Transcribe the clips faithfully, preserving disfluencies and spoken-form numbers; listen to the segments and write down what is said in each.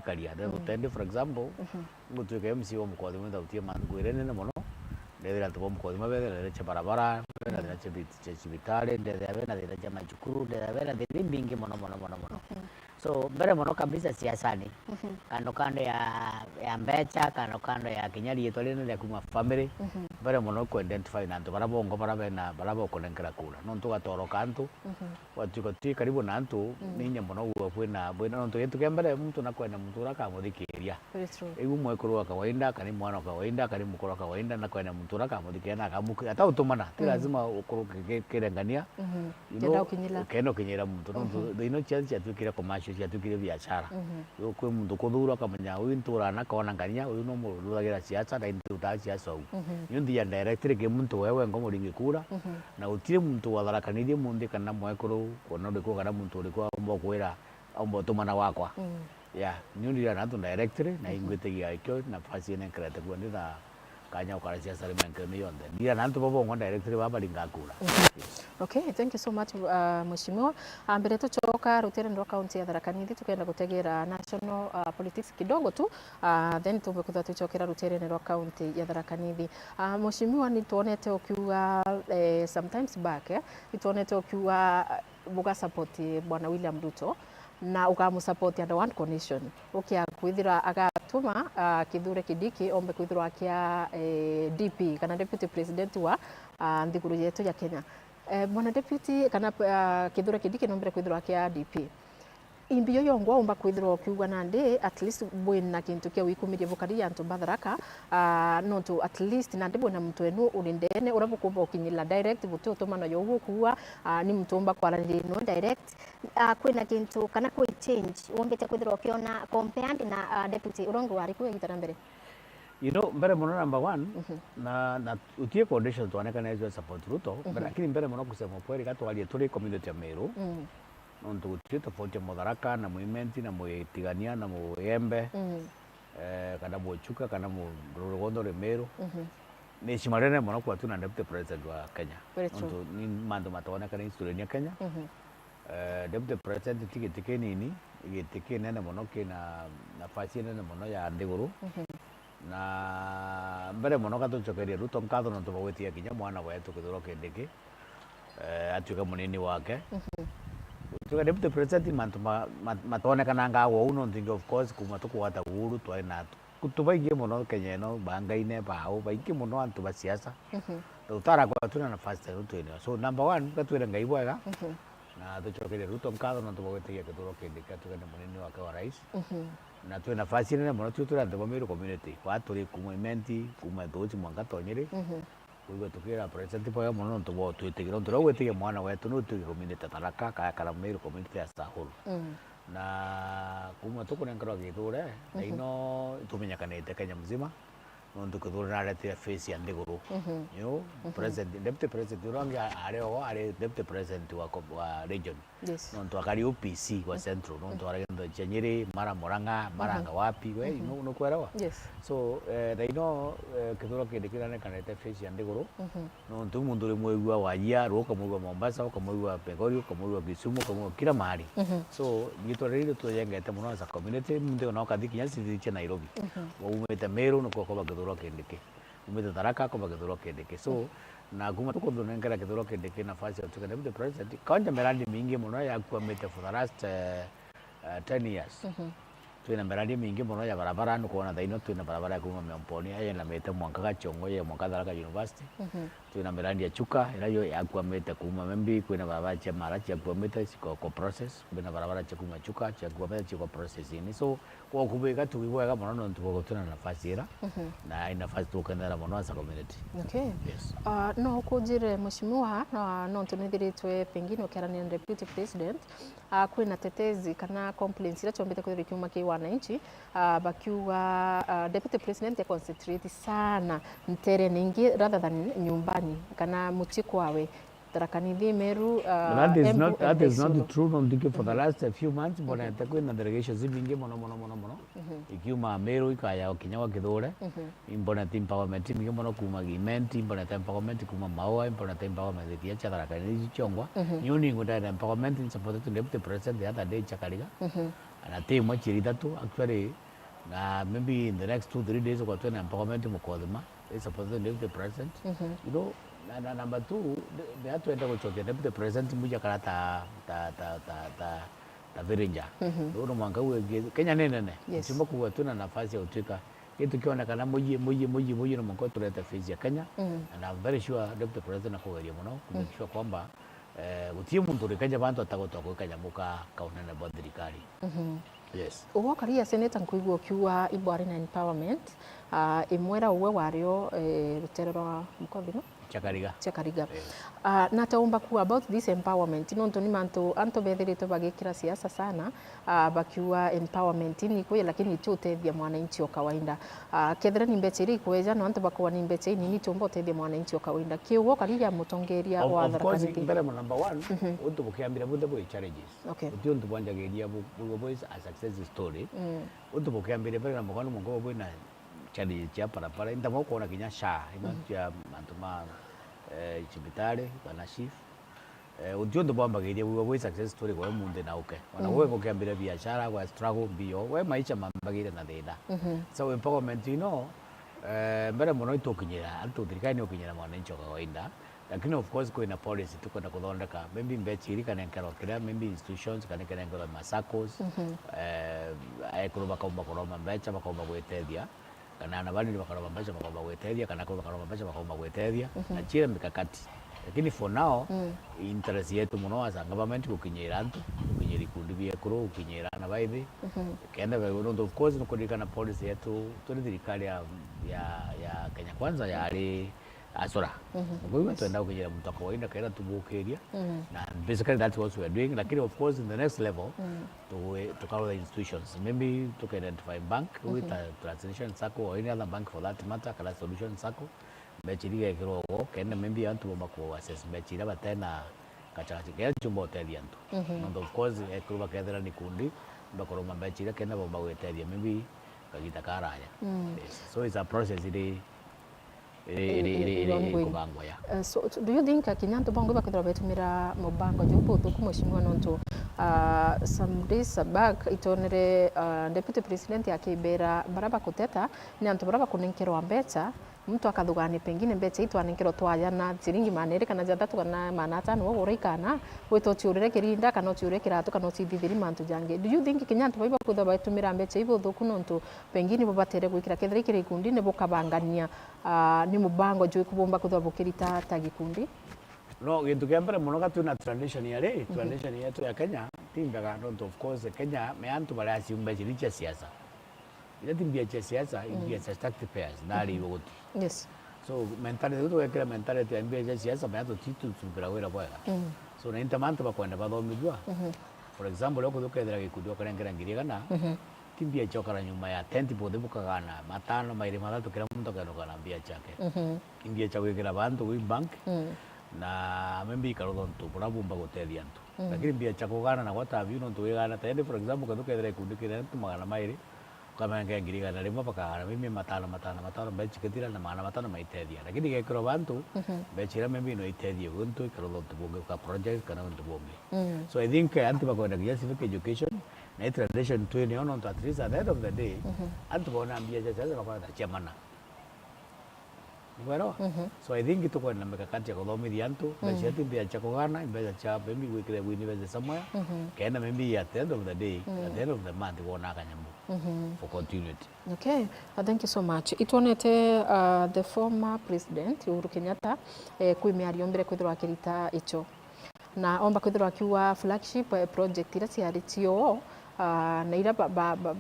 karia. Then utendi, for example, ngutwika M C wa Mukothima, ntautie mantu ngwire nene mono. Ndethira antu ba Mukothima bethira thina cia barabara, bena thina cia bit-, cia cibitari, ndethira bena thina cia macukuru, ndethira bena thina imbingi mono, mono, mono, mono. So, mbere mono kabisa siasani, kando kando ya, ya mbecha, kando kando ya kinya riitwa rinene ria kuma family, mbere mono ku identify na antu bara bongo bara bena, bara bokunenkera kura. Nontu ugatoroka antu, watwika twi karibu na antu, ni inya mono gwa kwina, bwina, nontu gintu kia mbere muntu nakwenda muntu uria akamuthikiria. Very true. Iu mwekuru wa kawaida, kana mwana wa kawaida, kana mukuru wa kawaida, nakwenda muntu uria akamuthikiria na akamukiria. Atautumana, ti lazima ukorwo uki-, ukirengania. You know, kenda ukinyira. Kenda ukinyira muntu. Nontu thina iu cia-, ciatwikire commercial, ciatwikire biashara. Yo kwi muntu kuthura ukamenya uyu ntura na kona ngania, uyu no muruthagira siasa, na indi utaa siasa uu. Niu nthia directly ki muntu wewe ngo muringi kura, na gutiri muntu watharakanirie munthi kana mwekuru, kwona uriku kana muntu uriku aumba kwira, aumba utumana gwakwa. Yeah, niu ndira na antu directly, na ingwitigia ikio nafasi ene nkerete kuo ndi na kanya ukara siasa rimenkero ni yonthe. Ndira na antu babo ngo directly baba baringa kura. Okay, thank you so much, uh, Mheshimiwa. Ah, mbere tucoka rutere rwa kaunti ya Tharaka Nithi, tukenda gutegera national, uh, politics kidogo tu, uh, then tumbe kwithirwa tucokera ruterene rwa kaunti ya Tharaka Nithi. Uh, Mheshimiwa, ni twonete ukiuga, eh, sometimes back, eh, ni twonete ukiuga, uh, buga support Bwana William Ruto na ukamusupport under one condition. Ukia kwithirwa agatuma, uh, Kithure Kindiki ombe kwithirwa akia, eh, D P kana deputy president wa, uh, nthiguru yetu ya Kenya. Eh, Bwana Deputy, kana, ah, Kithure Kindiki nombire kwithirwa akia D P. Imbi yo yongwa umba kwithirwa ukiuga nandi, at least bwina kintu kia wikumiria bukari ya antu ba Tharaka, ah, nontu at least nandi bwina muntu wenu uri ndene, uria bukumba ukinyirira direct, buti utumano yo uguo kuua, ah, ni muntu umba kwaraniria nwe direct. Ah, kwina kintu kana kwi change wombite kwithirwa ukiona compared na, ah, Deputy uria ungi wari kuo igita ria mbere? You know, mbere mono number one, na, na utie condition twanekana cio support Ruto, mbere, lakini mbere mono kusema ukweli, gatwarie turi community ya Meru, nontu gutiri tofauti ya Mutharaka na Mwimenti na Mwitigania na Mugembe, eh, kana Muchuka kana mu-, ruriri rwonthe ruri Meru. Ni heshima rinene mono kwatu na deputy president wa Kenya. Very true. Nontu ni mantu mataonekana historia ya Kenya. Eh, Deputy President ti giti kinini, giti kinene mono kina nafasi nene mono ya nthiguru. Na mbere mono gatucokerie Ruto nkatho nontu bwa gwitikia kinya mwana wetu Kithure Kindiki, eh, atuike munini wake. Gutuika Deputy President mantu ma-, ma-, matonekananga agwo uu nontu ingi of course kuma tukugwata uhuru twari na Gutu baingi mono Kenya ino, bangaine bao, baingi mono antu ba siasa. Mhm. Tutara kwa tuna nafasi ta ino twinio. So, number one, gatwire Ngai bwega. Mhm. Na tucokerie Ruto nkatho nontu bwa gwitikia Kithure Kindiki atuike ni munini wake wa rais. Mhm. Na twi nafasi nene mono, twi turi antu ba Meru community. Kwa turi kuma Imenti, kuma Thuuchi mwanka Tonyiri. Mhm. Kwigua tukira president bwega mono nontu bwa utwitikia. Nontu riria ugwitikia mwana wetu, ni utwike community ta Tharaka, kaya kana Meru community as a whole. Mm. Na kuma tukunenkerwa Kithure, na ino tumenyekanite Kenya mzima, nontu Kithure naretire face ya nthiguru. Mhm. You know, president, deputy president, uria ungi ari o, ari deputy president wa ko-, wa region. Yes. Nontu akari O P C wa central, nontu aragenda cia Nyeri, mara Murang'a, mara anga wapi, we, you know, nukwelewa? Yes. So, eh, thaino, eh, Kithure Kindiki nanekanite face ya nthiguru, nontu muntu uri mwigua wa Yia, ruu ukamwigua Mombasa, ukamwigua Migori, ukamwigua Kisumu, ukamwigua kila mahali. Mhm. So, gitwa riri twejengete mono as a community, muntu ona ukathi kinya city cia Nairobi. Mhm. Waumite Meru, nuko ukoba Kithure Kindiki. Umite Tharaka, ukoba Kithure Kindiki. So, na kuma tukuthunengera Kithure Kindiki nafasi ya utuika deputy president, kaonja mirandi mingi mono yakuamite for the last, eh, eh, ten years. Mhm. Twina mirandi mingi mono ya barabara, nukwona thaino twina barabara ya kuma Miomponi, yenamite mwanka Gachongo, ye mwanka Tharaka University. Mhm. Twina mirandi ya Chuka, ira yo yakuamite kuma Membi, kwina barabara cia Mara ciakuamite, ciko ko process, kwina barabara cia kuma Chuka, ciakuamite, ciko process ini. So, kwa kubika tugi bwega mono nontu bwa gutwina nafasi ira, mhm, na i nafasi tukenera mono as a community. Okay. Yes. Ah, no ukunjire mheshimiwa, ah, nontu nithiritwe pengine ukiarania na deputy president, ah, kwina tetezi kana complaints iria ciombite kwithirwa ikiuma ki wananchi, ah, bakiuga, ah, deputy president e concentrate sana nterene ingi rather than nyumbani kana mucii kwawe. Tharaka Nithi, Meru, uh, that is not, that is not true, no ndiki for the last few months, mbonete kwina delegations ibingi mono, mono, mono, mono. Mhm. Ikiuma Meru, ikaya kinya gwa Kithure. Mhm. Imbonete empowerment ibingi mono kuma Imenti, imbonete empowerment kuma Maua, imbonete empowerment kinya cia Tharaka Nithi ciongwa. Mhm. Niu ningwenda empowerment, ni supported deputy president the other day, Chakariga. Mhm. na ti imwe, ciiri ithatu actually, na maybe in the next two, three days ugakorwa twina empowerment Mukothima, they support the deputy president. You know, na, na number two, bea twenda gucokia deputy president muja kara ta, ta, ta, ta, ta, ta virinja. Riu no mwanka uge Kenya ni nene. Yes. Tuma kuga twina nafasi ya gutuika Gintu kionekana muyi, muyi, muyi, muyi, no mwanka turete face ya Kenya. And I'm very sure Deputy President akugeria muno ku make sure kwamba, eh, gutii muntu urikaja bantu atagotwa kwi kanyamu ka, ka unene bwa thirikari. Yes. Uwe ukaria Senator, nkuigua ukiuga ibwari na empowerment, ah, imwera uwe wario, eh, rutere rwa Mukothima? Cia Kariga. Cia Kariga. Yes. Ah, na ataumba kuuga about this empowerment, nontu ni mantu antu bethiritwe bagikira siasa sana, ah, bakiuga empowerment ni kwi, lakini itiutethia mwananchi o kawaida. Ah, kethira ni mbecha iria ikweja, no antu bakuuga ni mbecha inini, itiumba utethia mwananchi o kawaida. Kiugo karigia mutongeria wa Tharaka Nithi. Of course, mbere mo number one, untu bukiambira bunthe bwi challenges. Okay. Uti untu bwanjagiria bu-, bu-, bu-, a success story. Untu bukiambira mbere number one, mungo bwina challenge cia barabara. Inta mo kuona kinya SHA, ima cia mantu ma, eh, cibitari, kana SHIF. Eh, uti untu bwambagiria bwiwa bwi success story kwa munthi na uke. Ona gwe gukiambira biashara, gwa struggle mbio, we maisha mambagire na thina. So empowerment ino, eh, mbere muno itukinyira, antu thirikari ni ukinyira mwananchi wa kawaida. Lakini of course kwina policy tukwenda kuthondeka, maybe mbecha iri kanenkerwa kiria, maybe institutions kana ikanenkerwa ma saccos, eh, ekuru bakaumba kuroma mbecha, bakaumba gwitethia, kana ana banini bakaroma mbecha, bakaumba gwitethia, kana akuru bakaroma mbecha, bakaumba gwitethia, na chira mikakati. Lakini for now, interest yetu muno as a government gukinyira antu, gukinyira ikundi bia ekuru, gukinyira ana baithi, kenda be, nontu of course nukuririkana policy yetu turi thirikari ya, ya, ya Kenya Kwanza yari acura. Mugo iu twenda gukinyira muntu wa kawaida kaira tubukiria. Na basically that's what we are doing. Lakini of course in the next level, tuwe, tukarora institutions. Maybe tuka identify bank, with a transition sacco or any other bank for that matter, kana solution sacco. Mbecha iria igekirwa ugo, kenda maybe antu bomba ku access mbecha iria batena gachagachi, kenda chumba utethia antu. Nontu of course, ekuru bakethira ni kundi, bakoroma mbecha iria kenda bomba gwitethia, maybe kagita karaya. Yes. So it's a process iri iri, iri, iri, iri, iri kubangwa ya. Eh, so, do you think kinya antu bangwe bakethirwa betumira mubango juu buthuku, mheshimiwa, nontu, ah, some days back itonere, ah, deputy president akibera bara bakuteta ni antu bara bakunenkerwa mbecha, muntu akathugania pengine mbecha itwanenkerwa twayana ciringi maana iri kana jathatu kana maana atano, ugura ikana, wita uciurire kirinda kana uciurire kiratu kana ucithithiri mantu jangi. Do you think kinya antu bau bakwithirwa betumira mbecha ibuthuku nontu pengine bo batere gwikira kethira ikiri ikundi ni bukabangania Ah, ni mubango jwiku bumba kwithirwa bukirita ta gikundi? No, gintu kia mbere muno ga twina tradition ya ri, tradition yetu ya Kenya, ti mbega, nontu of course Kenya, me antu baria aciumba ciri cia siasa. Iria ti mbia cia siasa, i mbia cia taxpayers, na ari iwe guti. Yes. So, mentality, tugekira mentality ya mbia cia siasa, me antu ti tutubira wira bwega. So, na inte mantu bakwenda bathomithua. For example, ukethira gikundi ukarengera ngiri igana, ti mbia ciokara nyuma ya tent bonthe bukagana matano, mairi, mathatu, kira muntu akenukana mbia ciake. Mbia cia gwikira bantu wi bank, na maybe ikarutha untu bura bumba gutethia antu. Lakini mbia cia kugana na gwata biu nontu wigana, ta indi for example, kethu kethira ikundi kiri antu magana mairi, ukamenga ngiri igana rimwe bakagana maybe matano, matano, matano, mbeca cikithira na magana matano maitethia. Lakini igekirwa bantu, mbeca iria maybe no itethie guntu, ikarutha untu bungi, ka project kana untu bungi. So I think, eh, antu bakwenda kinya civic education, na i tradition twinio, nontu at least at the end of the day, antu bona mbia cia siasa bakona ta cia mana. Nigwelewa? So I think tukwenda mikakati ya kuthomithia antu, mbeca ti mbia cia kugana, mbeca cia maybe gwikira gwini mbeca somewhere, kenda maybe at the end of the day, at the end of the month, wona kanyamu for continuity. Okay, uh, thank you so much. Itwonete, uh, the former president Uhuru Kenyatta, eh, kwi miario mbere kwithirwa akirita icho. Na omba kwithirwa akiuga flagship, eh, project iria ciari cio, ah, na iria ba-, ba-, ba-,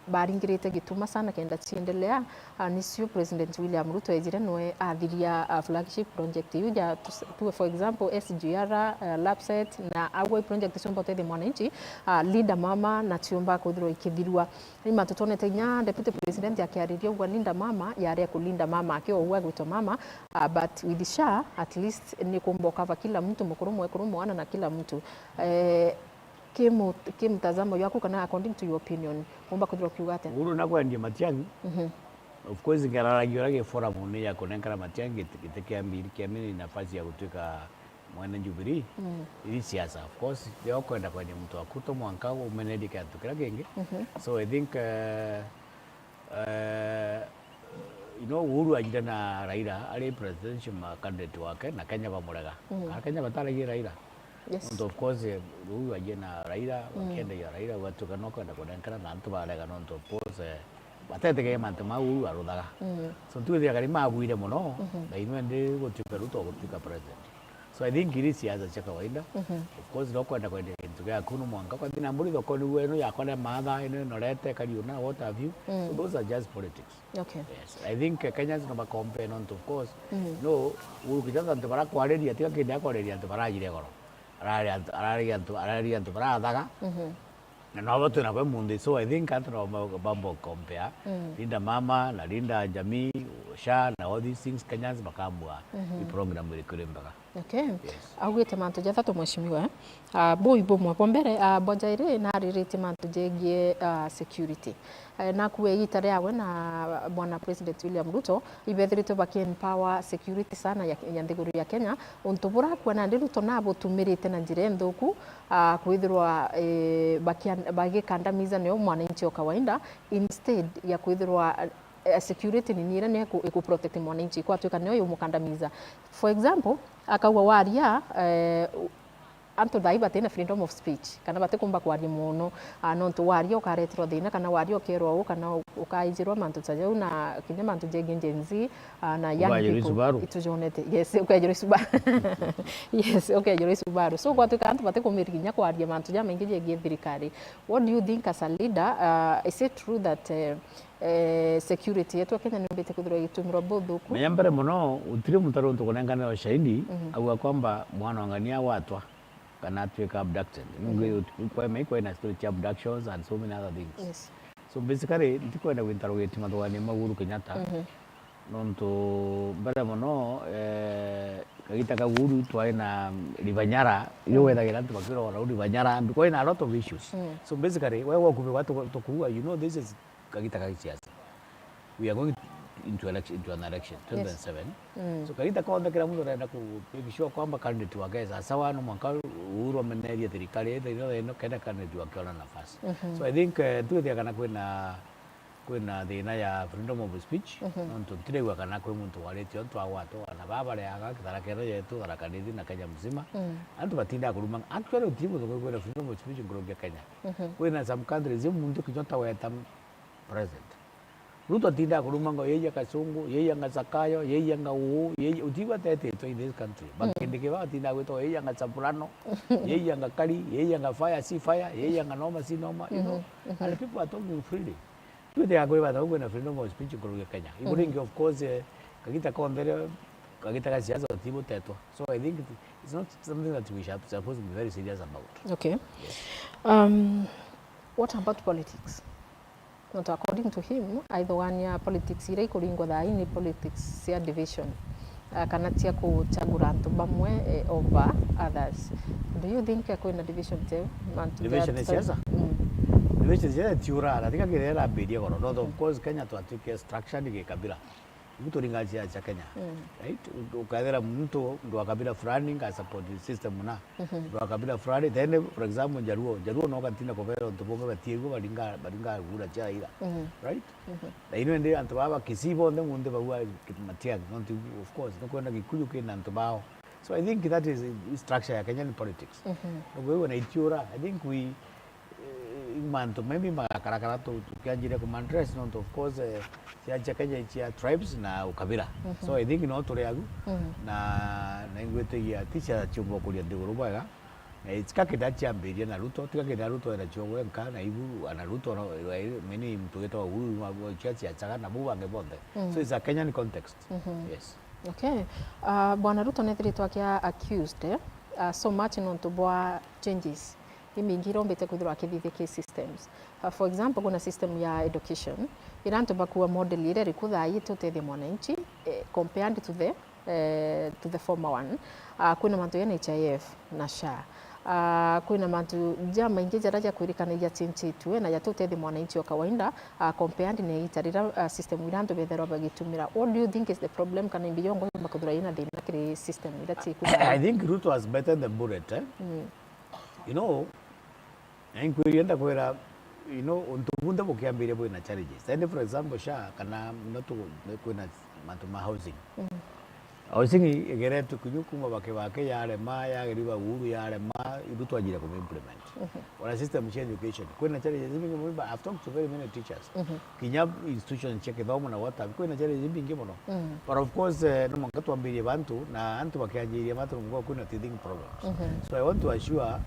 baringirite gituma sana kenda ciendelea, ah, nicio President William Ruto ejire nwe athiria, ah, flagship project iu ja, tus-, tuwe for example, S G R, ah, lapset, na agwe project ciumba utethia mwananchi, ah, Linda Mama, na ciumba kwithirwa ikithirua. Ni mantu twonete inya Deputy President akiariria ugwa Linda Mama, yari ya kulinda mama, akiwa ugwa agwitwa mama, ah, but with SHA, at least ni kumba ukava kila mtu, mukuru, mwekuru, mwana na kila mtu. Eh, ki mu-, ki mtazamo yaku kana according to your opinion, umba kwithirwa ukiuga atia? Uhuru nakwendie Matiang'i. Of course, ngeraragia uria gi forum ni ya kunenkana Matiang'i giti, giti kia mbiri kia nini nafasi ya gutuika mwene Jubilee, mm, iri siasa. Of course, rio kwenda kwendia muntu waku to mwanka umenerie kiantu kiria kingi. Mhm. So I think, eh, eh, you know, Uhuru ajire na Raila ari presidential ma-, candidate wake, na Kenya bamurega. Mm. Kana Kenya bataragia Raila. Yes. Nontu of course, eh, Uhuru ajire na Raila, mm, bakiendagia Raila, gwatuika no kwenda kunenkana na antu barega, nontu of course, eh, batetegeria mantu mau Uhuru aruthaga. Mm. So, ntuge thirikari magwire mono, mhm, na inwe ndi gutuika Ruto gutuika president. So, I think iri siasa cia kawaida. Mhm. Of course, no kwenda kwendia gintu giaku no mwanka kwathi na mburi thokoni, we no yakwa na maatha, ino inorete, kariuna, what have you. So, mm, those are just politics. Okay. Yes. I think, eh, Kenyans no bacompare nontu, of course, mm, no, Uhuru Kenyatta antu barakwariria, tiga kindi akwariria antu barajire goro. Arari antu, arari antu, arari antu barathaga. Mhm. Na nobo twina bo munthi, so I think antu no ba-, bambo compare. Mm. Linda Mama na Linda Jamii, SHA na all these things, Kenyans bakamua, mhm, i program iriku iri mbega. Okay. Yes. Augite mantu jathatu, mheshimiwa, eh? Ah, bui bumwe bwa mbere, ah, bwa jairi nariritie mantu jegie, ah, security. Eh, nakua igita riawe na Bwana President William Ruto, ibethiritwe baki empower security sana ya, ya nthiguru ya Kenya, untu burakua nandi Ruto nabutumirite na njira inthuku, ah, kwithirwa, eh, bakia-, bagikandamiza nio mwananchi o kawaida, instead ya kwithirwa, eh, security nini iria nio iku-, iku protect mwananchi, kwatuika nio yumukandamiza. For example, akauga waria, eh, antu thaa ii batina freedom of speech, kana batikumba kwaria mono, ah, nontu waria ukareterwa thina, kana waria ukerwa uu, kana u-, ukaijirwa mantu ta jau, na kinya mantu jegie Gen Z, ah, na young people. Ukaijirwa i Subaru. Itujonete. Yes, ukaijirwa i Subaru. Yes, ukaijirwa i Subaru. So, gwatuika antu batikumiri kinya kwaria mantu jamaingi jegie thirikari. What do you think as a leader? Ah, is it true that, eh, eh, security yetu ya Kenya niumbite kwithirwa igitumirwa buthuku? Menya mbere mono, gutiri muntu ari untu kunenkanira ushahidi, mhm, auga kwamba mwana wa ng'ania agwatwa kana atuika abducted. Nungi, mhm, kwa ime, kwa ina story cia abductions and so many other things. Yes. So basically, ntikwenda gwinterrogate mathuganio ma Uhuru Kenyatta. Mhm. Nontu mbere mono, eh, kagita ka Uhuru twari na River Nyara, iria, mm, wethagira antu bakirogora River Nyara, because ina a lot of issues. Mm. So basically, we wakubi gwa tuku-, tukuua, you know, this is kagita ka gisiasa. We are going into election, into an election, yes, twenty twenty-seven. Mm. So, kagita konthe kira muntu arenda ku make sure kwamba candidate wake e sawa, no mwanka Uhuru amenerie thirikari, either ino, ino, kenda candidate wake ona nafasi. Mhm. So, I think, eh, twithia kana kwina, kwina thina ya freedom of speech, mhm, nontu ntirigua kana kwi muntu waritie ontu agwatwa, na baba bareaga kithara kero yetu, Tharaka Nithi na Kenya mzima. Mm. Antu batinda kuruma, actually, uti muntu kwina freedom of speech nkuruki ya Kenya. Mhm. Kwina some countries, muntu kinya utaweta president. Ruto atindaga kuruma ngo, yeye Kasungu, yeye nga Zakayo, yeye nga uu, yeye, utigwa atetitwe in this country. But, mm, Kindiki baba atindaga gwitwa yeye nga Soprano, yeye nga Kari, yeye nga fire, si fire, yeye nga noma, si noma, you know. Mhm, mhm. And people are talking freely. Twithiaga kwi bata kwina freedom of speech nkuruki ya Kenya. Iguru, mhm, ingi, of course, eh, kagita konthe rio, kagita ga siasa utibutetwa. So I think it, it's not something that we should, supposed to be very serious about. Okay. Yes. Um, what about politics? Nontu according to him, aithugania politics iria ikuringwa thaa ii ni politics cia division, ah, kana cia kuchagura antu bamwe, eh, over others. Do you think kwina division teu? Mantu ja division ya siasa? Mm. Division ya siasa tiura, na tiga kirera ambirie goro. No, of course, Kenya twatuike structure ni gikabira. Ibu turinga cia, cia Kenya, mm, right? U-, ukethira muntu ndwa kabira fulani nga support system na, mhm, ndwa kabira fulani, then, for example, Jaluo, Jaluo no gatinda kubera untu bungi batiegua baringa, baringa gura cia ira, mhm, right? Mhm. Na ino indi antu baba Kisii bonthe muntu baua Matiang'i, nontu, of course, no kwenda Gikuyu kina antu bao. So I think that is structure ya Kenyan politics. Mhm. No kwigua na itiura, I think we, eh, mantu maybe magakarakara tu-, tukianjiria kuma address, nontu of course, eh, cia, cia Kenya cia tribes na ukabira. Mhm. So I think no turi agu, mhm, na, na ingwitigia ti cia ciumba kuria nthiguru bwega. Na tika kinda ciambiria na Ruto, tika kinda Ruto ena cio gwenka, na ibu ana Ruto no, many muntu witwa Uhuru, cia cia chaga na bu bangi bonthe. Mhm. So it's a Kenyan context. Mhm. Yes. Okay. Ah, Bwana Ruto nethiritwe akia accused, eh, ah, so much nontu bwa changes imingi iria ombite kwithirwa akithithia ki systems. Ah, for example, kuna system ya education, ira antu bakua model iria iriku thaa ii itutethia mwananchi, eh, compared to the, eh, to the former one. Ah, kwina mantu ya N H I F na SHA. Ah, kwina mantu jamaingi jaria jakwirikana jacenjitue na jatutethia mwananchi wa kawaida, ah, compared na igita riria, ah, system iria antu bethairwa bagitumira. What do you think is the problem, kana imbi yongo yomba kwithirwa ina thina kiri system iria ciku? I think Ruto has bitten the bullet, eh? Mm. You know, na inkwiri enda kwira, you know, untu bunthe bukiambiria bwina challenges. Indi for example, SHA, kana, you know, tu, kwina mantu ma housing. Mm. Housing igeretwe kinyu kuma ba Kibaki yarema, yageriwa Uhuru yarema, Ruto ajire kumiimplement. Mhm. Ona system cia education. Kwina challenges imbingi muno, but I've talked to very many teachers. Mhm. Kinya institutions cia kithomo na what have, kwina challenges imbingi muno. Mm. But of course, eh, no mwanka twambirie bantu, na antu bakianjiria bantu, no mwanka kwina teething problems. Mhm. So I want to assure,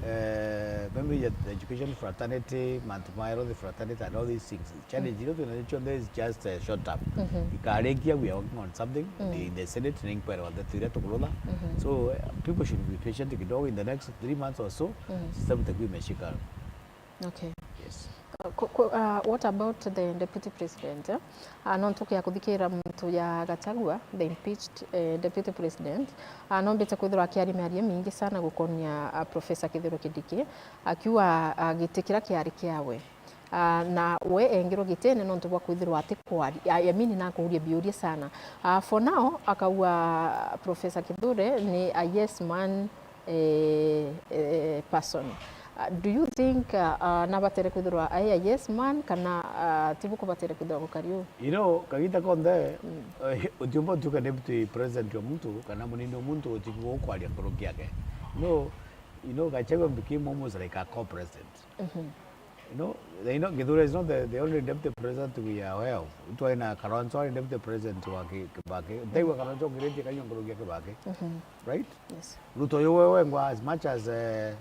eh, maybe the education fraternity, mantu ma health fraternity and all these things. Challenge iria twina cionthe is just, eh, short term. Mhm. Ikarikia, we are working on something in the, in the Senate, na inquiry wa ndeto iria tukurutha. Mhm. So, eh, people should be patient kidogo. In the next three months or so, system itakuwa imeshika. Okay. Yes. Uh, ku-, ku-, uh, what about the deputy president, eh? Uh, nontu kia kuthikira muntu ya Gachagua, the impeached, eh, deputy president, uh, nombite kwithirwa akiaria miario mingi sana gukonia, uh, Professor Kithure Kindiki, akiuga, uh, giti kiria kiari kiawe. Ah, na we engirwe gitine nontu bwa kwithirwa ati kwari-, I, I mean, nakuuria biuria sana. Ah, for now, akauga Professor Kithure ni a yes man, eh, eh, person. Ah, do you think, ah, ah, nabatere kwithirwa ai a yes man, kana, ah, tibu kubatere kwithirwa gukari uu? You know, kagita konthe, eh, utiumba utuika deputy president wa muntu, kana munini wa muntu, utigwo ukwaria nkuruki yake. No, you know, Gachagua became almost like a co-president. Mhm. You know, they know Kithure is not the, the only deputy president we are aware of. Twari na Kalonzo ari deputy president wa Ki-, Kibaki. Ntaigua Kalonzo ongiritie kanyua nkuruki ya Kibaki. Mhm. Right? Yes. Ruto uyu we wengwa as much as, eh,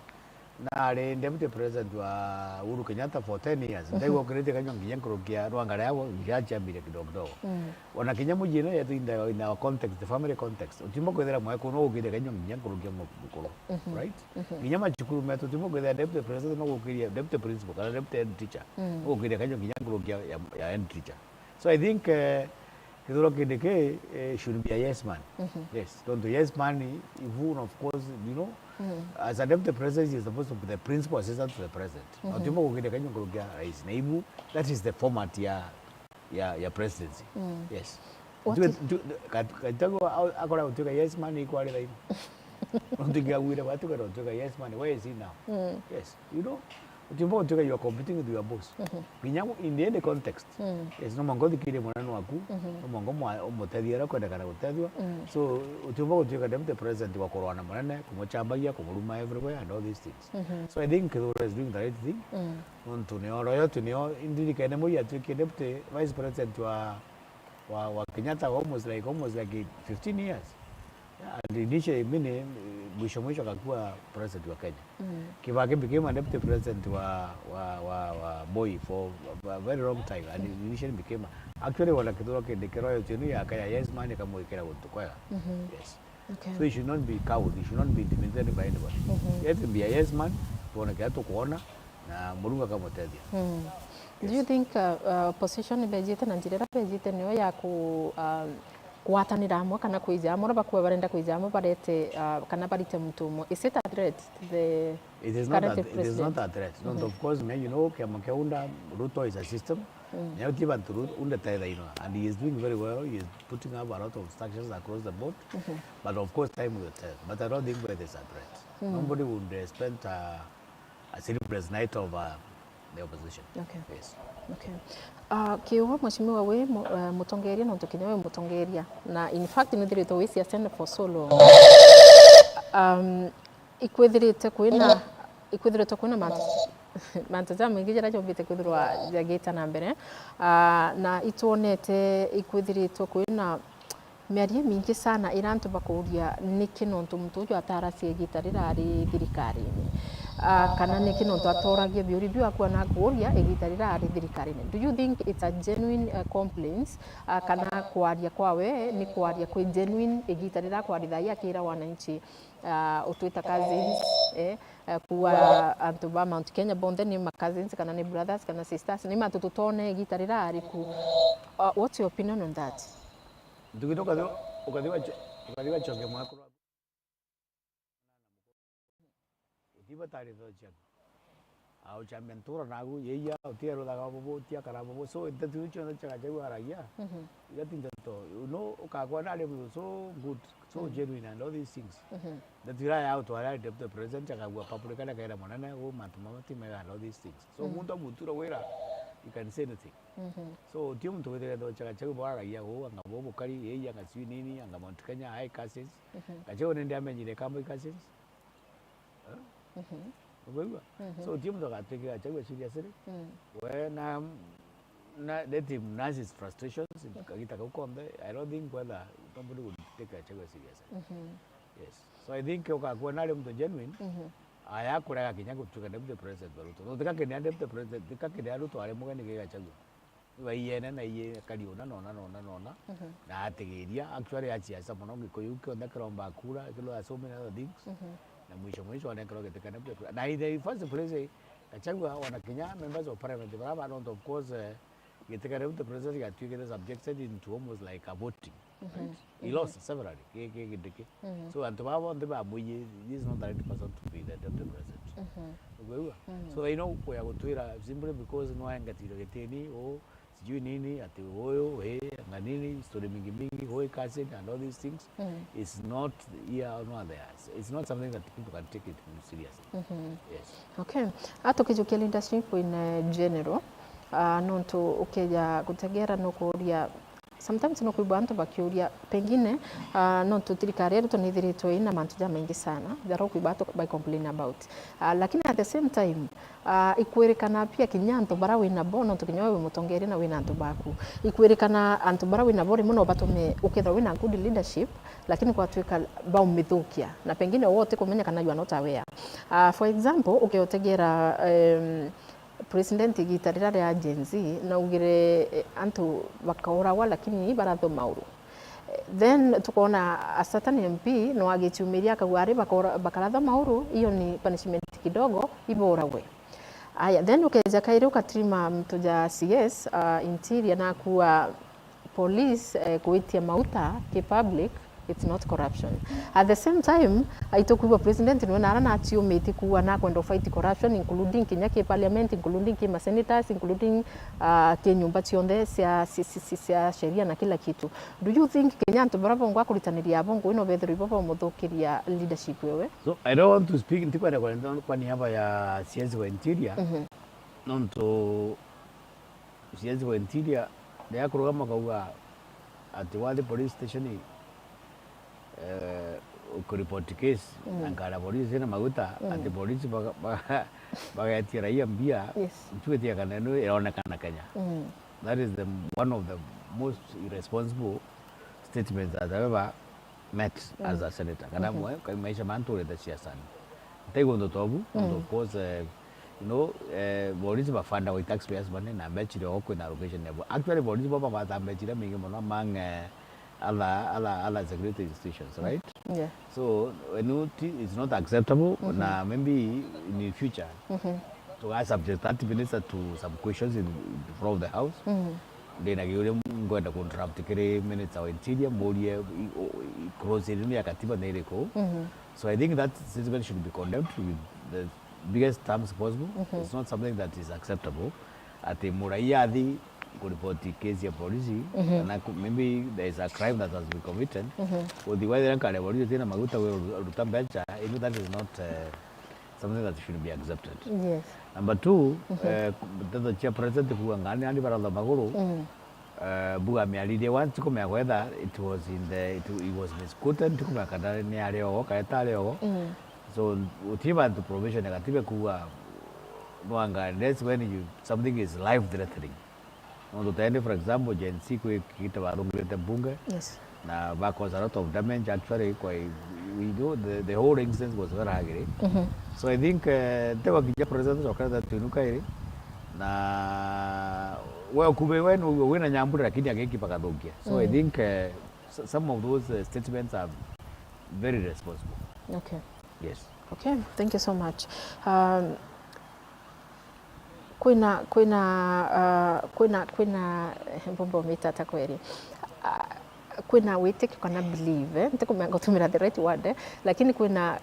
na ari deputy president wa Uhuru Kenyatta for ten years. Mhm. Ntaigua ongiritie kanyua nginya nkuruki ya rwanga ria nginya ciambire kidogo kidogo. Mm. Ona kinya mujino yetu in the, in our context, the family context. Utimba kwithira mwe kuno ukire kanyua nginya nkuruki ya mukuru. Mhm. Right? Mhm. Nginya macukuru metu, timo kwithira deputy president no gukiria deputy principal kana deputy head teacher. Mm. No gukiria kanyo nginya nkuruki ya, ya, ya head teacher. So I think, eh, Kithure Kindiki, eh, should be a yes man. Mhm. Yes. Tontu yes man, even of course, you know, as a deputy president, he is supposed to be the principal assistant to the president. Na timo gukiria kanyo nkuruki ya rais. Na ibu, that is the format ya ya, ya presidency. Mm. Yes. What Ntu-, if ntu-, kat-, Gachagua au-, akora gutuika yes man ikwarira ibu. Nontu ingagwire batuka gutuika yes man, where is he now? Mm. Yes, you know, utiumba gutuika you are competing with your boss. Mhm. Nginya in any context. Mm. Yes, no mwanka uthikirie munene waku, no mwanka umwa-, umutethie uria kwendekana gutethua. Mm. So, utiumba gutuika deputy president wa kurwana munene, kumucambagia, kumuruma everywhere and all these things. Mhm. So I think Kithure is doing the right thing. Mm. Nontu nio royo tu nio ndirikene moi atuikie deputy vice president wa, wa, wa Kenyatta almost like, almost like fifteen years. Yeah, and initially mimi mwisho mwisho akakuwa president wa Kenya. Mm. Kibaki became a deputy president wa, wa, wa, wa Moi for a, a very long time, and initially became a, actually wana Kithure Kindiki royo tu ni yaka ya yes man ikamwikira guntu kwega. Mhm. Yes. Okay. So you should not be cowed, you should not be intimidated by anybody. Mhm. You have to be a yes man, tuone kila tukuona, na Murungu akamutethia. Mm. Do you Yes. think, uh, uh, opposition bejite na njira iria bejite niyo ya ku, uh, gwatanira amwe kana kwija amwe, uria bakuwa barenda kwija amwe barete, uh, kana barite muntu umwe? Is it a threat to the It is not a, current it is not president? a threat. No, Mhm. of course, me, you know, kiama kia UDA, Ruto is a system. Mm. Neo ti bantu ru-, unde tetha ino. And he is doing very well. He is putting up a lot of structures across the board. Mhm. But of course, time will tell. But I don't think whether it's a threat. Mm. Nobody would, uh, spend, uh, a sleepless night over the opposition. Okay. Yes. Okay. Uh, kiugo mheshimiwa wi mu-, uh, mutongeria nontu kinya wi mutongeria. Na in fact, nithiritwe wi siasa for so long. Um, Ikwithirite kwina, ikwithirite kwina mantu, mantu jamaingi jaria jombite kwithirwa jagita na mbere. Ah, na itwonete ikwithiritwe kwina miario imingi sana iria antu bakuria niki nontu muntu uju ataracia igita rirari thirikarine. Ah, kana niki nontu atoragia biuria biu akuona akuuria igita rirari thirikarine. Do you think it's a genuine, uh, complaints, ah, kana kwaria kwawe ni kwaria kwi genuine igita riria akwarithagia akira wananchi? Ah, utwita cousins, eh, eh, kuwa antu ba Mount Kenya bonthe ni ma cousins kana ni brothers kana sisters, ni mantu tutone igita rirari ku. Ah, what's your opinion on that? Ntugi ukathi, ukathi wacho-, ukathi wachokia mwakuru. Ibo tari tho ciaku. Aucambia ntura nagu, yeia, uti eruthaga bubu, uti akara bubu. So, nteto iu cionthe cia Gachagua aragia, mhm, iga ti nteto. No ukakwa nari muntu so good, so, mhm, genuine and all these things. Mhm. Nteto ira ya utwara ari deputy president, akagua public, ari akaira munene, u mantu mama ti mega and all these things. So, mhm, muntu amutura wira, you can say anything. Mhm. So, uti muntu withire nteto cia Gachagua bwaragia uu, anga bubu bukari, yeia, anga sijui nini, anga Mount Kenya, high cousins. Mhm. Gachagua nindi amenyire Kamboi cousins. Eh? Mhm. Ukaigua? Mhm. So, uti muntu agatwikira Gachagua seriously. Mm. We na, na let him nurse his frustrations, kagita kau konthe. I don't think whether nobody would take Gachagua seriously. Mhm. Yes. So, I think ukakua nari muntu genuine, mhm, aya kurega kinya gutuika deputy president wa Ruto. Ruto tika kinya deputy president, tika kinya Ruto ari mugeni gi Gachagua. Baiyene na iye kari una na una na una na una, mhm, na atigiria. Actually, a siasa mono, Gikuyu kionthe kiromba kura, kilo so many other things. Mhm. Na mwisho mwisho anenkerwa giti kia deputy president. Na in the first place, eh, Gachagua ona kinya members of parliament, bara ba, not of course, eh, giti kia deputy president gigatuikite subjected into almost like a voting. Mhm. Right? He, mhm, lost severally, ki, ki, Kindiki. Mhm. So, antu baba bonthe bamwiye, this is not the right person to be the deputy president. Mhm. Ukwigua? Mhm. So, they know kuya gutwira simply because no engatiro gitini, o, sijui nini, ati uyu, eh, anga nini, story mingi mingi, oi, cousin and all these things, mhm, is not here nor there. It's not something that people can take it seriously. Mhm. Yes. Okay. A tukijukia leadership in, eh, general, ah, nontu ukeja gutegera no kuria, sometimes no kwigua antu bakiuria, pengine, ah, nontu thirikari yetu nithiritwe ina mantu jamaingi sana, jaria ukwigua antu bai complain about. Ah, lakini at the same time, ah, ikwirikana pia kinya antu bara wina bo, nontu kinya we wi mutongeria na wina antu baku. Ikwirikana antu bara wina bo rimwe no batume ukethirwa wina good leadership, lakini gwatuika baumithukia. Na pengine we utikumenya kana you are not aware. Ah, for example, ukeotegera, em, President igita riria ria Gen Z, naugire, eh, antu bakauragwa, lakini barathoma uru. Eh, then tukona a certain M P no agiciumiria akauga, ari bakora-, bakarathoma uru, iyo ni punishment kidogo, iboragwe. Aya, then ukeja kairi ukatrima mtu ja C S, uh, interior, na akua, police, eh, gwitia mauta ki public, it's not corruption. At the same time, aitukwigua president nwe nara naciumite kuwa nakwenda fight corruption, including kinya ki parliament, including ki ma senators, including, ah, ki nyumba cionthe cia, cia, cia, cia, cia sheria na kila kitu. Do you think kinya antu bara bongwa kuritaniria abo ngui no bethirwe ibo bamuthukiria leadership ewe? So, I don't want to speak, ntikwenda kwenda kwa niaba ya C S wa interior, mhm, nontu C S wa interior, riria akurugama akauga ati wathi police station, eh, ukuripoti case, mm, na nkara polisi ina maguta, mm, ati polisi baga-, baga-, bagetia raia mbia, yes, ntuitie kana ino ironekana Kenya. Mm. That is the, one of the most irresponsible statements that I've ever met as a senator. Kana mwe, kai maisha ma nturite siasani. Ntaigua untu tobu, untu of course, eh, you know, eh, borisi bafundagwa i taxpayers money na mbechire o kwina allocation yabo. Actually, borisi bo babata mbechire mingi mono among, eh, other, other, other security institutions, right? Yeah. So, when you ti-, it's not acceptable, na maybe in the future, tuga subject that minister to some questions in, in front of the house. Ndina kiuria ngwenda ku draft kiri minister wa interior, murie i-, o-, i-, clause iri ya katiba ni iriku? So I think that statement should be condemned with the biggest terms possible. It's not something that is acceptable. Ati muraia athi kuripoti case ya polisi, kana ku-, maybe there is a crime that has been committed. Uthi waithira nkare polisi utina maguta we ruta mbeca, you know, that is not, uh, something that should be accepted. Yes. Number two, eh, nteto cia president kuuga ngani ani barathoma maguru, eh, mbuga miaririe wa ntuku mea whether it was in the, it, it was misquoted, ntuku mea kana ni ari ogo, kana etari ogo. So, uti bantu provision ya gatiba kuuga nwanga unless when you, something is life threatening. Nontu tende, for example, Gen Z kwi kigita barungirite mbunge, yes, na ba cause a lot of damage. Actually, kwa, we know the, the whole instance was very ugly. So I think, eh, ntewa kinya president cokerete twinu kairi, na we ukube we no wina nyambura lakini ageki bakathukia. So I think, eh, s-, some of those, eh, statements are very responsible. Okay. Yes. Okay, thank you so much. Um, kwina, kwina, uh, kwina, kwina, eh, mbombo mita ta kweri. Uh, kwina witikio kana believe, eh? Ntikumenya gutumira the right word, eh? Lakini kwina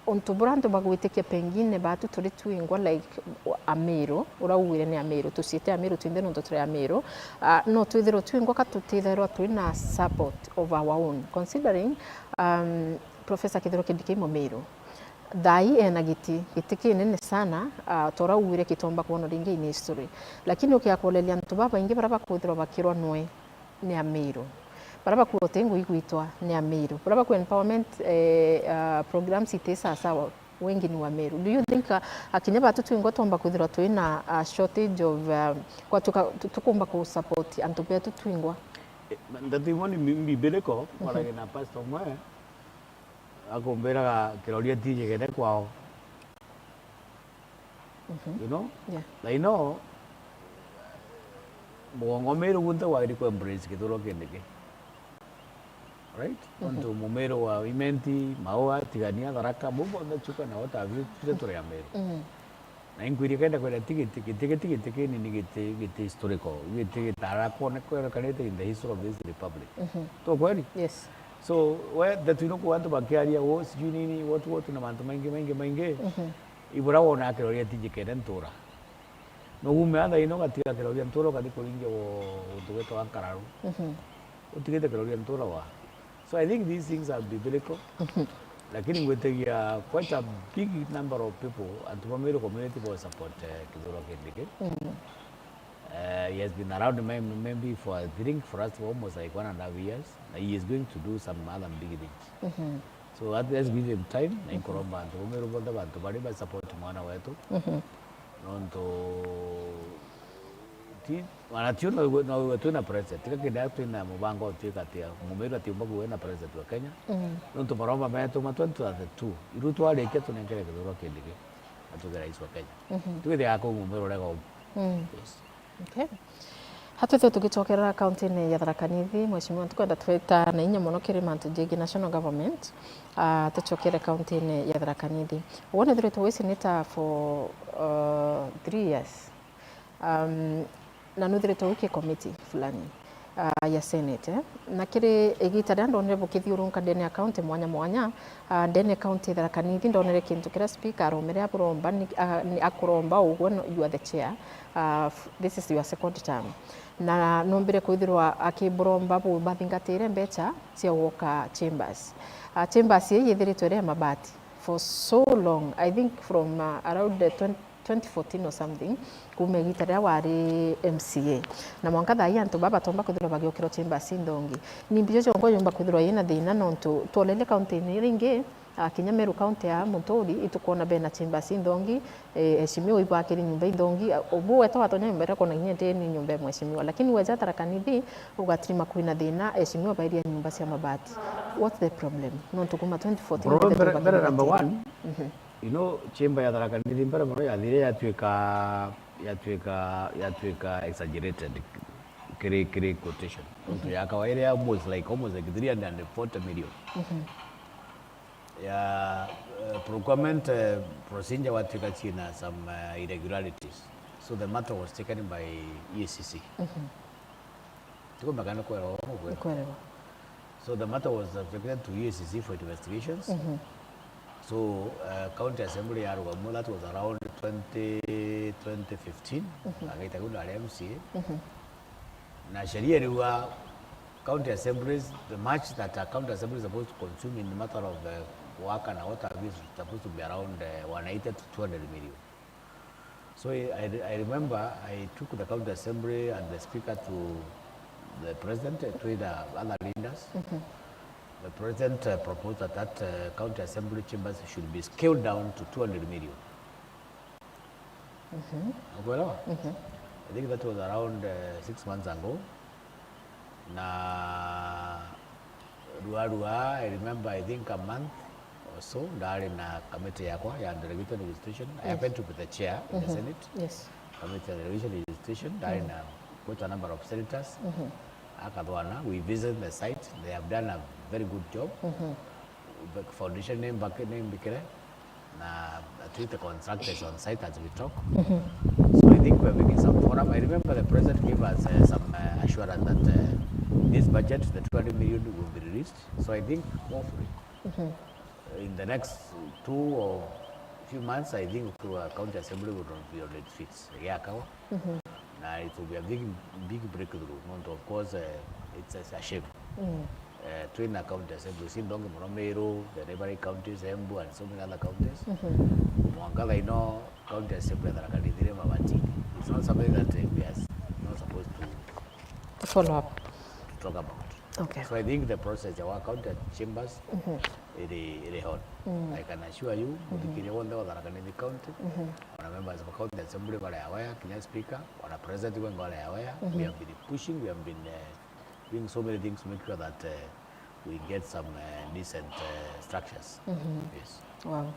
Untu buria antu bagwitikia pengine batu turi twingwa, like, Amiru, uria ugwire ni Amiru, tuciite Amiru twinthe nontu turi Amiru, ah, no twithirwe twingwa ka tutithairwa twina support of our own, considering, um, Professor Kithure Kindiki i Mumiru. Thaai ena giti, giti kinene sana, ah, ta uria ugwire kitomba kwonwa ringi in history. Lakini ukiakoreria antu babaingi baria bakwithirwa bakirwa nwe ni Amiru. Baria bakuuga uti ngui gwitwa ni Amiru. Baria baku empowerment, eh, ah, programs iti sawa sawa, wengi ni wa Meru. Do you think, ah, akinya batu twingwa twomba kwithirwa twina a shortage of, ah, kwatuka tu-, tukumba ku support antu betu twingwa? Eh, ndeto imwe ni mbi-, biblical, mhm, kwaragia na pastor umwe, akumbiraga kiroria tiji kene kwao. Mhm. You know? Yeah. I know, mugongo Meru gunthe wagiri ku embrace Kithure Kindiki. Right? Mhm. Nontu Mumiru wa Imenti, Maua, Tigania, Tharaka, bau bonthe Chuka na Water View, twithe turi Amiru. Mhm. Na inkwiria kenda kwenda ti giti, giti, giti, giti kinini, giti, giti historical, giti gitara kwone-, kwonekanite in the history of this republic. Mhm. To kweli? Yes. So, we, ndeto ino kwa antu bakiaria, "Oh, sijui nini, what, what," na mantu maingi, maingi, maingi. Mhm. Ibura wona kiroria tiji kene ntura. No gume atha ino gatiga kiroria ntura ukathi kuringia wo-, guntu gwitagwa Nkararu. Mhm. Utigite kiroria ntura wa. So I think these things are biblical. Mhm. Lakini ngwitigia quite a big number of people, antu ba Meru community, bo support, eh, Kithure Kindiki. Mhm. Eh, he has been around may-, maybe for, I think, for us for almost, like, one and a half years. Na he is going to do some other big things. Mhm. So that, let's give him time. Na inkuromba antu ba Meru bonthe, bantu bari ba support mwana wetu. Mhm. Nontu ti, ona tiu no, no twina president. Tiga kenda twina mubango utwika atia, Mumiru atiumba kuwe na president wa Kenya. Mm. Nontu maromba metu ma twenty thirty-two, iru twarikia tunenkere Kithure Kindiki atuike rais wa Kenya. Mhm. Twithiaga kuu Mumiru urega uguo. Mm. Yes. Okay. Hatwithwe tugicokera kaunti-ini ya Tharaka Nithi, Mheshimiwa, tukwenda twita na inya mono kiri mantu jegii national government. Ah, tucokere kaunti-ini ya Tharaka Nithi. We nuthiritwe wi senator for, uh, three years. Um, na nuthiritwe wi ki committee fulani, ah, ya Senate, eh? Na kiri igita riria ndonire bukithiurunka ndene ya kaunti mwanya mwanya, ah, ndene ya kaunti ya Tharaka Nithi, ndonire kintu kiria speaker aromere aburomba, ni, ah, ni akuromba ugwe, no, you are the chair, ah, f-, this is your second term. Na nombire kwithirwa akiburomba bu bathingatire mbecha cia gwoka chambers. Ah, chambers ii yithiritwe iri ya mabati for so long, I think from, ah, around the twenty, twenty fourteen or something, kuuma igita riria wari M C A. Na mwanka thaa ii antu baba batomba kwithirwa bagiukirwa chambers inthongi. Ni mbio jongwa yumba kwithirwa yina thina nontu twoleile kaunti-ini iria ingi, ah, kinya Meru kaunti ya Muthuri, itukwona bena chambers inthongi, eh, eshimiwa ibwakiri nyumba inthongi, ah, ubu weta watonya nyumba iria kwona kinya ndi ni nyumba ya mheshimiwa. Lakini weja Tharaka Nithi, ugatirima kwina thina, eshimiwa bairia nyumba cia mabati. What's the problem? Nontu kuuma twenty fourteen Problem mbere, mbere number one, mhm. You know, chamber ya Tharaka Nithi mbere mono yathire yatwika, yatwika, yatwika exaggerated kiri, kiri quotation. Nontu ya kawaida ya almost like, almost like three hundred and forty million. Mhm. Ya, eh, procurement, eh, procedure watwika ciina some, eh, irregularities. So the matter was taken by E A C C. Mhm. Tikumaka ni kwerwa uguo kweri. Ni kwerwa. So the matter was subjected to E A C C for investigations. Mhm. So, uh, County Assembly yarugamwa, that was around twenty, twenty fifteen. Mhm. Agita kuu ndari M C A. Mhm. Na sheria iriuga County Assemblies, the much that a County Assembly is supposed to consume in the matter of, uh, work and what have you is supposed to be around, uh, one eighty to two hundred million. So I, I, I remember I took the County Assembly and the Speaker to the President, uh, to the other leaders. Mhm. The President, uh, proposed that, that, uh, County Assembly chambers should be scaled down to two hundred million. Mhm. Nakuelewa? Mhm. I think that was around, uh, six months ago. Na rua rua, I remember, I think a month or so, ndari na committee yakwa ya delegation registration. I, yes, happened to be the chair in the, mhm, Senate. Yes. Committee on delegation registration, ndari, mhm, na quite a number of senators. Mhm. Akathwana, we visited the site. They have done a very good job. Mhm. The foundation ni mbake-, ni mbikire. Na at least the contractor is on site as we talk. Mhm. So I think we're making some forum. I remember the president gave us, uh, some, uh, assurance that, uh, this budget, the two hundred million, will be released. So I think hopefully, mhm, in the next two or few months, I think the county assembly will not be on its feet. Igiakagwa. Na it will be a big, big breakthrough. Nontu of course, eh, it's a, a shame. Eh, twina county assembly cindongi muno, Meru, the neighboring counties, Embu and so many other counties. Mwanka thaino county assembly ya Tharaka Nithi iri mabatini. It's not something that, eh, we are s- not supposed to Follow up. talk about. Okay. So I think the process ya wa county chambers iri, iri on. I can assure you, muthikiria wonthe wa Tharaka Nithi County, ona members of county assembly bari aware, kinya speaker, ona president wenga ari aware, we have been pushing, we have been, eh, doing so many things to make sure that, eh, we get some, eh, decent, eh, structures. Yes. Wow.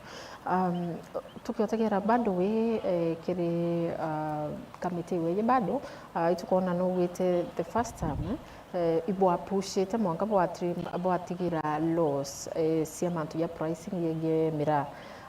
Um, tukiotegera bado wi, eh, kiri, uh, kamiti iwe bado, uh, itukwona nugwite the first time, eh, eh, ibwapushite mwanka bwatri-, bwatigira laws, eh, cia mantu ja pricing yegie miraa,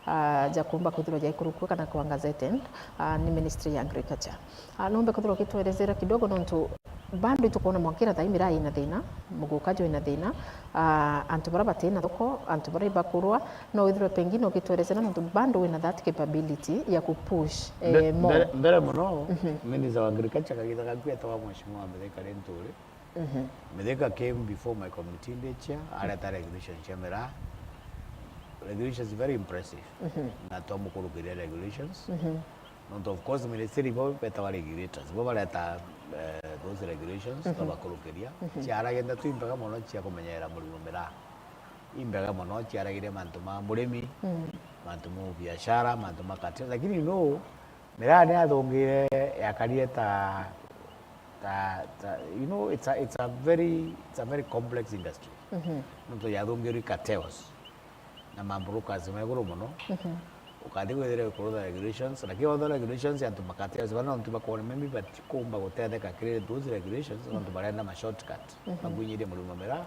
ah, ja kumba kwithirwa jaikurukua kana kwa gazetted, ah, ni Ministry ya Agriculture. Ah, nombe kwithirwa ukitwerezera kidogo nontu bado itukwona mwankira thaa ii miraa ina thina, muguka jwina thina, ah, antu baria batina thoko, antu baria ibakurwa, no withirwe pengine ukitwerezera nontu bado wina that capability ya kupush, eh, Mbe-, more. Mbere, mbere muno, Minister wa Agriculture kagitha gaku etagwa Mheshimiwa Mithika Linturi. Mithika came before my committee ndi chair, areta regulations cia miraa. Regulations very impressive. Na twamukurukiria regulations. Nontu of course ministry bo betawa regulators. Bo bareta, eh, those regulations, twabakurukiria. Ciaragia ndeto imbega muno cia kumenyerera murimo miraa. Imbega muno, ciaragiria mantu ma murimi, mantu ma biashara, mantu ma kati. Lakini no, miraa ni yathungire yakarire ta, ta, ta, you know, it's a, it's a very, it's a very complex industry. Nontu yathungirwe cartels na ma brokers ma iguru muno. Ukathi kwithira kurutha regulations, lakini watha regulations antu ma cartels bana nontu bakwona maybe batikumba gutetheka kiri those regulations, nontu barenda ma shortcut, makunyirie murimo miraa,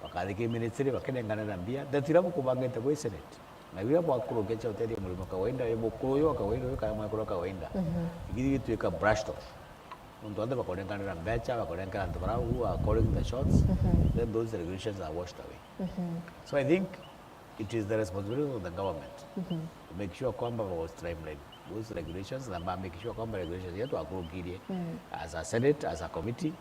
bakathi ki ministry, bakinenganira mbia, ndeto iria bukubangite gwi Senate. Na biria bwakurukia cia utethia murimo kawaida, wi mukuru uyu wa kawaida uyu kana mwekuru wa kawaida, igithi gituika brushed off. Nontu anthe bakurenkanira mbecha, bakurenkera antu baria who are calling the shots, then those regulations are washed away. So I think it is the responsibility of the government to make sure kwamba bago streamline those regulations na ba make sure kwamba regulations yetu akurukirie as a Senate, as a committee,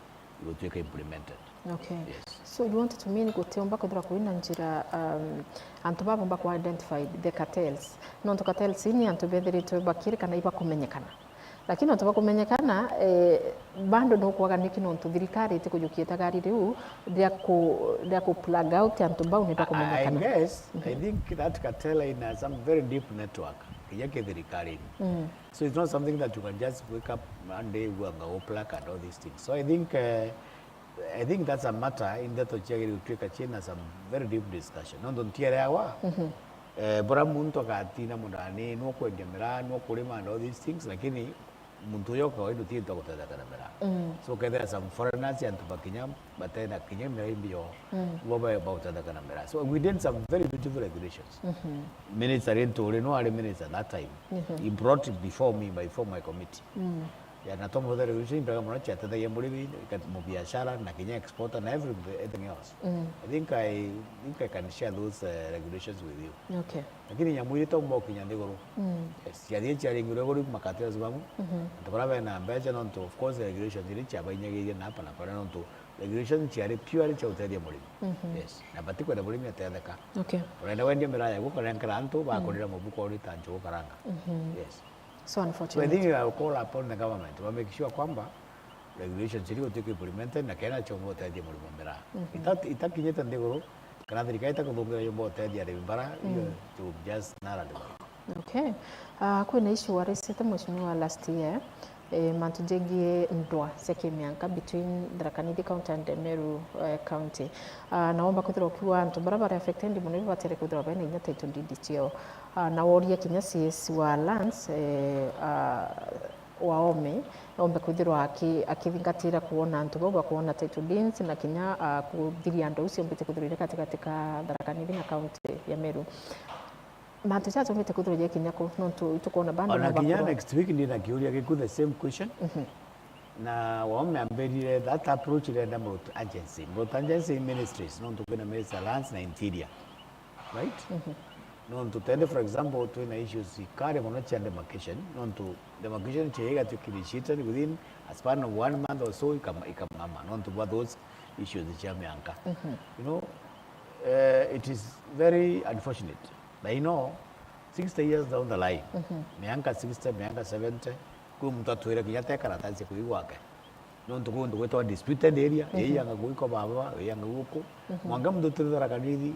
igutwika implemented. Okay. Yes. So you want to mean gutiumba kwithirwa kwina njira, um, antu babomba ku identify the cartels? Nontu cartels ni antu bethiritwe bakiri kana ibakumenyekana. Lakini antu bakumenyekana, eh, bado nukwaga niki nontu thirikari itikujukia itagari riu ria ku, ria ku plug out antu bau ni I, I bakumenyekana. guess, I think that cartel ina some very deep network kinya ki thirikarini. So it's not something that you can just wake up one day uga nga go placard all these things. So I think, eh, I think that's a matter in that ciagiri gutwika ciina some very deep discussion. Nontu ntielewa, eh, bora muntu agatina mundani, nukwendia miraa, nukurima and all these things, lakini muntu uyo kawaida uti into gutetheka na miraa. So kethira some foreigners, antu bakinya batena kinya miraa imbio, bo ba, bagutetheka na miraa. So we did some very beautiful regulations. Minister Linturi, no ari minister that time. He brought it before me, before my committee. Ya, na twamuthera regulations imbega muno ciatethagia murimi, ika-, mubiashara, na kinya exporter, na everything else. I think I, think I can share those, uh, regulations with you. Okay. Lakini nyamu iri taumba ukinya nthiguru. Yes, ciathie ciaringirwe iguru makatira zibamu. Antu baria bena mbecha, nontu of course regulations iri ciabainyagiria na hapa na pale, nontu regulations ciari purely cia utethia murimi. Yes, na batikwenda murimi atetheka. Okay. Urenda wendia miraa yaku, ukarenkera antu bakurira mubuko uri ta njugu karanga. Yes. So So I unfortunate. think I will call upon the government to make sure kwamba regulations iri gutwika implemented na kena chombo utethia murimi wa miraa. Ita-, itakinyite nthiguru, kana thirikari itakuthungira yombo utethia arimi bara, hiyo it will just null and void. Okay. Ah, kwina issue warisite mheshimiwa last year, eh, mantu jegie ndwa cia kimianka between Tharaka Nithi County and Meru, eh, County. Ah, na womba kwithirwa ukiuga antu bara bari affected muno ibatere kwithirwa bena inya title deed ciao. Ah, na woria kinya C S wa lands, eh, ah, wa Ome, ombe kwithirwa aki-, akithingatira kuona antu bau bakuona title deeds na kinya, ah, kuthiria ndau ciombite kwithirwa iri katigati ka Tharaka Nithi na county ya Meru. Mantu jaja ombite kwithirwa jakinya ku, nontu itukwona bado ona no kinya bakuru. Next week ndina kiuria giku, the same question. Na Waome ambirire that approach irenda Murut Agency. Murut Agency Ministries, nontu kwina Minister Lands na Interior. right? Nontu tende, for example, twina issues ikari mono cia demarcation, nontu demarcation cia igatwikirishite within a span of one month or so, ikam-, ikamama, nontu bwa those issues cia mianka. You know, eh, it is very unfortunate. But you know, sixty years down the line, mianka sixty, mianka seventy, kwi muntu atwire kinya te karatasi ya kuigwake. Nontu kwi guntu gwitagwa disputed area, ii anga guiko baba, ii anga guku. Mwanka muntu twithira Tharaka Nithi,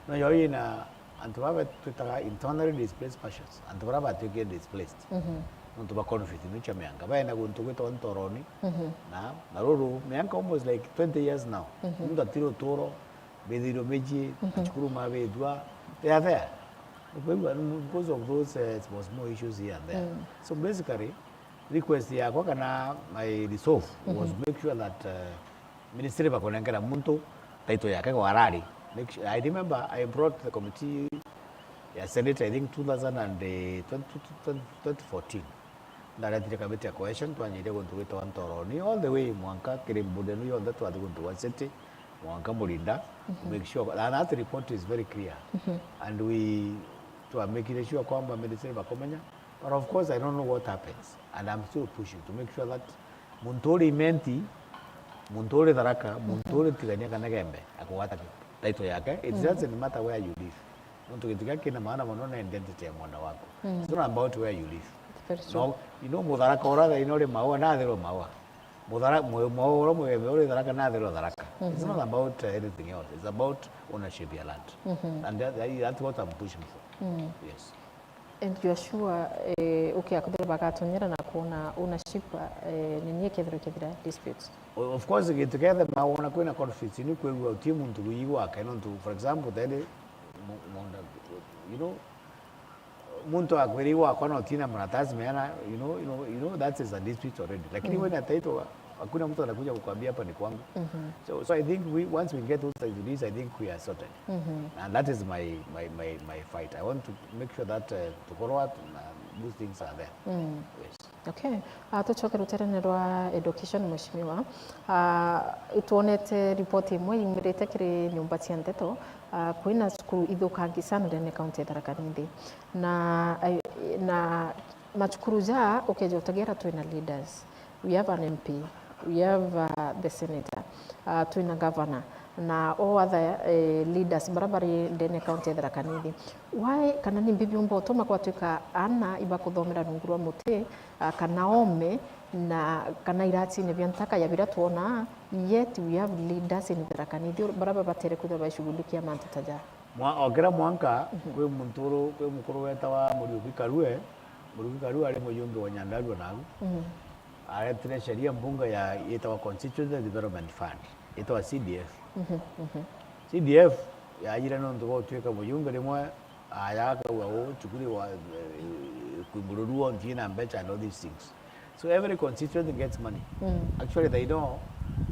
no yo ina antu baba twitaga internally displaced persons, antu bara batwikire displaced. Nontu ba conflict ino cia mianka. Baina guntu gwitagwa Ntoroni, na, na ruru, mianka almost like twenty years now. Muntu atiri uturo, bithirwe miji, macukuru mabithua, they are there. Ukwigua, because of those, eh, small, small issues here and there. So basically, request yakwa kana my resolve was make sure that, uh, ministry bakunengera muntu title yake kwa arari. Make sure, I remember I brought the committee ya Senate, I think two thousand and, eh, twenty, twenty, twenty fourteen. Ndaretire kamiti ya cohesion, twanyirie guntu gwitagwa Ntoroni, all the way mwanka kiri Mbudenu yonthe, twathi guntu gwa city, mwanka Murinda, to make sure, and that report is very clear. And we, twamekire sure kwamba ministry bakumenya, but of course I don't know what happens, and I'm still pushing to make sure that muntu uri Imenti, muntu uri Tharaka, muntu uri Tigania kana Gembe, akugwata title yake. It doesn't matter where you live. Nontu gintu kiria kina maana mono ni identity ya mwana waku. It's not about where you live. Very true. No, you know, Mutharaka ura thaino uri Maua, nathirwe Maua. Muthara-, mu-, Maua ura Mugembe uri Tharaka, nathirwe Tharaka. It's not about, uh, anything else. It's about ownership ya land. And that, that, that's what I'm pushing for. Yes. And you are sure, eh, ukiakuthira bagatonyera na kuona ownership, eh, nini ikethirwa ikethira disputes? O-, of course, gintu kiethe mawona kwina conflict ni kwigua uti muntu wii gwake, nontu, for example, tende mu-, munda, you know, muntu akwiri gwakwa no tina maratasi meana, you know, you know, you know, that is a dispute already. Lakini wena title, hakuna mtu anakuja kukwambia hapa ni kwangu. So, so I think we, once we get those titles, I think we are sorted. And that is my, my, my, my fight. I want to make sure that, uh, tukorwa na those things are there. Yes. Okay. Ah, tucoke ruterene rwa education, Mheshimiwa. Ah, itwonete ripoti imwe yumirite kiri nyumba cia ndeto, ah, kwina cukuru ithukangi sana ndene kaunti ya Tharaka Nithi. Na, eh, na macukuru ja ukeja utegera twina leaders. We have an M P, we have, uh, the senator, uh, twina governor, na all other, eh, leaders bara bari ndene kaunti ya Tharaka Nithi. Why, kana ni mbi biumba utuma gwatwika ana ibakuthomera rungu rwa muti, ah, kana ome, na kana iratine bia ntaka ya bira twona, yet we have leaders in Tharaka Nithi bara babatere kwithirwa baishughulikia mantu ta ja? Mwa-, okira mwanka, kwi muntu uru, kwi mukuru wetawa Muriuki Karue, Muriuki Karue ari mujumbe wa Nyandarua nagu. Aretire sheria mbunge ya, yetawa Constituency Development Fund, yetawa C D F. C D F yajire nontu gwa gutwika mujumbe rimwe, aya akauga uu, cukuru wa, eh, Kwimbururu wonthe ina mbeca and all these things. So every constituency gets money. Actually, they know,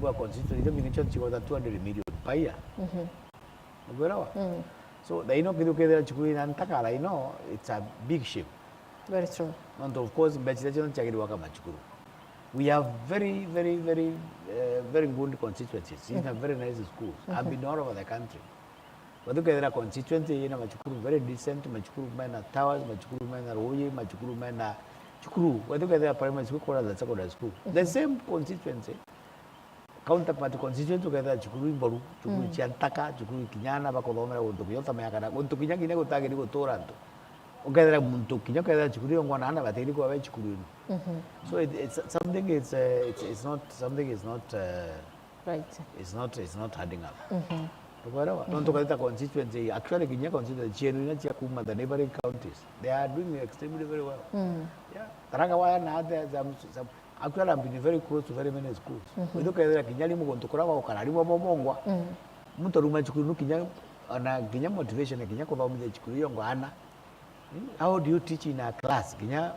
kwa constituency, icio mbingi cio cigota two hundred million per year. Nukwelewa? So, thaino kethira ukethira cukuru ina ntaka thaino, it's a big shame. Very true. Nontu, of course, mbeca iria cionthe ciagiri gwaka macukuru. We have very, very, very, eh, very good constituencies. Ina very nice schools. I've been all over the country. But ukethira constituency ina macukuru very decent, macukuru mena towers, macukuru mena ruuji, macukuru mena cukuru. But ukethira primary school, kura the secondary school. The same constituency, counterpart constituency, ukethira cukuru imboru, cukuru cia ntaka, cukuru kinya ana bakuthomera guntu kinya utamenya kana guntu kinya, kinya gutagiri gutura antu. Ukethira muntu kinya, ukethira cukuru iyo ngwana ana batiri kwa we cukuru ino. So it, it's something, it's, uh, it's, it's not, something is not, uh, right, it's not, it's not adding up. Tukwelewa? Nontu kathita constituency, actually kinya constituency cienu ina cia kuma the neighboring counties, they are doing extremely very well. Yeah. Tharaka waya na other, some, some, actually, I've been very close to very many schools. Withu kethira kinya rimu guntu kura gukara rimu bomongwa. Muntu aruma cukuru nu kinya, ona kinya motivation ya kinya kuthomithia cukuru iyo ngwana. Hmm? How do you teach in a class? Kinya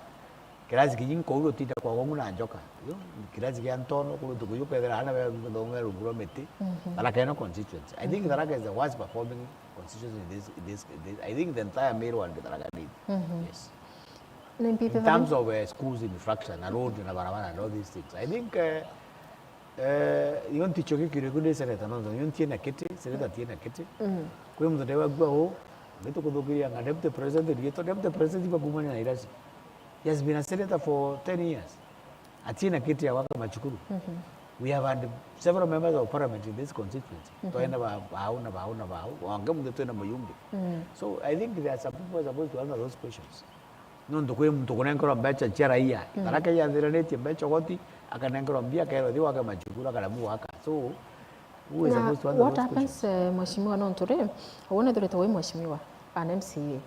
kirasi kinya nkouru utinda kwa gongu na njoka. Yo, kirasi kia ntono kuru tukuyu kethira ana be thomera rungu rwa miti. Tharaka ino constituency. I think Tharaka is the worst performing constituency in this, in this, in this. I think the entire Meru and Tharaka Nithi. Yes. In terms of, uh, schools infrastructure na road na barabara and all these things, I think, uh, uh, yo nticho gikiro ku ni seneta nontu yo ntiena kiti, seneta tiena kiti. Kwi muntu ndewa gua u, Ngitukuthukiria nga deputy president rietwa, deputy president bakumania na irasi. He has been a senator for ten years. Atina kiti ya gwaka machukuru. We have had several members of parliament in this constituency. Twaina ba, bau na bau na bau. Wange muntu twina muyumbi. So I think there are some people who are supposed to answer those questions. Nontu kwi muntu kunenkerwa mbeca cia raia. Tharaka yathiranitie mbeca ugoti, akanenkerwa mbia, akerwa thi wake machukuru, akaremwa gwaka. So, who is Na supposed to answer what those happens, questions? Eh, mheshimiwa, nontu ri, wona ithurite wi mheshimiwa, an M C A.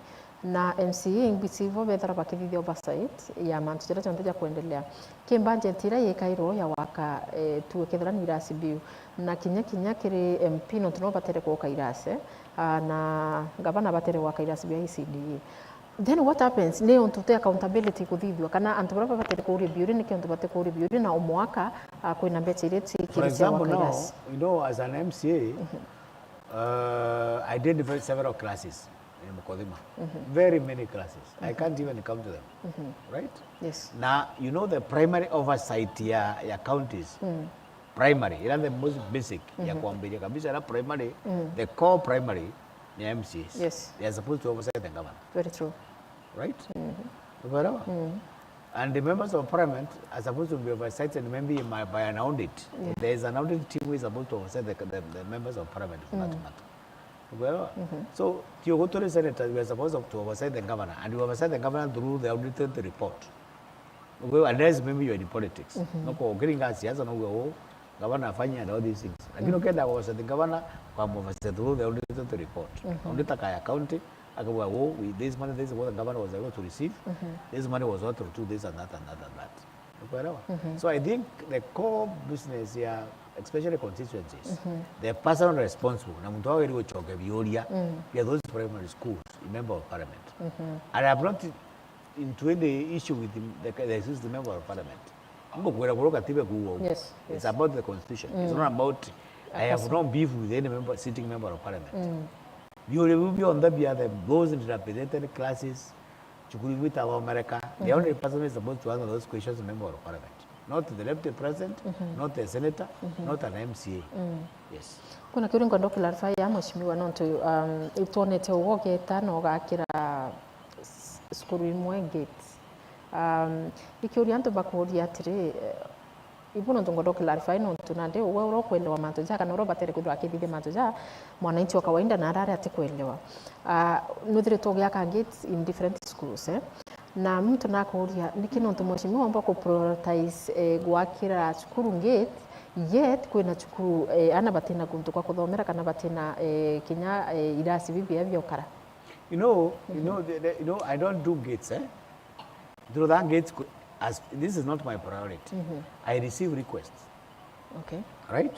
Na M C A imbisi ivo bethira bakithithia oversight ya mantu jaria jonthe ja kuendelea. Ki budget iria yikairwo ya waka, eh, tuge kethira ni irasi biu. Na kinya kinya kiri M P nontu no batere kuoka irasi, ah, na gavana batere gwaka irasi bia E C D A. Then what happens? Ni untu ti accountability kuthithua, kana antu baria babatere kuuria biuria, niki untu bate kuuria biuria, na o mwaka, ah, kwina mbeca iria ciikiri cia For example, gwaka now, irasi? You know, as an M C A, uh, I did ve- several classes in Mukothima. Very many classes. I can't even count them. Right? Yes. Na, you know, the primary oversight ya, ya counties, primary, ila the most basic ya kuambiria kabisa, ila primary, the core primary, ni M C As. Yes. They are supposed to oversight the governor. Very true. Right? Umeelewa? And the members of parliament are supposed to be oversighted maybe by, by an audit. There is an audit team who is supposed to oversight the, the, the members of parliament for that matter. Umeelewa? So, ti ugu turi senators, we are supposed to oversight the governor, and we oversight the governor through the audited report. Umeelewa? Unless maybe you are in politics. No, kwa ukiringa siasa, no, uwe, oh, governor afanye and all these things. Lakini ukienda oversight the governor, kwa oversight through the audited report. Auditor kaya county, akawa, oh, we, this money, this is what the governor was able to receive. This money was not through this and that and that and that. Ukuelewa? So I think the core business ya, especially constituencies, the person responsible, na muntu agiri gucokia biuria bia those primary schools, a member of parliament. And I'm not into any issue with the, the, the existing member of parliament. Ngukwira buru katiba kuuga uguo. Yes, It's yes. About the constitution. It's not about, I have no beef with any member, sitting member of parliament. Biuria biu bionthe bia the, those dilapidated classes, cukuru ibu itathomeka, the only person who is supposed to answer those questions is member of parliament. Not the deputy president, not the senator, not an M C A. Yes. Kuna kiuria ngwenda clarify ya mheshimiwa nontu, um, itwonete ugogeta na ugakira s- cukuru imwe gate. Um, ikiuria antu bakuuria atiri, eh, ibu nontu ngwenda clarify nontu nandi we uria ukwelewa mantu ja kana uria ubatere kwithirwa akithithia mantu ja mwananchi wa kawaida na arari atikwelewa. Ah, nwithiritwe ugiaka gates in different schools, eh? Na muntu nakuuria, niki nontu mheshimiwa omba ku prioritize, eh, gwakira cukuru gate, yet kwina cukuru, eh, ana batina kuntu kwa kuthomera kana batina, eh, kinya, eh, irasi bibia bia ukara? You know, you know, the, the, you know, I don't do gates, eh? Through that gates, as this is not my priority. I receive requests. Okay. Right?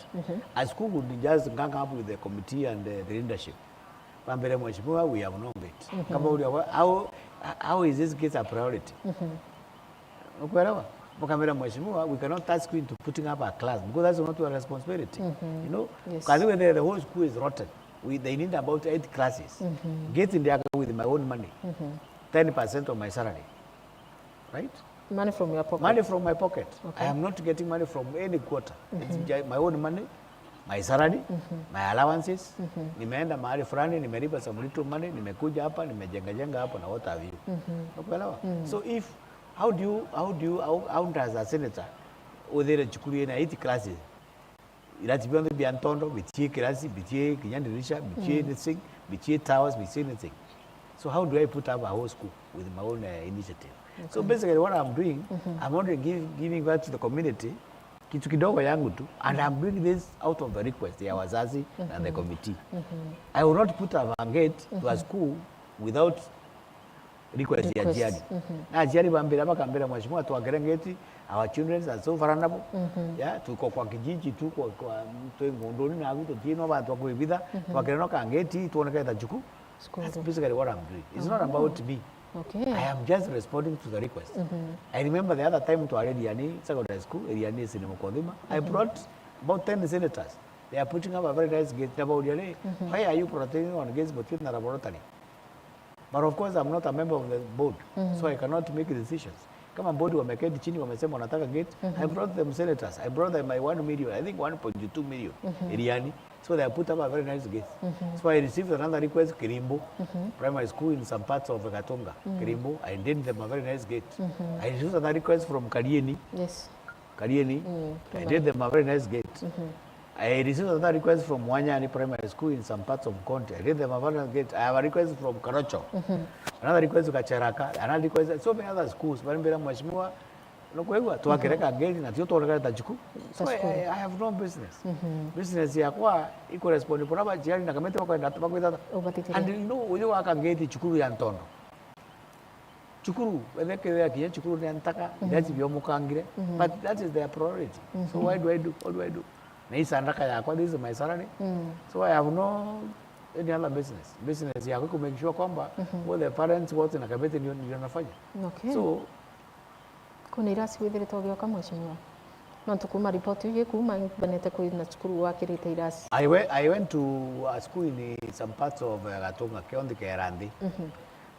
As school would just gang up with the committee and the, the leadership. Bambere, mheshimiwa, we have no gate. Kama uli, how, how is this gate a priority? Ukuelewa? Mukambira, mheshimiwa, we cannot ask you into putting up a class because that's not your responsibility. You know, Yes. Kazi whether the whole school is rotten. We, they need about eight classes. Gate ndiaka with my own money. Ten percent of my salary. Right? Money from your pocket. Money from my pocket. Okay. I am not getting money from any quarter. It's my own money, my salary, my allowances. Nimeenda mahali fulani, nimelipa some little money, nimekuja hapa, nimejenga jenga hapo na what have you. Unaelewa? So if, how do you, how do you, how, how does a senator uthire cukuru ina eight classes? Irati bionthe bia ntondo, bitie kirasi, bitie kinya dirisha, bitie anything, bitie towers, bitie anything. So how do I put up a whole school with my own, uh, initiative? So basically what I'm doing, I'm only give, giving back to the community kitu kidogo yangu tu, and I'm doing this out of the request ya wazazi na the committee. I will not put up a gate to a school without request ya aciari. Na aciari bambira, bakambira, mheshimiwa, twakire gate, our children are so vulnerable. Yeah, tuko kwa kijiji, tuko kwa, twi ngunduni na agu tutina bantu ba kwibitha, twakire no ka gate, twoneke ta cukuru. That's basically what I'm doing. It's not about me. Okay. I am just responding to the request. I remember the other time twari Riani Secondary School, Riani is in Mukothima. I brought about ten senators. They are putting up a very nice gate. Ndabauria ri, why are you protesting on gates but in the laboratory? But of course, I'm not a member of the board, so I cannot make decisions. Kama board wameketi chini, wamesema wanataka gate, I brought them senators. I brought them my one million, I think one point two million Riani. So they have put up a very nice gate. So I received another request, Kirimbu Primary School in some parts of Gatunga. Kirimbu, I did them a very nice gate. I received another request from Karieni. Yes. Karieni. I did them a very nice gate. I received another request from Wanyani Primary School in some parts of County. I did them a very nice gate. I have a request from Karocho. Another request to Kacheraka. Another request, so many other schools. Bari mbira mheshimiwa, nukwigua, twakireka gate na tio twonekana ta cukuru. So I, I, I have no business. Business yakwa iku respond kura baciari na kamiti bakwenda bakwithata. And you know, uyu waka gate cukuru ya Ntondo. Cukuru, wethe kethira kinya cukuru ni ntaka, irati biomukangire, but that is their priority. So why do I do? What do I do? Na hii sandaka yakwa, this is my salary. So I have no any other business. Business yakwa ku make sure kwamba all the parents wote na kamiti ndio ndio nafanya. Okay. So Kuna irasi withirite ugioka, mheshimiwa? Nontu kuma ripoti iu ikuma, mbanete kwina cukuru wakirite irasi. I went, I went to a school in some parts of uh, Gatunga, County Kera Nthi.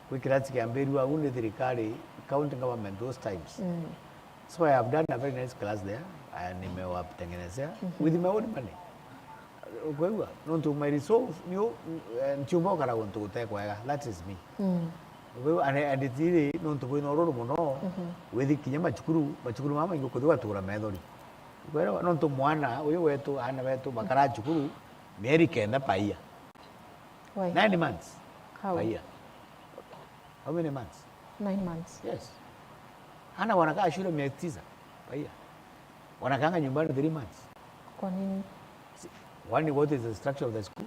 Kwi kirasi kiambirue au ni thirikari, county government those times. So I have done a very nice class there. Uh, nimewatengenezea with my own money. Ukwigua? Nontu my resolve ni u- eh, ntiumba gukara guntu gute kwega. That is me. Ukwigua? And, and it really, nontu kwina ururu muno, withi kinya macukuru, macukuru mama maingi kuthi ugatura methori. Ukwelewa? Nontu mwana uyu wetu, ana betu bakara cukuru mieri kenda per year. Why? Nine months How? per year. How many months? Nine months. Yes. Ana wanakaa shule miezi tisa per year. Wanakaanga nyumbani three months. Kwa nini? Kwani what is the structure of the school?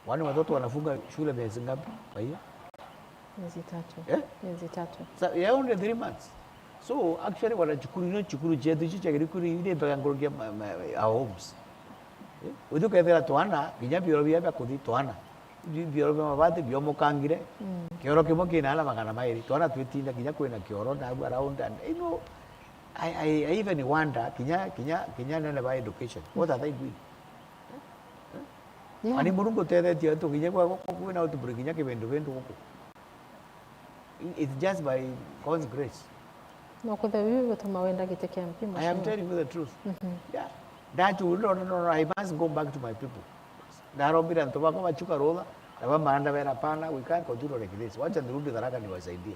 Kwani watoto wanafunga shule miezi ngapi per year? Miezi tatu. Eh? Miezi tatu. Sa, ya only three months. So actually wana cukuru ino cukuru cietu icio ciagiri kuri iri mpaka nkurukia ma- ma- our homes. Eh? Uthi ukethira twana kinya bioro bia bia kuthi twana. Bi- bioro bia mabati biomokangire. Kioro kimwe kina ana magana mairi. Twana twitinda kinya kwina kioro na around and you know I, I, I even wonder kinya kinya kinya nene ba education. What are they doing? Yeah. Ani Murungu utethetie antu kinya kwa kwa kwina outbreak kinya kibendu bendu guku. It's just by God's grace. No kuthe wiu gutuma wenda giti kia M P, I am mheshimiwa. Telling you the truth. Yeah. That you no, no, no, I must go back to my people. Ndarombire antu bakwa bachuka rutha na bamanda bera pana, we can't continue like this. Wacha nirudi Tharaka niwasaidie.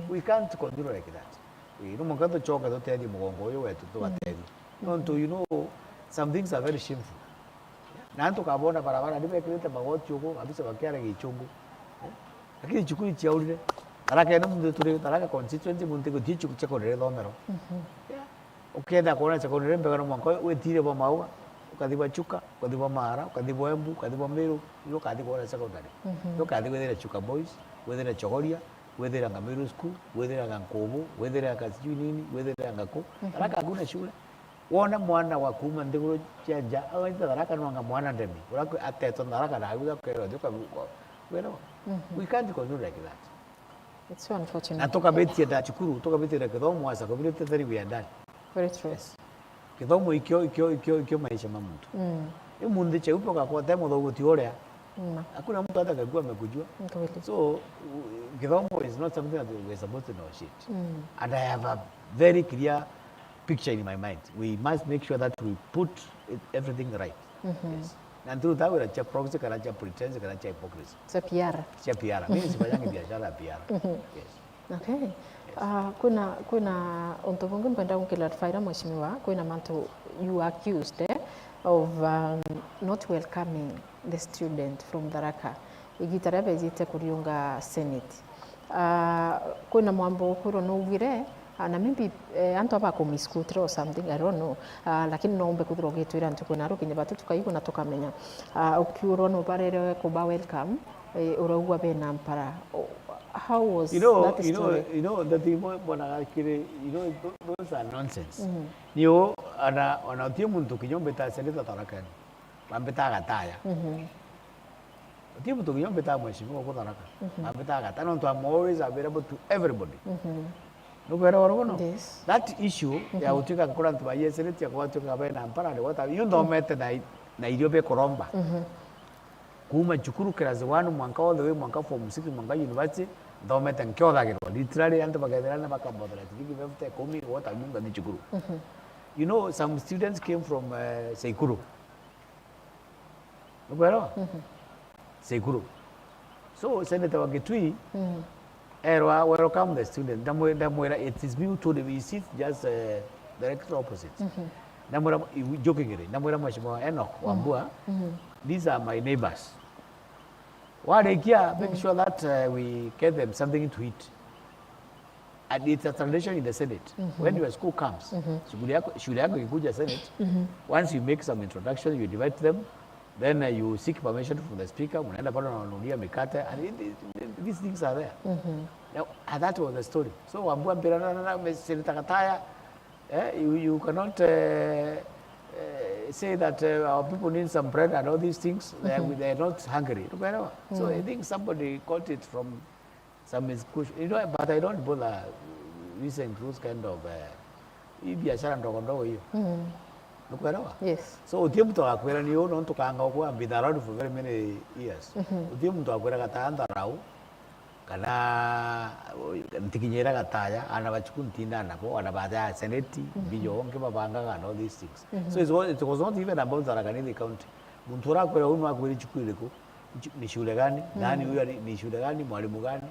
We can't continue like that. Ii, no mwanka tucoke tutethie mugongo uyu wetu tugatethie. Nontu you know some things are very shameful. Na antu kabona barabara ni bekirite magoti ugu, kabisa bakiara gichungu. Eh? Lakini cukuru ciaurire. Tharaka ino muntu turi Tharaka constituency muntu guthii cukuru cia kurere thomero. Yeah. Ukenda kuona secondary mbega no mwanka witire bwa Mauga, ukathi bwa Chuka, ukathi bwa Mara, ukathi bwa Embu, ukathi bwa Meru, ni ukathi kuona secondary. Ni ukathi withire Chuka Boys, withire Chogoria, withire Ngamiru School, withire Nkubu, withire Kasijui nini, withire Ngaku. Tharaka hakuna shule. Wona mwana wa kuuma nthiguru cia nja, agaita Tharaka nwanga mwana ndemi. Urakwe atetwa Tharaka na aruga kwero, thuka wero. We can't continue like that. It's so unfortunate. Na tukabitie nda cukuru, tukabitie nda kithomo as a community, then we are done. Very true. Kithomo ikio, ikio, ikio, ikio maisha ma muntu. Ni muntu cheupe ukakote muthoguti uria. Hakuna mtu hata kagua amekujua. Ni kweli. So u- kithomo is not something that we're supposed to negotiate. And I have a very clear picture in my mind. We must make sure that we put it, everything right. Yes. Na through that, we're a proxy, kana cha pretense, kana cha hypocrisy. It's a P R. Cha P R. Mimi sifanyangi biashara ya P R. Yes. Okay. Uh, kwina kwina untu bungi mpenda guclarify, mheshimiwa, kwina mantu you accused eh, of um, not welcoming the student from Tharaka igita ria bejite kuriunga senate. Uh, kwina mwambo ukwirwo nugire uh, na maybe eh, antu abakumiskutira or something, I don't know. Uh, lakini no umbe kuthirwa ugitwira antu kwina rukinye batu tukaigua na tukamenya uh, ukiurwa no barere kuba welcome eh, uraugua bena mpara. Oh, how was You know, that you know, story? You know, that thing mwana akire, you know, tho- those are nonsense. Ni o ana ona utie muntu kinya umbita senator Tharaka ni. Bambita gataya. Utie muntu kinya umbita mheshimiwa ku Tharaka. Bambita gataya. No, I'm always available to everybody. Nukwera oro no? Yes. That issue ya utuika kura antu ba senate ya kwa tuika bena mpara ni wata. You nthomete na na irio be kuromba. Kuuma cukuru class one mwanka all the way mwanka form six mwanka university, nthomete nkiothagirwa. Literally antu bakethira na bakambothera ciringi fifty, ikumi, what a munga ni cukuru. You know, some students came from uh, Seikuru. Nukwelewa? Seikuru. So Senator wa Kitui erwa, "Welcome the student." Ndamwe- ndamwira, "It is me who told him, he sits just uh, directly opposite." Ndamwira, jokingly, ndamwira, "Mheshimiwa Enoch Wambua, these are my neighbors. Warikia, make sure that uh, we get them something to eat." And it's a tradition in the Senate. When your school comes, shughuli yako, shughuli yako ikikuja Senate, once you make some introduction, you invite them, then uh, you seek permission from the speaker, mnaenda pale unanunulia mikate, and it, it, it, these things are there. Now, and that was the story. So Wambua Mpira na, na, na, Senator Gataya, eh, you, you cannot uh, uh, say that uh, our people need some bread and all these things. They are, they are not hungry. Unaelewa? So I think somebody got it from some institution. You know, but I don't bother using those kind of uh, hii biashara ndogo ndogo hiyo. Nukwelewa? Yes. So utie mtu akwira ni uno ntukanga kwa been around for very many years. Utie mtu akwira gata ndarau kana ntikinyira gataya, ana bachuku ntinda nabo, ana baja seneti, bijo onke babangaga and all these things. So it's, it was not even about Tharaka Nithi County. Muntu urakwira unu akwira chuku iriku, ni shule gani, nani huyo, ni shule gani, mwalimu gani?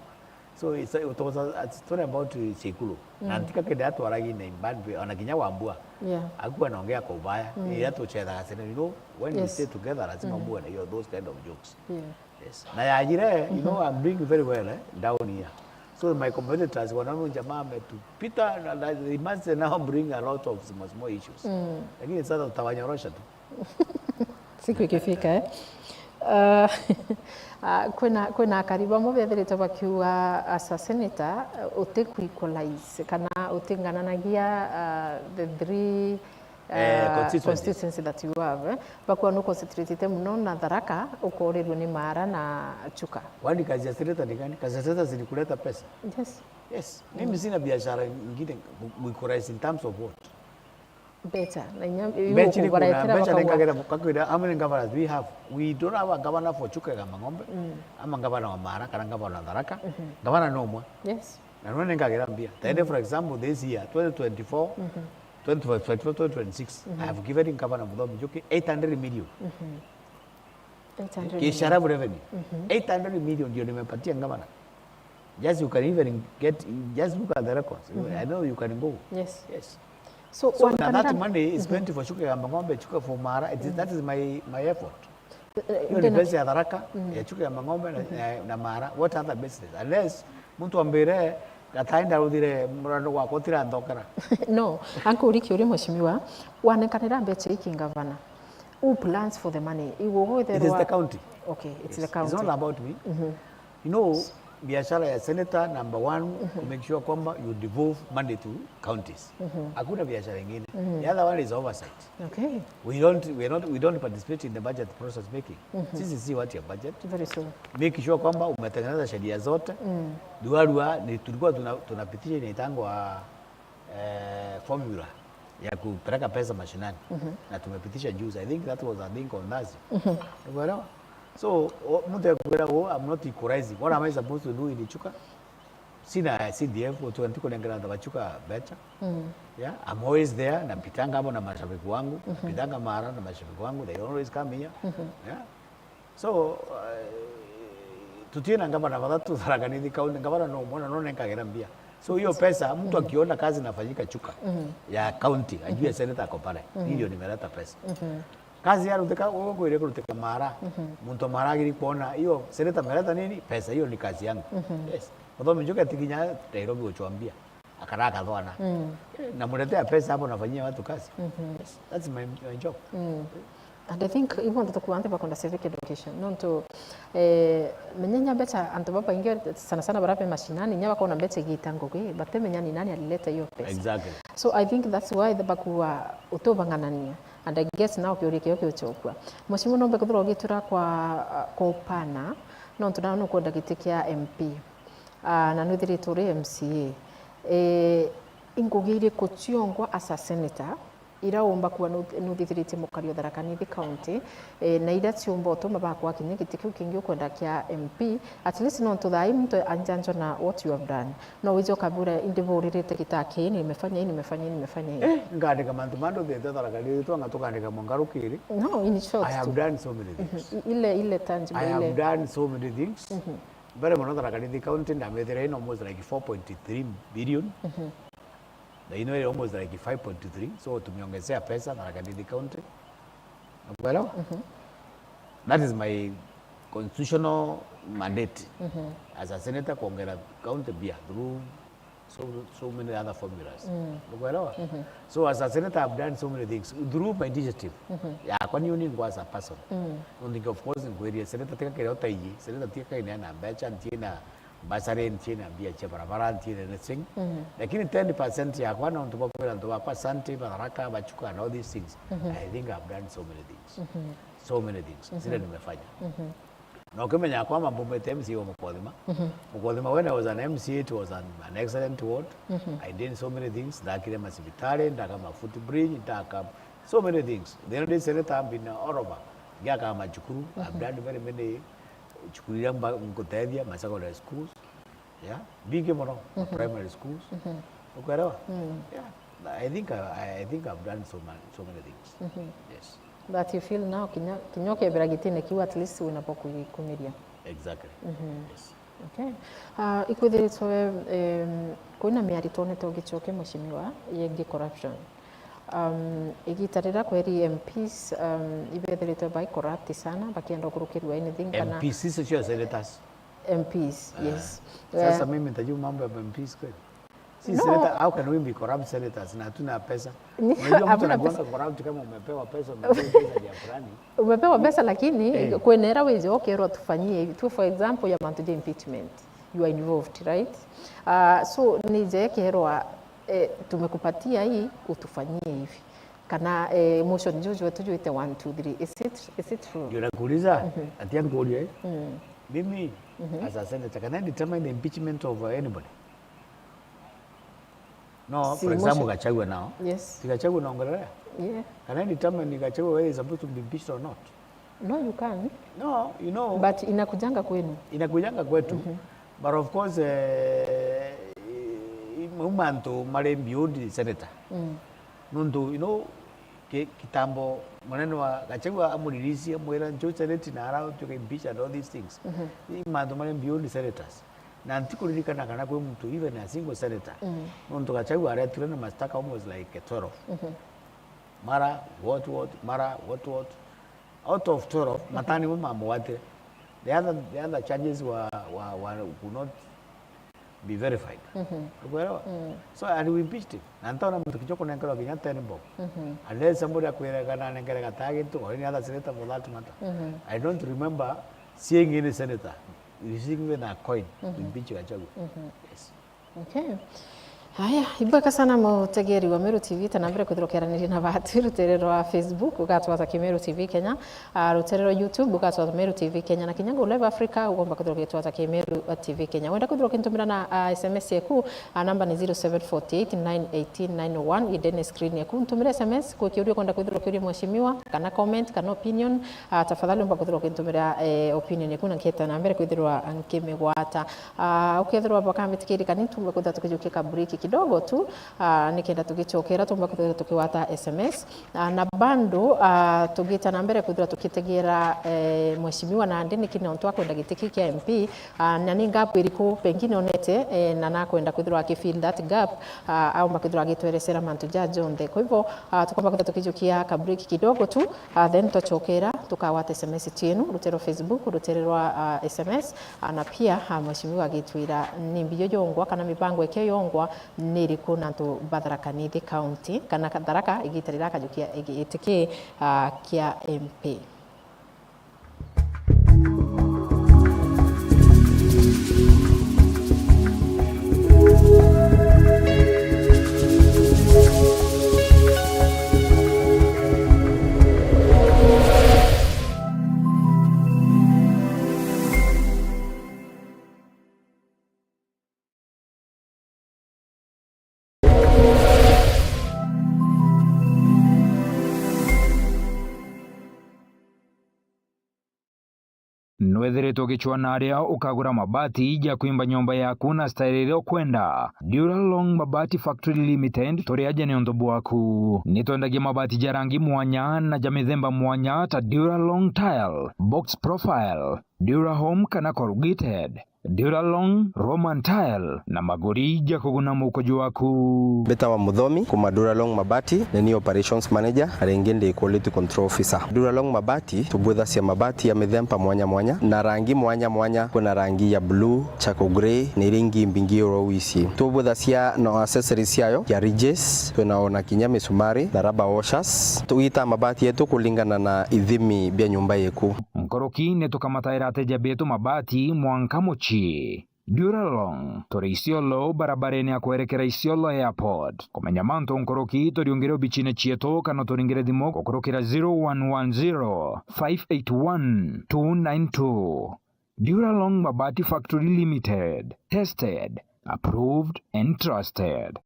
So it's, it was a, a story about Seikuru. Na ntika kende atwaragia in a bad way, ona kinya Wambua. Yeah. Akuwa anaongea kwa ubaya. Ila tuchethaga sana, you know, when we stay together, lazima muwe na hiyo, those kind of jokes. Yeah. Yes. Na yajire, you know, I'm doing very well eh, down here. So my competitors wanaona jamaa ametupita, na they must now bring a lot of small, small issues. Lakini sasa tutawanyorosha tu. Siku ikifika eh. Uh, uh, kwina kwina akari bamwe bethirite bakiuga as a senator uh, uti equalize kana utingananagia uh, the three uh, Eh, constituencies. Constituency that you have eh. Bakwa no concentrate muno na Tharaka ukorirwe ni Maara na Chuka. Kwani kazi ya senator ni gani? Kazi ya senator si ni kuleta pesa. Yes. Yes. Mimi sina biashara ingine ku- ku equalize in terms of what? Better. Na inya Mbecha ni kuna, kubaretera mbecha ni bakawa. Kagera, kakwira, how many governors do we have? We don't have a governor for Chuka Igamba Ng'ombe, ama governor wa Maara, kana governor wa Tharaka. Governor no umwe. Yes. Na none nkagira mbia. Tende, for example, this year, twenty twenty-four, twenty-five, twenty-four, twenty twenty-six, I have given governor Muthomi Njuki eight hundred million. Eight hundred million. Kisharabu revenue. Eight hundred million ndio nimepatia governor. Just you can even get, just look at the records. I know you can go. Yes. Yes. So, So one na that hundred money is spent for Chuka Igamba Ng'ombe, Chuka for Maara. It is, that is my, my effort. Eh, Hiyo ni ndena- pesa ya Tharaka, ya Chuka Igamba Ng'ombe na, na, na Maara. What other business? Unless mtu ambire, "Gataenda ruthire murano gwakwa utira nthokera." No, ankuri kiuria mheshimiwa, wanekanira mbecha iki ngavana. Who plans for the money? Igwe It is the county. Okay, it's the county. It's not about me. You know, biashara ya senator number one, to make sure kwamba you devolve money to counties. Hakuna biashara ingine. The other one is oversight. Okay. We don't, we are not, we don't participate in the budget process making. Sisi si watu ya budget. Very true. Make sure kwamba umetengeneza sheria zote. Duarua ni tulikuwa tuna, tunapitisha inaitangwa eh, formula ya kupeleka pesa mashinani. Na tumepitisha juzi. I think that was a thing on Thursday. Umeelewa? So o- mtu ya kuelewa, "Oh, I'm not equalizing. What am I supposed to do in Chuka?" Sina C D F, watu wanataka kunengera na Chuka becha. Yeah, I'm always there, napitanga hapo na mashabiki wangu, napitanga Maara na mashabiki wangu, they always come here. Yeah. So uh, tutina ngavana bathatu Tharaka Nithi County, ngavana no mwana no nenkagira mbia. So hiyo pesa mtu akiona kazi inafanyika Chuka ya county, ajue senator ako pale. Hii ndio nimeleta pesa. Kazi ya rutika, wewe kwire kurutika Maara. Muntu Maara agiri kuona hiyo senator ameleta nini? Pesa, hiyo ni kazi yangu. Yes. Muthomi Njuki atikinya Nairobi guchwambia. Akara akathwana. Eh, namuletea pesa hapo, nafanyia watu kazi. Yes, that's my, my job. And I think even the tukuante bakonda civic education. Nontu eh, menyenya mbecha antu babaingi sana sana barabe mashinani, nya bakona mbecha igita ngugi, batemenya ni nani alileta hiyo pesa. Exactly. So I think that's why the bakuwa utubanganania. And I guess now kiuria kio kiuchokua. Mheshimiwa, nombe kuthura ugitura kwa kwa upana, nontu nao nukwenda giti kia M P. Ah, na nwithiritwe uri M C A. Eh, ingugi iriku ciongwa as a senator ira umba kuwa nu-, nuthithiritie mukari o Tharaka Nithi County, eh, na ira ciumba utuma bakwa kinya giti kiu kingi ukwenda kia M P, at least nontu thaa ii muntu anjanjwa na what you have done. No wije ukabura, "Indi buririte gitaa kii, nimefanya hii, nimefanya hii, nimefanya hii." Eh, ngandika mantu mandu thete Tharaka Nithi twanga tukandika mwangarukiri. No, in short I have tu. done so many things. Mhm. I-, ile, ile tangible, I have ile. done so many things. Mhm. Mbere mono Tharaka Nithi County ndamethira in almost like four point three billion. Mhm. Na ino iri almost like five point three, so tumeongezea pesa Tharaka Nithi County. Nakuelewa? Mhm. That is my constitutional mandate Mhm. as a senator, kuongera county pia through so, so many other formulas. Mm. Nakuelewa? Mhm. So as a senator, I've done so many things through my initiative. Mhm. Yakwa niyo ningwa as a person. Mm. Nontu of course ngwirie senator tiga kiria utaiji, senator tiga kaine na mbecha, ntiina bursary, ntiina mbia cia barabara, ntiina anything. Mhm. Lakini ten percent yakwa nontu bwa kwira antu bakwa asante, Batharaka, Bachuka and all these things. Mhm. I think I've done so many things. Mhm. So many things. Mhm. Zile nimefanya. Mhm. Na ukimenya kwamba mbumite M C A wa Mukothima. Mhm. Mukothima when I was an M C A, it was an, an excellent ward. Mhm. I did so many things. Ndakire masibitari, ndaka ma footbridge, ndaka so many things. Then the senator I've been all over. Ngiaka macukuru, I've Mhm. done very many cukuru iria mba-, nkutethia, ma secondary schools. Yeah, mbingi mono, ma Mhm. primary schools. Mhm. Ukwelewa? Mm. Yeah, I think I, I think I've done so many, so many things. Mhm. Yes. But you feel now kinya, kinya ukebera gitine kiu, at least wina bo kuikumiria. Exactly. Mhm. Yes. Okay. Ah, ikwithiritwe, em, kwina miari twonete ugicokia mheshimiwa yengi corruption. Um, igita riria kweri M Ps, um, ibethiritwe bai corrupt sana, bakienda ukurukirua anything kana M Ps, sisi sio senators. M Ps, Eh. yes. Sasa Eh. mimi nitajua mambo ya M Ps kweli? Si No. senator, how can we be corrupt senators na hatuna pesa? Ni-, Unajua mtu hamna anakuanga pesa. corrupt kama umepewa pesa, umepewa pesa ya fulani. Umepewa pesa lakini Eh. kwina era wije ukerwa tufanyie hivi. Tu for example ya mantu ja impeachment. You are involved, right? Ah, so nije kerwa, eh, tumekupatia hii, utufanyie hivi. Kana, eh, motion juju wetu juite one, two, three. Is it, is it true? Ndio nakuuliza, Mhm. atia nkuuria, eh? Mm. Mimi, Mhm. as a senator, can I determine the impeachment of, uh, anybody? No, Si for example, motion. Gachagua now. Yes. Si Gachagua naongelea? Yeah. Can I determine Gachagua whether he's supposed to be impeached or not? No, you can. No, you know. But inakujanga kwenu. Inakujanga kwetu. Mhm. But of course, eh, i-, mau mantu mari beyond senator. Mm. Nontu, you know, ki-, kitambo munene wa Gachagua amurelease, amwira, "Njoo Senate na ara utuike impeach and all these things." Mhm. Ni mantu mari beyond senators. Na ntikuririkana kana kwi muntu, even a single senator. Mm. Nontu Gachagua aretire na mashtaka almost like twelve. Mhm. Mara, what, what, mara, what, what. Out of twelve, matano nimo mamugwatire. The other, the other charges were, were, were, could not be verified. Mhm. Ukuelewa? Mm. So, and we impeached him. Na ntaona muntu kinya kunenkerwa kinya ten bob. Mhm. Unless somebody akwira kana anenkere Gatagi gintu, or any other senator for that matter. Mhm. I don't remember seeing any senator receiving a coin to Mhm. impeach Gachagua. Mhm. Yes. Okay. Haya, ibwega sana mutegeri wa Meru T V, tana mbere kwithirwa ukiaraniria na batu rutere rwa Facebook, ugatwatha ki Meru T V Kenya, ah, rutere rwa YouTube, ugatwatha Meru T V Kenya, na kinya nguu Live Africa, ugomba kwithirwa ugitwatha ki Meru T V Kenya. Wenda kwithirwa ukintumira na, ah, S M S yeku, ah, namba ni zero seven forty eight nine eighteen nine one, iri ndene screen yeku. Ntumire S M S, kwi kiuria ukwenda kwithirwa ukiuria mheshimiwa, kana comment, kana opinion, ah, tafadhali umba kwithirwa ukintumira, eh, opinion yeku na nketa na mbere kwithirwa nkimigwata. Ah, ukethirwa bwakambitikiria kani, tumba kwithirwa tukijukia ka break kidogo tu, ah, nikenda tugicokera, tumba kwithirwa tukiwata S M S. Ah, na bando, ah, tugita na mbere kwithirwa tukitegera, eh, mheshimiwa nandi niki nontu akwenda giti ki kia M P, ah, na ni gap iriku pengine onete, eh, na nakwenda kwithirwa aki fill that gap, ah, aumba kwithirwa agitwerecera mantu ja jonthe. Kwa hivyo, ah, tukomba kwithirwa tukijukia ka break kidogo tu, ah, then twacokera tukawata S M S cienu, rutere rwa Facebook, rutere rwa, ah, S M S, ah, na pia, ah, mheshimiwa agitwira ni mbi yo yongwa kana mibango ikio yongwa ni iriku na antu ba Tharaka Nithi County, kana ka-, Tharaka igita riria akajukia igi-, giti ki, ah, kia M P. Nwethiritwe ugicwaa na aria ukagura mabati ja kwimba nyomba yaku na style iria ukwenda. Duralong Mabati Factory Limited, turi aja ni untu bwaku. Ni twendagia mabati ja rangi mwanya na ja mithemba mwanya ta Duralong Tile, Box Profile, Durahome kana Corrugated, Duralong, Roman Tile na maguri ja kuguna muuko jwaku. Mbitawa Muthomi, kuma Duralong Mabati, ni ni operations manager, na ringi ndi quality control officer. Duralong Mabati, tubwithacia mabati ya mithemba mwanya mwanya, na rangi mwanya mwanya. Kwina rangi ya blue, charcoal grey, na iria ingi mbingi oro wici. Tubwithacia na accessories ciayo, ya ridges, twina ona kinya misumari, na rubber washers. Tugitaa mabati yetu kulingana na ithimi bia nyumba yeku. Nkuruki ni tukamataira ateja betu mabati mwanka mucii. Duralong, turi Isiolo, barabarene ya kwerekera Isiolo Airport. Kumenya mantu nkuruki, turiungire obicine cietu kana turingire thimu gukurukira zero one one zero, five eight one, two nine two. Duralong Mabati Factory Limited. Tested, approved and trusted.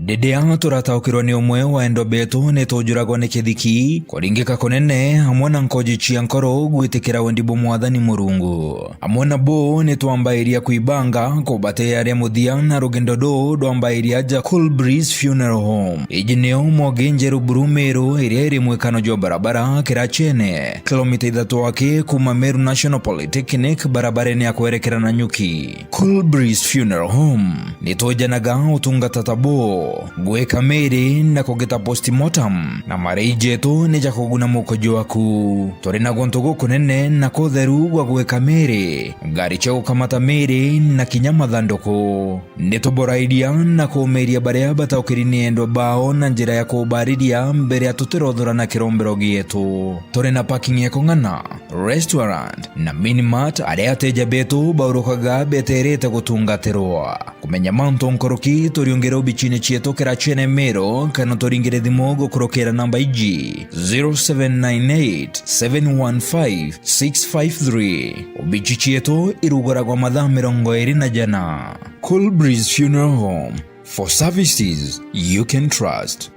Ndiria turataukirwa ni umwe wa endwa betu, ni tujuragwa ni kithiki, kuringika kunene, amwe na nkoji cia nkoro gwitikira wendi bwa Mwathani Murungu. Amwe nabo ni twambairia kwibanga kubatearia muthia na rugendo ruu rwambairia aja Cool Breeze Funeral Home. Iji nio Mwogi Njeru Buru Meru, iria iri mwikano jwa barabara Kirachene, kilomita ithatu aki kuma Meru National Polytechnic, barabarene ya kwerekera Nanyuki. Cool Breeze Funeral Home, ni twejanaga utungata ta buu. Gwika miri na kugita postmortem, na marei jetu ni ja kuguna muko jwaku. Turi na guntu gukunene na kutheru gwa gwika miri, ngari cia gukamata miri, na kinya mathanduku. Ni tuborairia na kuumiria baria bataukiri ni endwa bao na njira ya kubariria mbere ya tutirothora na kirombero gietu. Turi na parking ya kung'ana, restaurant, na mini mart, aria ateja betu baurukaga beterete gutungatirwa. Kumenya mantu nkuruki, turiungire obicine cietu Kirachene Meru, kana turingire thimu gukurukira namba iji, zero seven nine eight, seven one five, six five three. Obici cietu iruguragwa mathaa mirongo iri na jana. Cool Breeze Funeral Home, for services you can trust.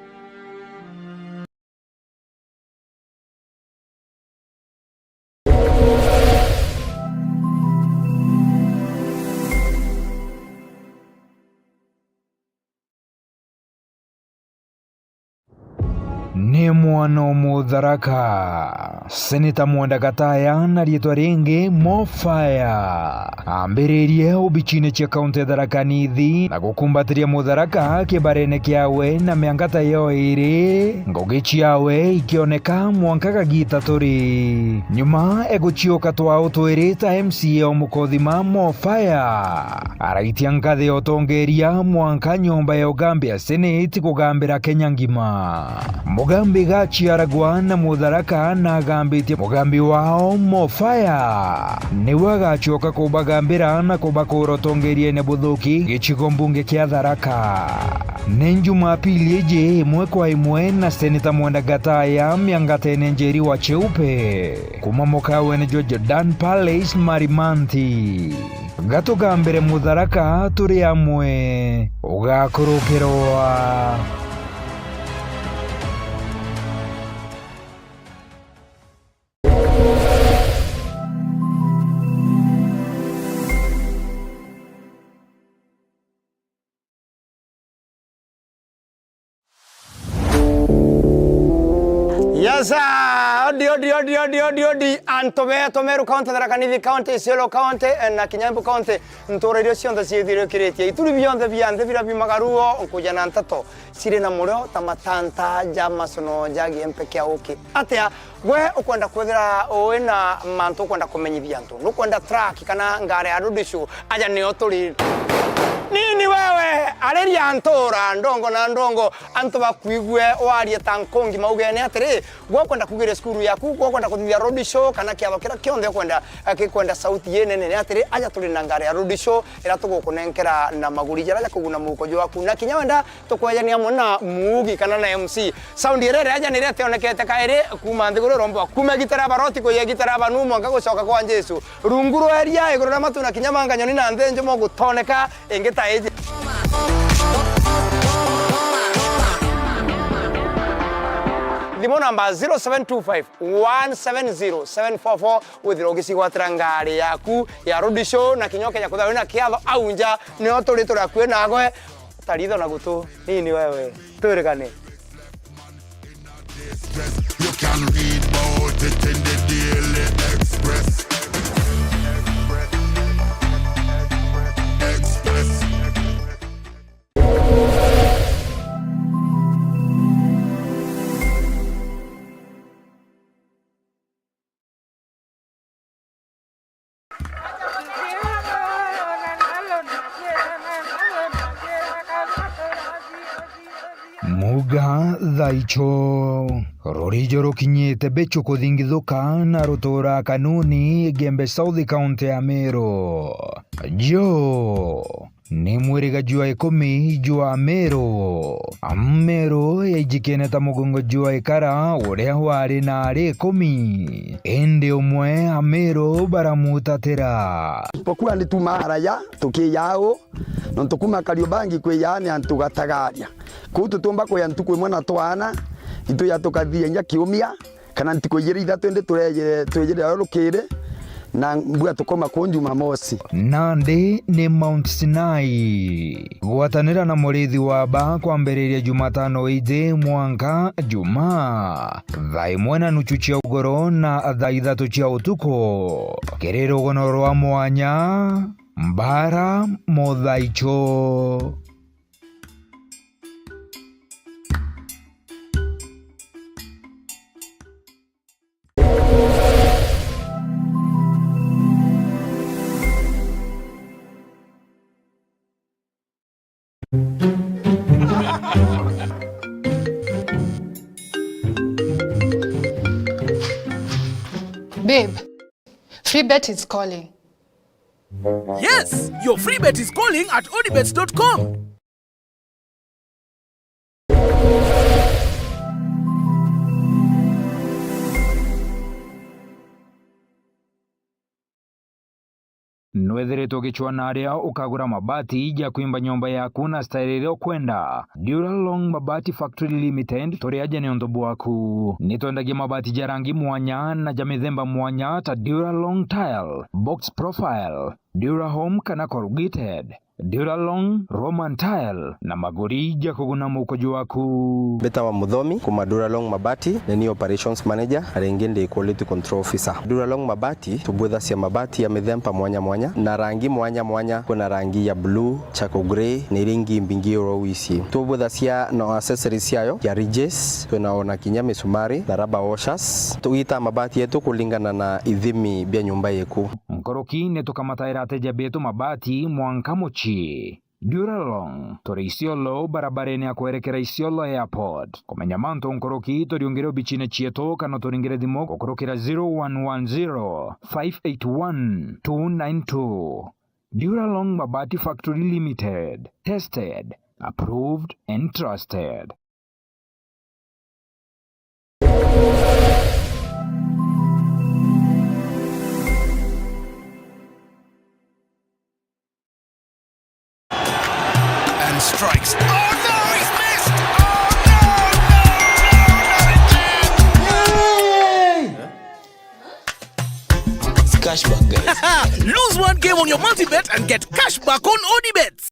Ni mwana o Mutharaka. Seneta Mwenda Gataya na riitwa ringi Mo Fire. Ambiririe obicine cia kaunti ya Tharaka Nithi na gukumbatiria Mutharaka kibarene kiawe na miangata yo iri, ngugi ciawe ikioneka mwanka gagita turi. Nyuma eguciuka twau twiri ta M C A o mukothima Mo Fire. Araitia nkathi ya utongeria mwanka nyomba ya ugambi ya Senate kugambira Kenya ngima. Mugambi gaciaragwa na Mutharaka na agambitie mugambi wao Mo Fire. Niwe agacoka kubagambira na kubakura utongeriene buthuki gicigo mbunge kia Tharaka. Ni Jumapili iji imwe kwa imwe na Seneta Mwenda Gataya miangatene Njeri wa Cheupe. Kuma mukawene jwa Jordan Palace Marimanti. Gatugambire Mutharaka turi amwe, ugakurukirwa. Yes, sir. Odi, odi, odi, odi, odi, odi. Antu betu Meru County, Tharaka Nithi County, Isiolo County, eh, na kinya Embu County, ntura iria cionthe ciithirikiritie. Ituri bionthe bia nthi biria biumaga ruo, nkuja na nteto ciri na murio ta matanta ja macono ja giempe kia uki. Atia? Gwe ukwenda kwithira wi na mantu ukwenda kumenyithia antu? Nukwenda truck kana ngari ya rudishu? Aja nio turi. Ni Ni wewe, ariria ntura ndongo na ndongo, antu bakwigue warie ta nkungi maugene atiri, gwakwenda kugiria cukuru yaku, gwakwenda kuthithia road show, kana kiatho kiria kionthe ukwenda, eh, gikwenda sauti inene, ni atiri, aja turi na ngari ya road show, iria tugukunenkera na maguri jaria jakuguna muhuko jwaku. Na kinya wenda tukwejania amwe na muugi kana na M C. Sound iria iraja niria tionekete kairi kuuma nthiguru iromba, kuuma gitara baroti kuya gitara banu mwanka gucoka kwa Jesu. Rungu rwa iria, iguru ria matu na kinya manga nyoni na nthi njumo gutoneka ingi ta iji. Thimu namba zero seven two five, one seven zero, seven four four, withirwe ugicigwatira ngari yaku ya road show, na kinya ukenya kwithirwa wina kiatho au nja, nio turi turi akui naagwe. Taritho na gutu, nini wewe, twirigane. You can read about it in the Daily Express. Express. Muga thaicho, rurijo rukinyite bichu kuthingithuka na rutura Kanuni, Igembe South, County ya Meru. Jo ni mwiriga jwa ikumi jwa Meru. Meru yaijikene ta mugongo jwa ikara uria wari na ari ikumi. Indi umwe Ameru baramutatira. Isipokuwa ni tuma araya tukiya au, nontu kuma Kariobangi kwiya ni antu gatagaria. Kuu tutiumba kuya ntuku imwe na twana, ituya tukathiria inya kiumia. Kana ntuku ijiri ithatu indi turejire, twijire o rukiri, na mbua tukoma kuu Jumamosi. Nandi ni Mount Sinai. Gwatanira na murithi wa ba kwambiriria Jumatano iji mwanka Jumaa, thaa imwe na nuchu cia ugoro na thaa ithatu cia utuku, kiri rugono rwa mwanya, Mbara Muthaicho. Babe, free bet is calling. Yes, your free bet is calling at odibets dot com. Nwethiritwe ugicwana aria ukagura mabati ja kwimba nyomba yaku na style iria ukwenda? Duralong Mabati Factory Limited, turi aja ni untu bwaku. Ni twendagia mabati ja rangi mwanya na ja mithemba mwanya ta Duralong Tile, Box Profile, Durahome kana corrugated, Duralong, Roman Tile na maguri ja kuguna mukojo waku. Mbitawa Muthomi kuma Duralong Mabati, ni ni operations manager, na ringi ndi quality control officer. Duralong Mabati tubwithacia mabati ya mithemba mwanya mwanya na rangi mwanya mwanya. Kwina rangi ya blue, charcoal grey, na iria ingi mbingi uro wisi. Tubwithacia na accessories ciayo ya ridges, twina ona kinya misumari na rubber washers. Tugitaa mabati yetu kulingana na ithimi bia nyumba yeku. Nkuruki ni tukamataira ateja betu mabati mwanka mucii. Duralong, turi Isiolo, barabarene ya kwerekera Isiolo Airport. Kumenya mantu nkuruki, turiungire obicine cietu kana turingire thimu gukurukira zero one one zero, five eight one, two nine two. Duralong Mabati Factory Limited, tested, approved and trusted. And strikes. Oh no, he's missed! Oh no, no, no, not again! It's cashback, guys. Lose one game on your multi-bet and get cashback on Odibets.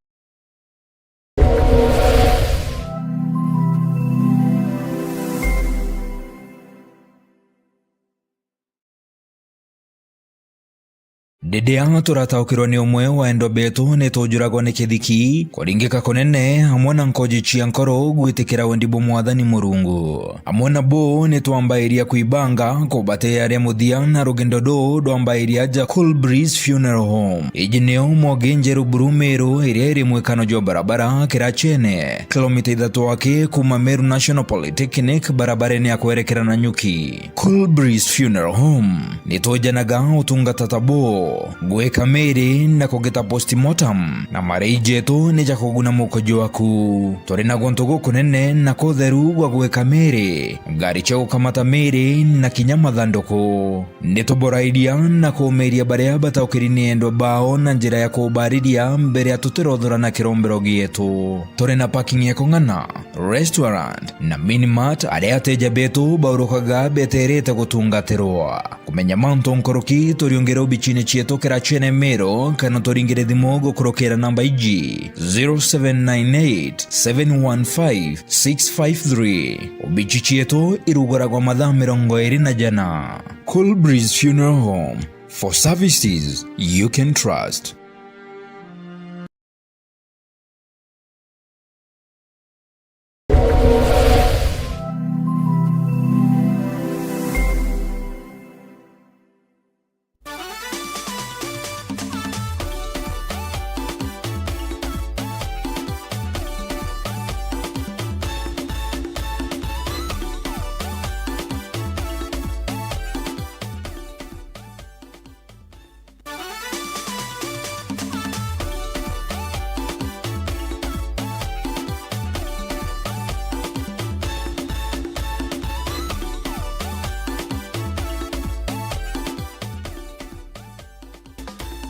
Riria turataukirwa ni umwe wa endwa betu, ni tujuragwa ni kithiki, kuringika kunene, amwe na nkoji cia nkoro gwitikira wendi bwa Mwathani Murungu. Amwe na bo ni twambairia kwibanga kubatearia muthia na rugendo ruu rwambairia aja Cool Breeze Funeral Home. Iji nio Mwogi Njeru Buru Meru, iria iri mwikano jwa barabara Kirachene, kilomita ithatu aki kuuma Meru National Polytechnic, barabarene ya kwerekera Nanyuki. Cool Breeze Funeral Home ni twejanaga utungata ta buu, gwika miri na kugita postmortem, na marei jetu ni ja kuguna mukojo waku. Turi na guntu gukunene na kutheru gwa gwika miri, ngari cia gukamata miri na kinya mathanduku. Ni tuborairia na kuumiria baria bataukiri ni endwa bao na njira ya kubariria mbere ya tutirothora na kirombero gietu. Turi na parking ya kung'ana, restaurant na mini mart aria ateja betu baurukaga beterete gutungatirwa. Kumenya mantu nkuruki, turiungire obichine cietu Kirachene Meru, kana turingire thimu gukurukira namba iji, zero seven nine eight, seven one five, six five three. Obichi cietu iruguragwa mathaa mirongo iri na jana. Cool Breeze Funeral Home, for services you can trust.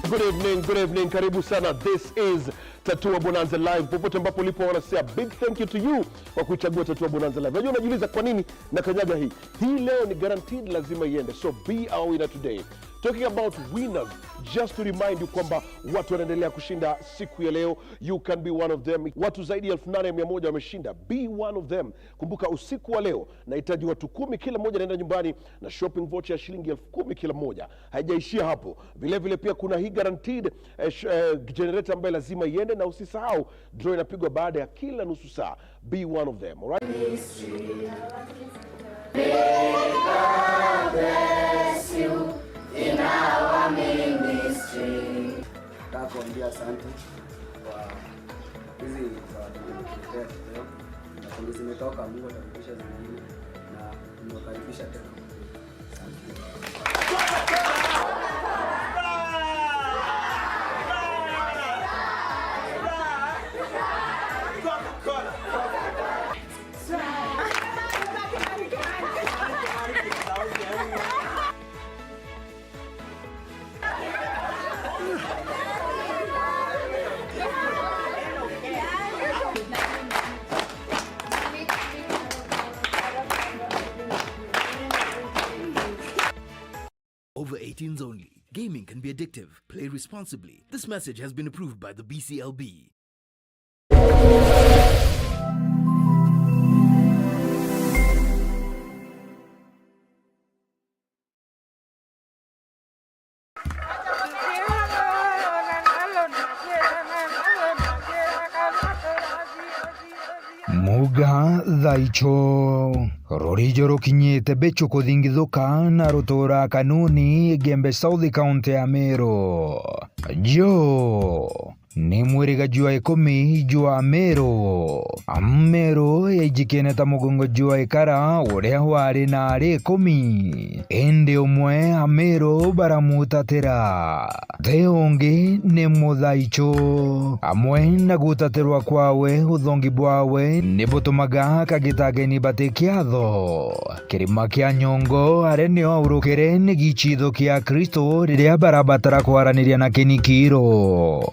Good evening, good evening. Karibu sana. This is Tatua Bonanza Live. Popote ambapo ulipo, I wanna say a big thank you to you kwa kuichagua Tatua Bonanza Live. Najua unajiuliza kwa nini nakanyaga hii. Hii leo ni guaranteed, lazima iende. So be our winner today. Talking about winners, just to remind you kwamba watu wanaendelea kushinda siku ya leo. You can be one of them. Watu zaidi ya elfu nane mia moja wameshinda. Be one of them. Kumbuka, usiku wa leo nahitaji watu kumi, kila mmoja anaenda nyumbani na shopping voucher ya shilingi elfu kumi kila mmoja. Haijaishia hapo. Vile vile pia kuna hii guaranteed, eh, sh-, eh, generator ambayo lazima iende, na usisahau, draw inapigwa baada ya kila nusu saa. Be one of them, alright? Nataka kuambia asante kwa hizi zawadi zimekuletea leo. Na kwenye zimetoka, Mungu atarudisha zingine, na nimewakaribisha tena. Over eighteens only. Gaming can be addictive. Play responsibly. This message has been approved by the B C L B. Muga thaicho, rurijo rukinyite bichu kuthingithuka na rutura Kanuni, Igembe South, kaunti ya Meru. Jo ni mwiriga jwa ikumi jwa Meru. Meru yaijikene ta mugongo jwa ikara uria wari na ari ikumi, indi umwe a Meru baramutatira. Ti ungi ni Muthaichu. Amwe na gutatirwa kwawe, uthongi bwawe ni butumaga akagita ageni bati kiatho. Kirima kia Nyongo, aria nio aurukire, ni gichitho kia Kristo riria barabatara kwaraniria na kinikiiro.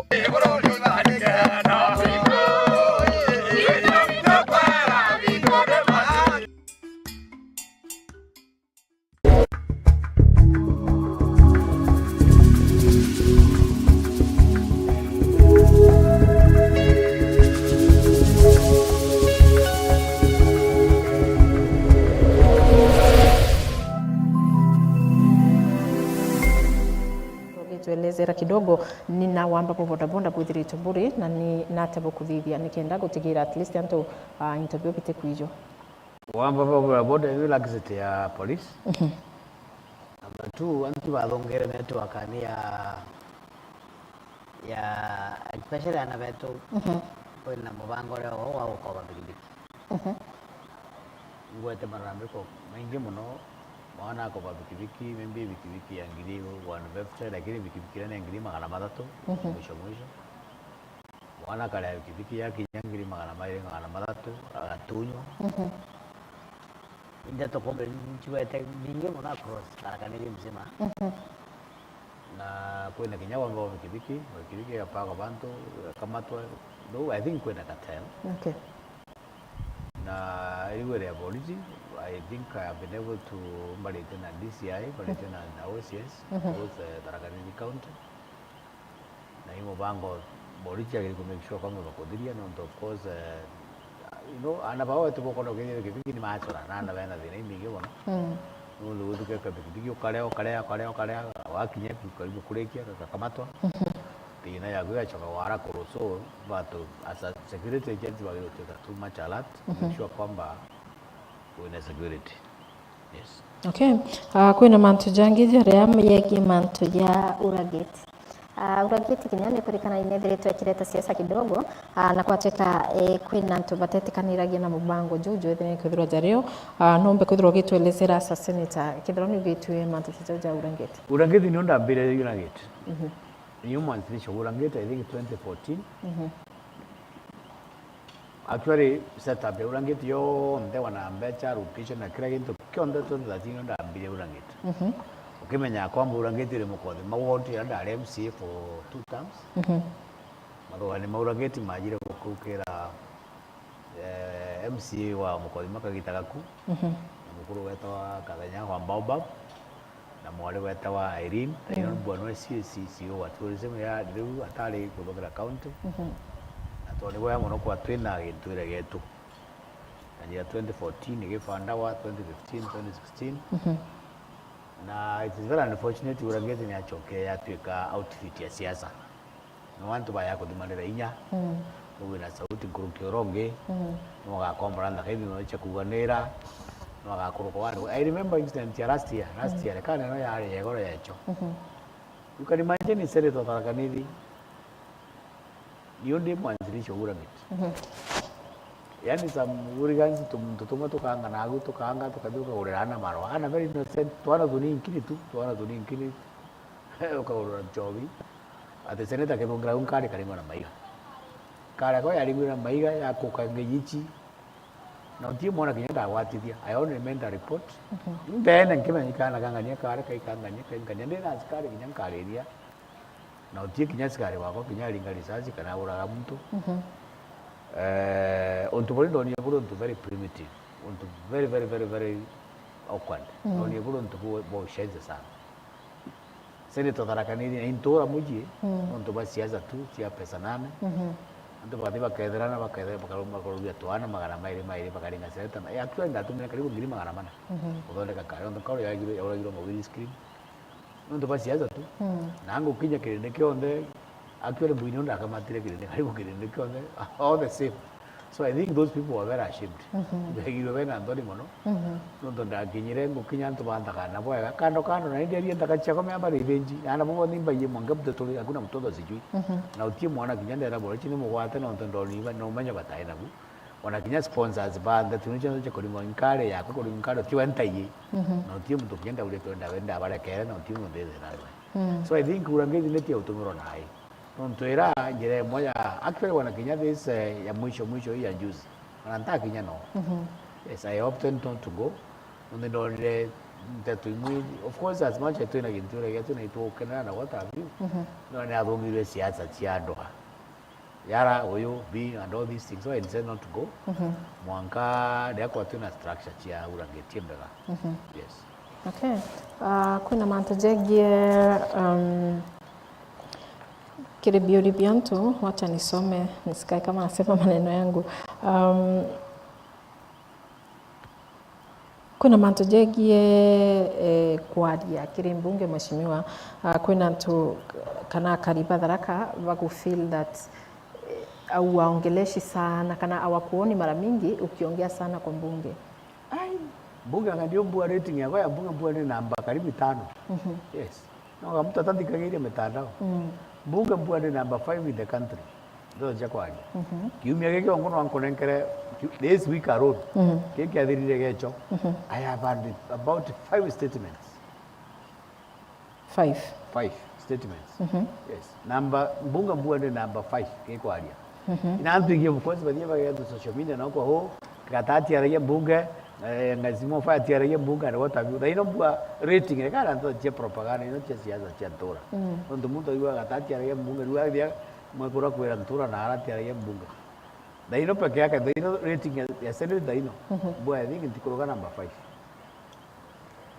Tuelezera kidogo, ni na wamba bwa bodaboda bwithiritwe buri, na ni nate bukuthithia nikenda gutigira at least antu, ah, into bio bitikwijwa? Wamba bwa bodaboda ni laxity ya police. Mhm. Number two, antu bathongere network ni ya, ya, especially ana betu, mhm, kwina mubango uria o wa gukoba pikipiki. Mhm. Ngwete marambiko maingi muno, mwana akoba pikipiki, maybe pikipiki ya ngiri one fifty, lakini pikipiki iria ni ya ngiri magana mathatu, mhm, mwisho mwisho. Mwana akaria pikipiki ya kinya ngiri magana mairi, magana mathatu, agatunywa. Mhm. Ndeto kumbe ncigwete bingi muno across Tharaka Nithi mzima. Mhm. Na kwina kinya wamba wa pikipiki, pikipiki igapakwa bantu, igakamatwa. Though I think kwina cartel. Okay. Na riu iria ya boriti, I think I have been able to, mbarite na D C I, mbarite na, na O C S, mhm, both, eh, Tharaka Nithi County. Na i mubango boriti agiri ku make sure kwamba bakuthiria, nontu of course, eh, you know, ana bao wetu bukona ukithia pikipiki ni machora, na ana bena thina imingi muno. Mm. Nontu guthukeka pikipiki ukarea, ukarea, ukarea, ukarea, wakinya karibu kurikia, gakamatwa. Mhm. Thina yaku igacoka wara kuru, so, but as a security agent, bagirwo tuika too much alert, mhm, make sure kwamba wina security. Yes. Okay. Ah, kwina mantu jangi jaria yegie mantu ja uragiti. Ah, uragiti kinya ni kurikana inethiritwe ikireta siasa kidogo, ah, na kwatwika, eh, kwina antu batetikaniragia na mubango juu jwethire kwithirwa jario, ah, nombe kwithirwa ugitwelezera asa senator, kethirwa ni ugitue mantu ja jau ja uragiti. Uragiti ni undambire uragiti. Mhm. Ni umwanzilishi wa uragiti, I think twenty fourteen. Mhm. Actually, setup ya uragiti yonthe, wana mbecha, location na kila kintu kionthe, twenty thirteen ndio ndambire uragiti. Mhm. Ukimenya kwamba uragiti uri mukothi, ma ward ya ndari M C A for two terms. Mhm. Mathugani ma uragiti majire gukukira, eh, M C A wa mukothi makagita gaku. Mhm. Na mukuru wetawa Kathenya wa Baobab. Na mwari wetawa Irene, na iyo, mm, bwana we C C C O wa tourism ya riu atari kuthukira county. Mhm. Na twoni boya muno kwa twina gintu ire getu. Na njira twenty fourteen igibandawa, twenty fifteen, twenty sixteen. Mhm. Na it is very unfortunate, uragiti ni acoke yatwika outfit ya siasa. No antu baya kuthimanira inya. Mm. Kwina sauti nkuruki uria ungi. Mm. No agakombora nthaka ithino cia kuganira. No agakuruka wandu. I remember incident ya last year. Last, mm, year, kana no yari ya igoro ya icho. Mhm. You can imagine senator Tharaka Nithi. Ni undi mwanzilishi wa uragiti. Mhm. Yani some hooligans, tumuntu tumwe tukanga nagu, tukanga, tukathi tukagurira ana marwa. Ana very innocent, twana tuninkini tu, twana tuninkini. Ukagurira nchobi. Ati seneta akithungira au nkari karingwa na maiga. Nkari yako yaringwire na maiga, yakuka ngeyichi. Na utie mwana kinya ndagwatithia. I only made a report. Mhm. Ndeene nkimenya ikana kangania kare, kaikangania, kaikangania. Ndina asikari kinya nkariria. Na utie kinya asikari wakwa kinya aringa risasi kana uraga muntu. Mhm. Eh, untu buri ndonire buri untu very primitive. Untu very, very, very, very awkward. Mhm. Ndonire buri untu bu-, bwa ushenzi sana. Senator Tharaka Nithi na intura muji, mm, nontu bwa siasa tu cia pesa nane. Mhm. Antu bakathi baketherana, bakethe-, bakaru-, bakarugia twana magana mairi mairi, bakaringa senator. Na, eh, actually, ndatumire karibu ngiri magana mana. Mhm. Kuthondeka kare. Onthe karo yauragirwe, yauragirwe ma windscreen. Nontu bwa siasa tu. Mm. Na ngukinya kirindi kionthe, actually, Bwini ndakamatire kirindi, karibu kirindi kionthe, all the same. So I think those people were very ashamed. Mhm. Begirwe bena nthoni mono. Mhm. Nontu ndakinyire, ngukinya antu banthakana bwega. Kando kando, na indi aria nthaka ciakwa meamba ni thinji. Na nabo bonthe mbaiye mwanka mtoto ule, hakuna mtoto sijui. Mhm. Na utie mwana kinya ndera bora, ici ni mugwate, nontu ndoni ba-, na umenyo batai nabu. Ona kinya sponsors ba ndeto ni cionthe cia kuringwa nkari yakwa, kuringwa nkari ukiwa ntaiye. Mhm. Na utie muntu kinya ndaurite ndawe, ndabarekere, na utie muntu ithira nawe. Mm. So I think urangiti ni tia utumirwa nai. Nontu ira njira imwe ya, actually, wana kinya this, eh, ya mwisho mwisho hii ya juzi. Wana ntakinya no. Mhm. Yes, I opted not to go. Nontu ndonire nteto imwe, of course, as much as twina gintu ira gietu na itwokenera na what have you. Mhm. No ni athungirwe siasa cia andu a yara uyu, B, and all these things. So I decided not to go. Mhm. Mwanka riria kwa twina structure cia urangiti mbega. Mhm. Yes. Okay. Ah, kwina mantu jegie, um, kiri biuri bia antu, wacha nisome, nisikae kama nasema maneno yangu. Um, Kwina mantu jegie, eh, kwaria kiri mbunge, mheshimiwa, ah, kwina antu kana akari ba Tharaka bagu feel that, eh, au waongeleshi sana kana hawakuoni mara mingi ukiongea sana kwa mbunge? Ai, mbunge anga ndio mbua rating yakwa ya mbunge mbua ni namba karibu itano. Mhm. Yes. No, mtu atathikagiria mitandao. Mm. Mbunge mbua ni number five in the country. Ndio cia kwaria. Mhm. Kiumia giki ongo no ankunenkere, this week alone. Mhm. Giki athirire gecho. Mhm. I have had about five statements. Five? Five statements. Mhm. Yes. Number, mbunge mbua ni number five gikwaria. Mhm. Ina antu ingi, of course, bathie bagenda social media na kwa ho, Gatati aragia mbunge, eh, Ng'athimo Fire atiaragia mbunge, and what have you. Thaino mbua rating, reka na nto cia propaganda, ino cia siasa cia ntura. Mm. Nontu muntu aigua Gatati aragia mbunge, riu athia mwekura kwira ntura na ara atiaragia mbunge. Thaino peke yake, thaino rating ya, ya Senate thaino. Mhm. Mbua, I think, ntikuruga number five.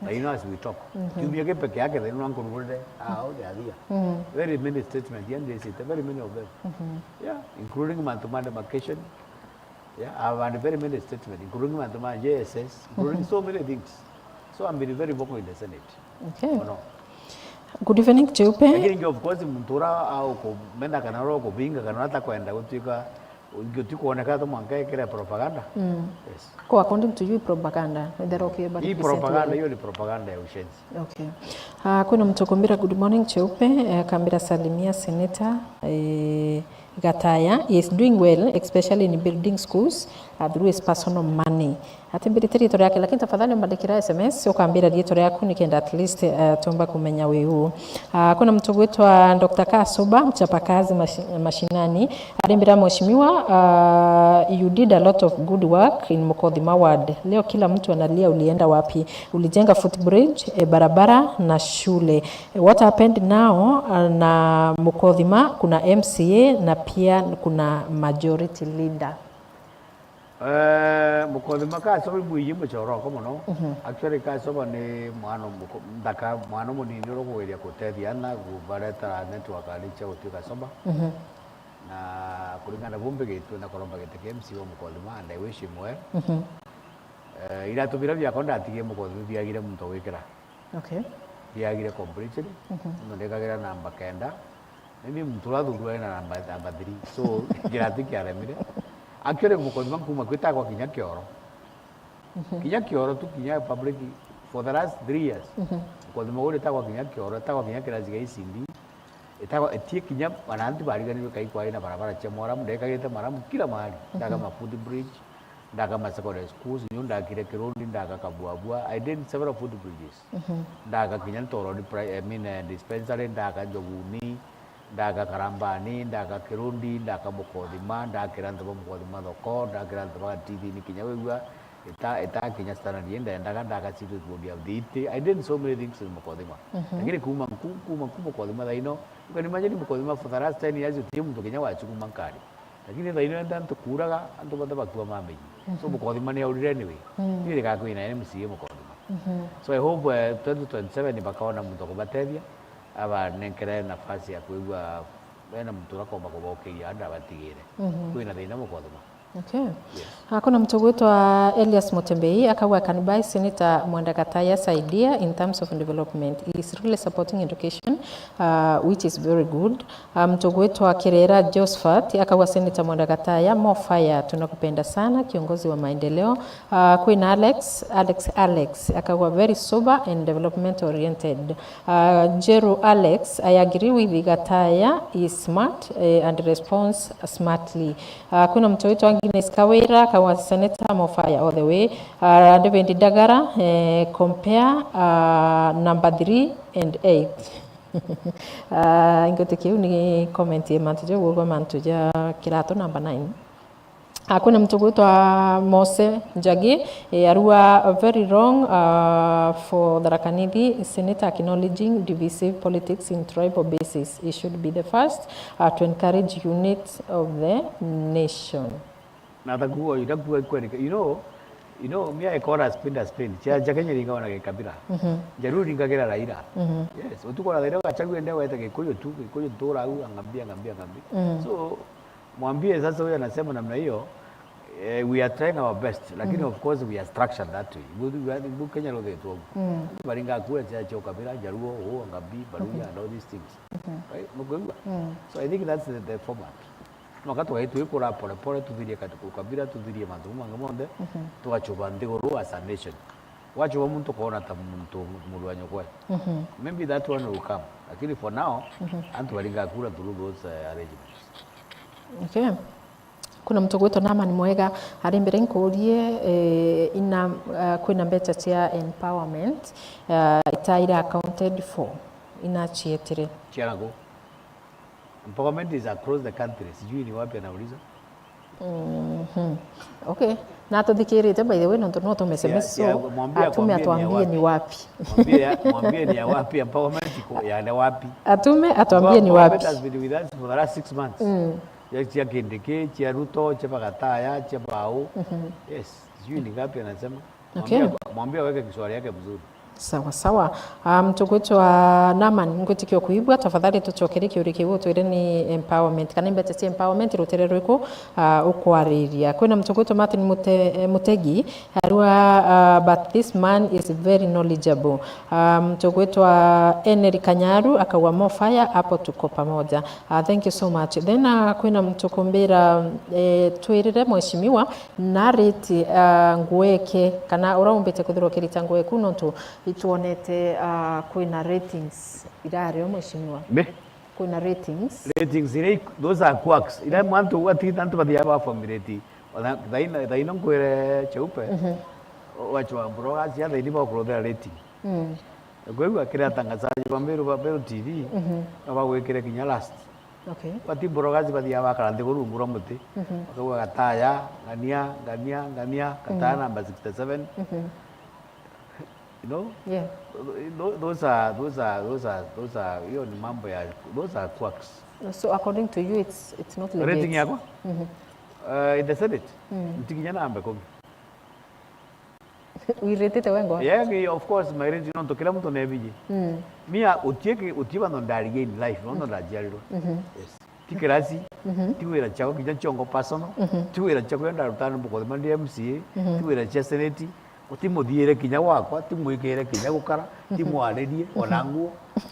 Thaino as we talk. Mhm. Kiumia ki peke yake, thaino nkurugurire, ah, othe athia. Mhm. Very many statements, yani, they say, very many of them. Mhm. Yeah, including mantu ma demarcation. Yeah, I've had very many statements, including mantu ma J S S, including, mhm, so many things. So I've been very vocal in the Senate. Okay. Mono. Good evening, Cheupe. Lakini ingi, of course, muntu ura aukumenda kana ura ukubinga kana ura atakwenda gutuika, ingi utikuoneka tu mwanka ekire propaganda. Mm. Yes. Ko according to you, propaganda, ithero ki, but hii propaganda, hiyo ni propaganda ya ushenzi. Okay. Ah, kwina muntu ukumbira, "Good morning, Cheupe." Eh, akambira, "Salimia Senator, eh, Gataya. He is doing well, especially in building schools, uh, through his personal money." Atimbirite riitwa riake, lakini tafadhali umbandikira S M S, ukambira riitwa riaku nikenda at least, eh, tumba kumenya wi u. Ah, kwina muntu ugwitwa Doctor Kasuba, mchapakazi mashi-, mashinani, arimbira, "Mheshimiwa, ah, you did a lot of good work in Mukothima ward. Leo kila mtu analia, ulienda wapi?" Ulijenga footbridge, eh, barabara na shule. Eh, what happened now, ah, na Mukothima, kuna M C A na pia kuna majority leader. Eh, Mukothima Kasoba ibwiji muchoroko mono. Mhm. Actually, Kasoba ni mwana muko-, nthaka, mwana munini uri kugeria gutethia ana kubaretera network ari cia gutuika soba. Mhm. Na kuringana na bu mbigitwe, ndakorwo mbagite ki M C A wa Mukothima, and I wish him well. Mhm. Eh, iratu biria biakwa ndatigie Mukothima biagire muntu gwikira. Okay. Biagire completely. Mhm. Nontu ndikagira namba kenda. Maybe muntu urathurwa ena namba, namba three. So, kiratu kiaremire. Actually, Mukothima nkuma kwi tagwa kinya kioro. Mhm. Kinya kioro tu, kinya public for the last three years. Mhm. Mukothima uri tagwa kinya kioro, tagwa kinya kirasi gia E C D. Itagwa, itie kinya, wana antu bariganirwe kai kwari na barabara cia mwaramu, ndekagite maramu kila mahali. Mhm. Ndaka ma footbridge, ndaka ma secondary schools, nyo ndakire Kirundi, ndaka Kabuabua. I did several footbridges. Mhm. Ndaka kinya Ntorori Pri-, I mean, eh, dispensary, ndaka Njoguni, ndaka Karambani, ndaka Kirundi, ndaka Mukothima, ndakira antu ba Mukothima thoko, ndakira antu ba Gatithini kinya wigua, ita-, itakinya standard ii ndendaga, ndaka street road ya Thiiti. I did so many things in Mukothima. Mhm. Lakini kuma nku-, kuma nku Mukothima thaino, you can imagine Mukothima for the last ten years, uti muntu kinya wachukuma nkari. Lakini thaino enda antu kuuraga, antu bonthe bakua mamenyi. So, mhm, Mukothima ni aurire anyway. Mm. Ni rigakwina M C A Mukothima. Mhm. So, I hope, eh, twenty twenty-seven bakaona muntu akubatethia, abanenkere nafasi ya kwigua bena muntu urakomba kubaukiria andu abatigire. Mhm. Kwina thina Mukothima. Okay. Yes. Ah, kuna mtu gwitwa Elias Mutembei, akauga, "I can buy Senator Mwenda Gataya's idea in terms of development. He is really supporting education, uh, which is very good." Ah, mtu gwitwa Kirera Josephat, akauga, "Senator Mwenda Gataya, more fire, tunakupenda sana, kiongozi wa maendeleo." Ah, kwina Alex, Alex, Alex, akauga, "Very sober and development oriented." Ah, Jeru Alex, "I agree with Gataya, he is smart, eh, and responds smartly." Ah, kwina mtu witwa Agnes Kawira, akauga, "Senator, more fire all the way." Ah, David Dagara, eh, "Compare, ah, number three and eight." Ah, ingote kiu ni comment ya mantu ja ugwa, mantu ja kiratu number nine. Ah, kwina mtu gwitwa Mose Njagi, eh, arua, "Very wrong, ah, for Tharaka Nithi, Senator acknowledging divisive politics in tribal basis. He should be the first, ah, to encourage unity of the nation." Na takuwa, itakuwa kweli, you know, you know, me I call a spade a spade. Cha, cha Kenya ringa wana gikabira. Mhm. Jaluo ringagira Raila. Mhm. Yes, utuko na Raila Gachagua ende wete Gikuyu tu, Gikuyu ntura au, angambia, angambia, angambia. Mm. So, mwambie sasa huyo anasema namna hiyo, Eh, we are trying our best, lakini of course we are structured that way. Bu, bu, bu Kenya ruthitwe ugu. Antu baringa kura cia, cia ukabira, Jaluo, Uu, Ngabi, Baluya, and all these things. Right? Nukwigua? So I think that's the, the format. Mwaka tugaitwikura pole pole, tuthirie kati ukabira, tuthirie mantu mau mangi monthe, tugachuba nthiguru as a nation. Wachuba muntu ukoona ta muntu muru wa nyokwe. Maybe that one will come. Lakini for now, antu baringa kura through those, uh, arrangements. Okay. Kuna muntu gwitwa Naman Mwega ari mbere nkurie, eh, ina, uh, kwina mbeca cia empowerment, uh, itaira accounted for, inacietire? Ciana ku? Empowerment is across the country. Sijui ni wapi anauliza. Mhm. Okay. Na atuthikirite, by the way, nontu no tume S M S, so atume atuambie ni wapi. Mwambie ya, mwambie ni ya wapi, empowerment iko ya wapi. Atume atuambie ni wapi. Empowerment has been with us for the last six months. Mm. Ya cia Kindiki, cia Ruto, cia Bagataya, cia Bau. Yes, sijui ni ngapi anasema. Okay. Mwambie, mwambie aweke kiswahili yake vizuri. Sawa sawa. Ah, muntu gwitwa Naman, ngwitikia kuigua, tafadhali tucokerie kiuria kiu, utwire ni empowerment kana imbeca cia empowerment rutere rwiku, ah, ukwariria. Kwina muntu gwitwa Martin Mute-, eh, Mutegi, arua, ah, but this man is very knowledgeable. Ah, muntu gwitwa Henry Kanyaru akauga more fire, hapo tuko pamoja. Ah, thank you so much. Then, ah, kwina muntu kumbira, eh, twirire mheshimiwa, na rate, ah, ngweke, kana ura umbite kwithirwa ukirita ngweku, nontu itwonete, ah, kwina ratings irario, mheshimiwa. Mbe? Kwina ratings. Ratings iria ik-, those are quacks. Iria mwantu ugwatita antu bathia ba formulate. Ona thaina, thaina nkwire Cheupe. Wachwa mboro gacia thaini ba kurothera rating. Mm. Kwigua kiri atangazaji ba Meru, ba Meru T V, no bagwikire kinya last. Okay. Bati mborogazi bathiaga bakara nthiguru rungu rwa muti. Mhm. Bakauga, "Gataya, ng'ania, ng'ania, ng'ania, Gataya number sixty-seven." Mhm. You know? Yeah. Tho-, those are, those are, those are, those are, hiyo ni mambo ya, those are quacks. So according to you, it's, it's not legit? Rating yakwa? Mhm. Uh, in the Senate? Mm. Ntikinya namba ikumi. Wiritite we ngwa? Yeah, of course, my range, nontu kila muntu nebiji. Mm. Mia utieki, uti bantu ndarigie in life, nontu ndajiarirwe. Mhm. Yes. Ti kirasi, mhm, ti wira ciakwa kinya ciongo personal, mhm, ti wira ciakwa ndarutana mbukothima ndi M C A, mhm, ti wira cia seneti, uti muthiire kinya wakwa, ti mwikire kinya gukara, ti, mhm, mwaririe, ona nguo.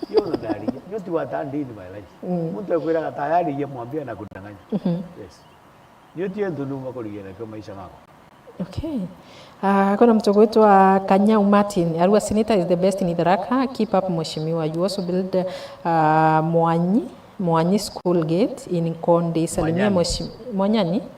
Yo ndo ndarigie. Yo ti wata ndi in my life. Mm. Muntu ekwiraga ta yarigie mwambia na kudanganya. Mhm. Yes. Nio ti antu numa kurigia nakio maisha mako. Okay. Ah, kuna mtu gwitwa Kanyau Martin, arua senator is the best in Tharaka. Keep up, mheshimiwa. You also build, ah, Mwanyi, Mwanyi school gate in Kondi. Salimia Mwanyani. Mheshim-, Mwanyani? Mm.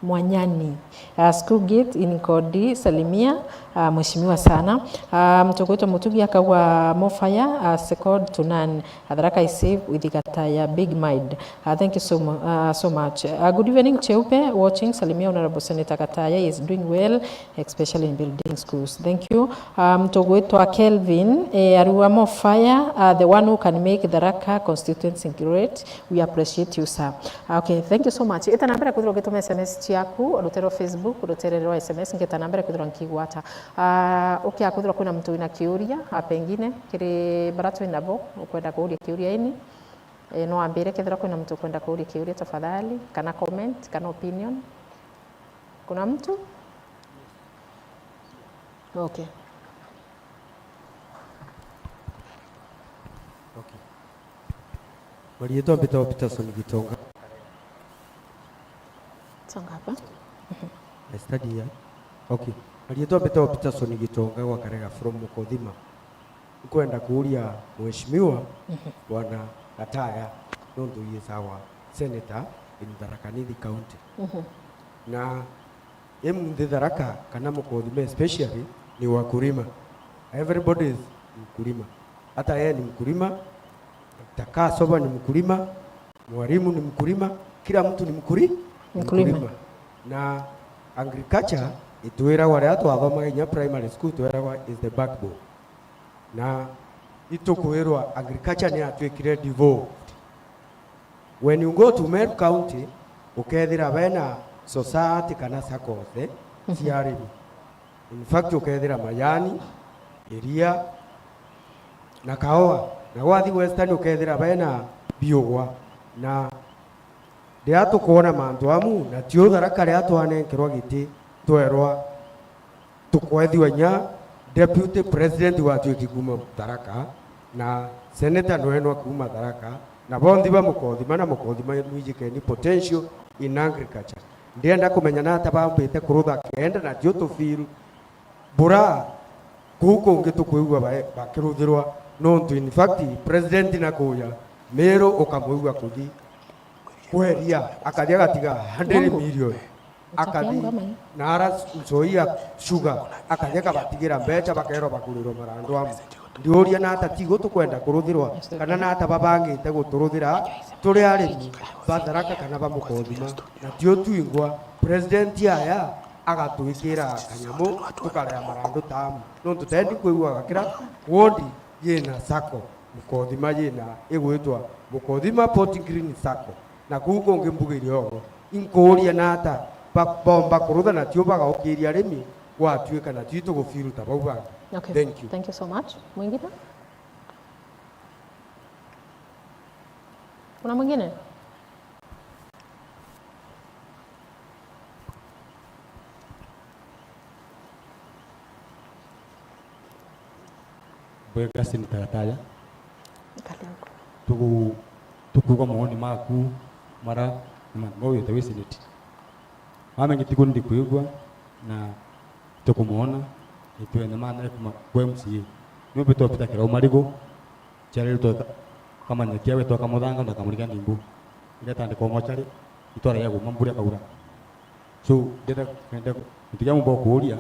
Mwanyani. Ah, school gate in Kondi. Salimia, ah, mheshimiwa sana. Ah, mtu gwitwa Mutugi akauga more fire, ah, second to none. Atharaka is safe with Gataya, big mind. Uh, thank you so mu-, uh, so much. Uh, good evening, Cheupe, watching. Salimia Honorable Senator Gataya, he is doing well, especially in building schools. Thank you. Um, tugwitwa Kelvin, eh, arua more fire, uh, the one who can make Tharaka constituency great. We appreciate you, sir. Okay, thank you so much. Ita na mbere kwithirwa ugituma S M S ciaku, rutere rwa Facebook, rutere rwa S M S, ngeta na mbere kwithirwa nkigwata. Ah, ukia kwithirwa kwina muntu wina kiuria, ah, pengine, kiri bara twi nabo, ukwenda kuuria kiuria ini, eh, no ambire kethirwa kwina muntu ukwenda kuuria kiuria, tafadhali, kana comment, kana opinion. Kuna mtu? Okay. Okay. Marietwa mbitagwo Peterson Gitonga. Songa hapa. I study here. Okay. Marietwa mbitagwo Peterson Gitonga gwa Karega from Mukothima. Nkwenda kuuria mheshimiwa, mhm, bwana Gataya, nontu he is our senator in Tharaka Nithi County. Mhm. Na imunthi Tharaka kana Mukothima especially ni wakulima. Everybody is mkulima. Hata yeye ni mkulima, Doctor Kasoba ni mkulima, mwalimu ni mkulima, kila mtu ni mkuli-, mkulima. Mkulima. Na agriculture itwiragwa riria twathomaga inya primary school, twiragwa is the backbone. Na itukwirwa agriculture ni yatwikire devolved. When you go to Meru County, ukethira bena society kana saccos, eh, mhm, cia arimi. In fact, ukethira majani, iria, na kaoa. Na gwathi Western ukethira bena biugwa na Riria tukwona mantu amu, na tio Tharaka riria twanenkerwa giti, twerwa tukwethua inya deputy president watwiki kuuma Tharaka, na senator nwenwa kuuma Tharaka, na bonthi ba Mukothima na Mukothima nwijikeni potential in agriculture. Ndienda kumenya nata bambite kurutha kenda na tio tu feel bura kuu kungi tukwigua ba-, bakiruthirwa, nontu in fact president na kuuja Miru ukamwigua kuthi kweria, akathi agatiga hundred million, akathi na ara Nzoia Sugar, akathi akabatigira mbecha, bakerwa bagurirwe marandu amu. Ndiuria nata tigu tukwenda kuruthirwa, kana nata babangite guturuthira turi arimi ba Tharaka kana ba Mukothima, na tio twingwa president aya agatwikira kanyamu tukaria marandu tamu, nontu tendi kwigua gakira ward yina sacco Mukothima yina igwitwa Mukothima Port Green Sacco, na kuu kungi mbugire ogo. Inkuuria nata ba-, bomba kurutha na tio bagaukiria arimi gwatuika na tio tugufeel ta bau bangi. Okay. Thank you. Thank you so much. Mwingine? Kuna mwingine? Bwega Senator Gataya. Karibu. Tuku-, tukuuga mawoni maku mara ni mantu mau wite wi Senate. Wamenye tiku ndikwigua na tukumwona, itwene mana kuma kwa M C A. Niumbe twapita kirau marigu, Ciareri twakamanya kiawe, twakamuthanga na kamurikia ndimbu. Iria tandika mochari, itwara ya guma mbura kaura. So, ndenda kwenda mutigia mumba kuuria,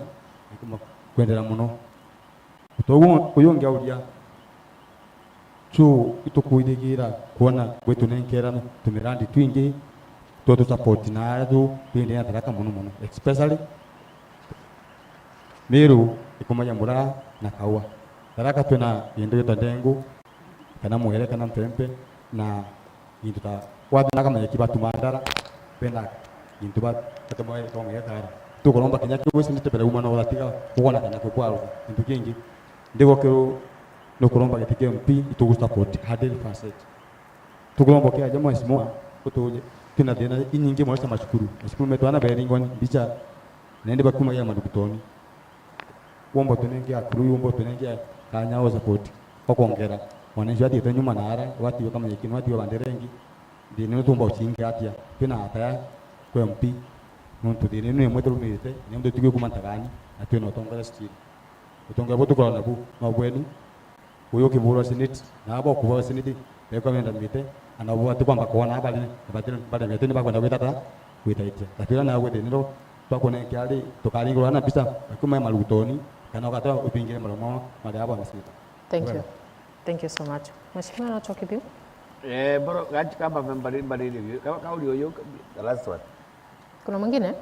kwendera muno. Toguo uyu ungi auria. So, itukwithigira kwona gwitunenkerana tumirandi twingi, twa tu support na aria tu twindia na Tharaka muno muno, especially Miru ikumagia Murang'a na Kaua. Tharaka twina gintu gitwa ndengu, kana mwere, kana mpempe, na gintu ta, wathi na kamenya ki batu mandara, benda gintu ba, batu mwere kwa mwere kara. Tukuromba kinya kiu wisi nitebere uma no gatiga, ugona kana kukwaruka gintu kingi. Ndigo kiu nukuromba giti kia M P, itugu support hundred percent. Tukuromba kia aja mheshimiwa, utuje, twina thina inyingi mono cia macukuru. Macukuru metu ana beringwa ni mbicha, na indi bakumagia marugutoni. Womba tunenge akuru, womba tunenge kanya o support, bakongera. Mwananchi atiite nyuma na ara, watiwe kamenya kinu, watiwe bandera ingi. Thina ino tumba ucinge atia? Twina ataya kwa M P. Nontu thina ino nimwe turumirite, nimwe tutigwe kuma ntagani, na twina utongoria still. Utongoria bu tukoragwa nabu, no bwenu. Uyu ukibura seneti, na aba ukubura seneti, bekwa benda mite, ana bo bati kwamba kwona bari, bati, bari mite ni bakwenda gwita ta, gwita itia. Gatwira na gwite niro, twakunenke ari, tukaringirwa na mbica, bakuma marugutoni, kana ugata ubingire maromo, mari abo amesita. Thank you. Wega. Thank you so much. Mheshimiwa, no choke biu? Eh, bro, gati kamba mbari, mbari review. Kama kauli uyu, the last one. Kuna mwingine?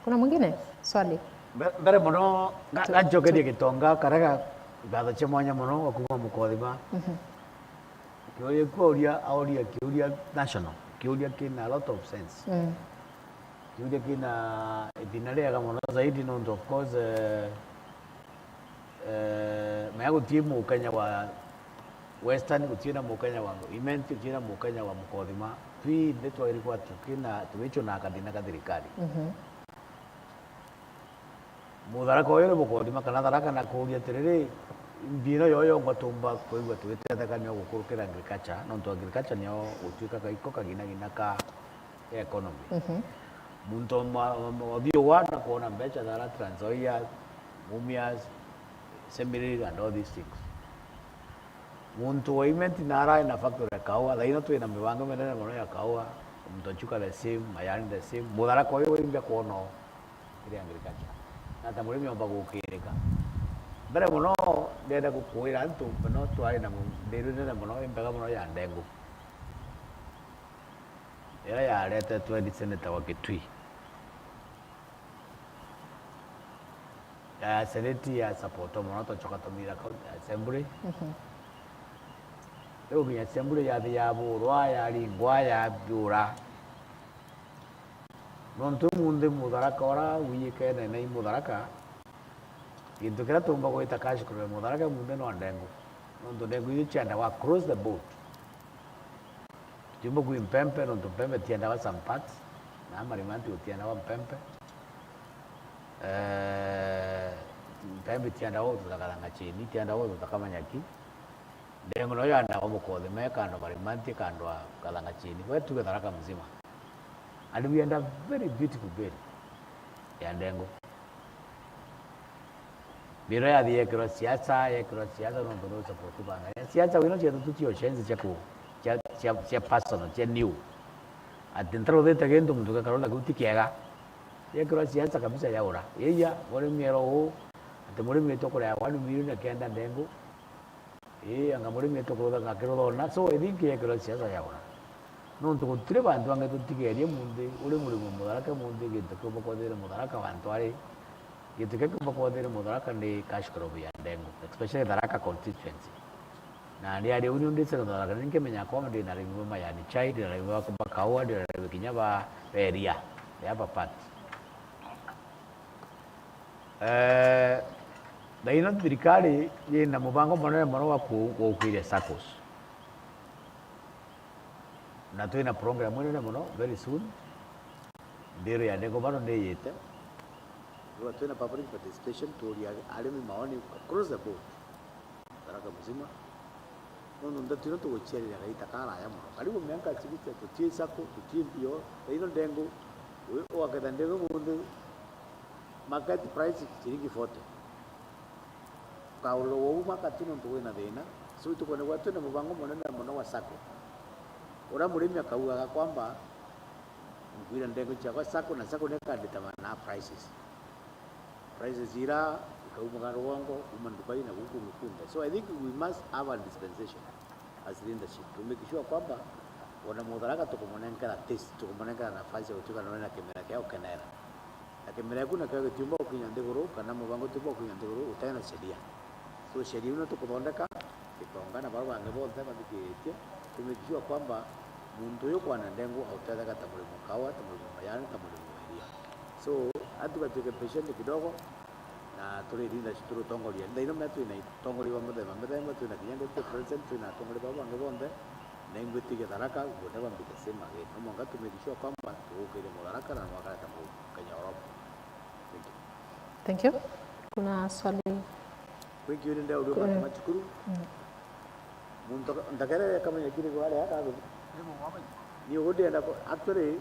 Kuna mwingine? Swali? Mbe-, mbere mono, ga-, Tu-, gacokerie tu- Gitonga, karia ga-, ngatho cia mwanya mono, wa kuuma Mukothima. Mhm. Kiuria kiu auria, auria kiuria national, kiuria kina a lot of sense. Mm. Kiuria kina ithina riega mono zaidi, nontu of course, eh, Eh, maya gutii Mukenya wa Western, gutii na Mukenya wa Imenti, gutii na Mukenya wa Mukothima. Twinthe twagiri kwa tukina, tugichuna kathina ka thirikari. Mhm. Mutharaka uyu ni Mukothima kana Tharaka na kuuria atiriri, mbino yo yongwa tumba kwigua tugitethekania gukurukira agriculture, nontu agriculture niyo gutuika kaiko kaginagina ka economy. Mhm. Muntu wa ma-, ma-, ma-, uthiu wana kwona mbecha thara Trans Nzoia, Mumias, Semirilili and all these things. Muntu wa Imenti na arai na factory ya kaua, thaino twina mibango minene mono ya kaua, muntu wa Chuka the same, Mayani the same, Mutharaka uyu wimbia kwona o kiri agriculture. Na ta murimi omba gukirika. Mbere mono, ndenda gukwira antu, no twari na mu-, ndiru nene mono, imbega mono ya ndengu. Iria yaretetwe ni senator wa Kitui. Ya seneti ya support mono, twacoka tumira county assembly. Mhm. Riu kinya assembly yathi yaburwa, yaringwa, yabiura. Nontu umunthi Mutharaka ura wiyikene na i Mutharaka, gintu kiria tumba gwita cash crop ya Mutharaka umunthi no ndengu. Nontu ndengu iu ciendawa across the board. Jumbo kwi mpempe, nontu mpempe tiendawa some parts, na Marimanti gutiendawa mpempe. Eh, mpempe tiendawa gututhaka Thangachini, tiendawa gututhaka Manyaki. Ndengu nayo yandawa Mukothime, kando Marimanti, kando a Kathangachini. We tuge Tharaka mzima. And we had a very beautiful bill ya Ndengu. Mira yathi yekirwa siasa, yekirwa siasa nontu no support banga. Siasa wino cietu tu cio shenzi cia ku, cia, cia, cia personal, cia new. Ati ntaruthite gintu muntu gakara na kiu ti kiega. Yekirwa siasa kabisa yaura. Yeya, murimi ero uu, ati murimi witwa kurea one million akenda Ndengu. Ii, anga murimi tukurutha ngakirutha ona. So, I think yekirwa siasa yaura. Nontu gutiri bantu bangi tutigerie munthi, uri murimi Mutharaka munthi, gintu kiumba kwathire Mutharaka bantu ari, gintu kiria kiumba kwathire Mutharaka ni cash crop ya Ndengu, especially Tharaka constituency. Na ni ari uni ndicira Tharaka, ni nkimenya kwamba ndina arimi ba majani chai, ndina arimi ba, ba kaua, ndina arimi kinya ba, ba iria, ya ba part. Eh, thaino thirikari yina mubango munene mono wa ku-, gukiria saccos. Na twina program inene mono very soon. Mbiru ya Ndengu bado ndiyite. Riu twina public participation, tuuria arimi maoni across the board. Tharaka mzima. Nontu ndeto ino tuguciarira gaita karaya mono. Karibu mianka sixty, tutii sacco, tutii mbio. Thaino Ndengu, wi-, ugaketha Ndengu munthi, market price ciringi forty. Ukaurwa uu mwaka tu nontu wina thina. So, itukwenda gwa twina mubango munene mono wa sacco. Uria murimi akaugaga kwamba, nkwira Ndengu ciakwa sacco, na sacco ni ikadetermine prices. Prices ira ikaumaga rwongo, kuma Dubai na guku kungi kunthe. So I think we must have a dispensation as leadership to make sure kwamba ona Mutharaka tukumunenkera taste, tukumunenkera nafasi ya gutuika na wina kimera kia gukenera. Na kimera giaku nakio gitiumba gukinya nthiguru, kana mubango utiumba gukinya nthiguru utena sheria. So sheria ino tukuthondeka, Gitonga na baria bangi bonthe bathikiritie, to make sure kwamba muntu uyu kwana Ndengu autetheka ta murimi wa kaua, ta murimi wa majani, ta murimi wa iria. So, antu batuike patient kidogo, na turi leaders turi utongoria. Thaino mea twina atongoria ba muthemba muthemba, twina kinya deputy president, twina atongoria baba bangi bonthe, na ingwitikia Tharaka will never be the same again. No mwanka to make sure kwamba tugukiria Mutharaka na mwakara ta Kenya Orobo. Thank you. Thank you. Kuna swali? Kwingi uri ndauria, eh, matu macukuru. Mm. Muntu ndakere kamenya kiri kwa aria akaguthi. Ni ugu ndienda ku-, actually,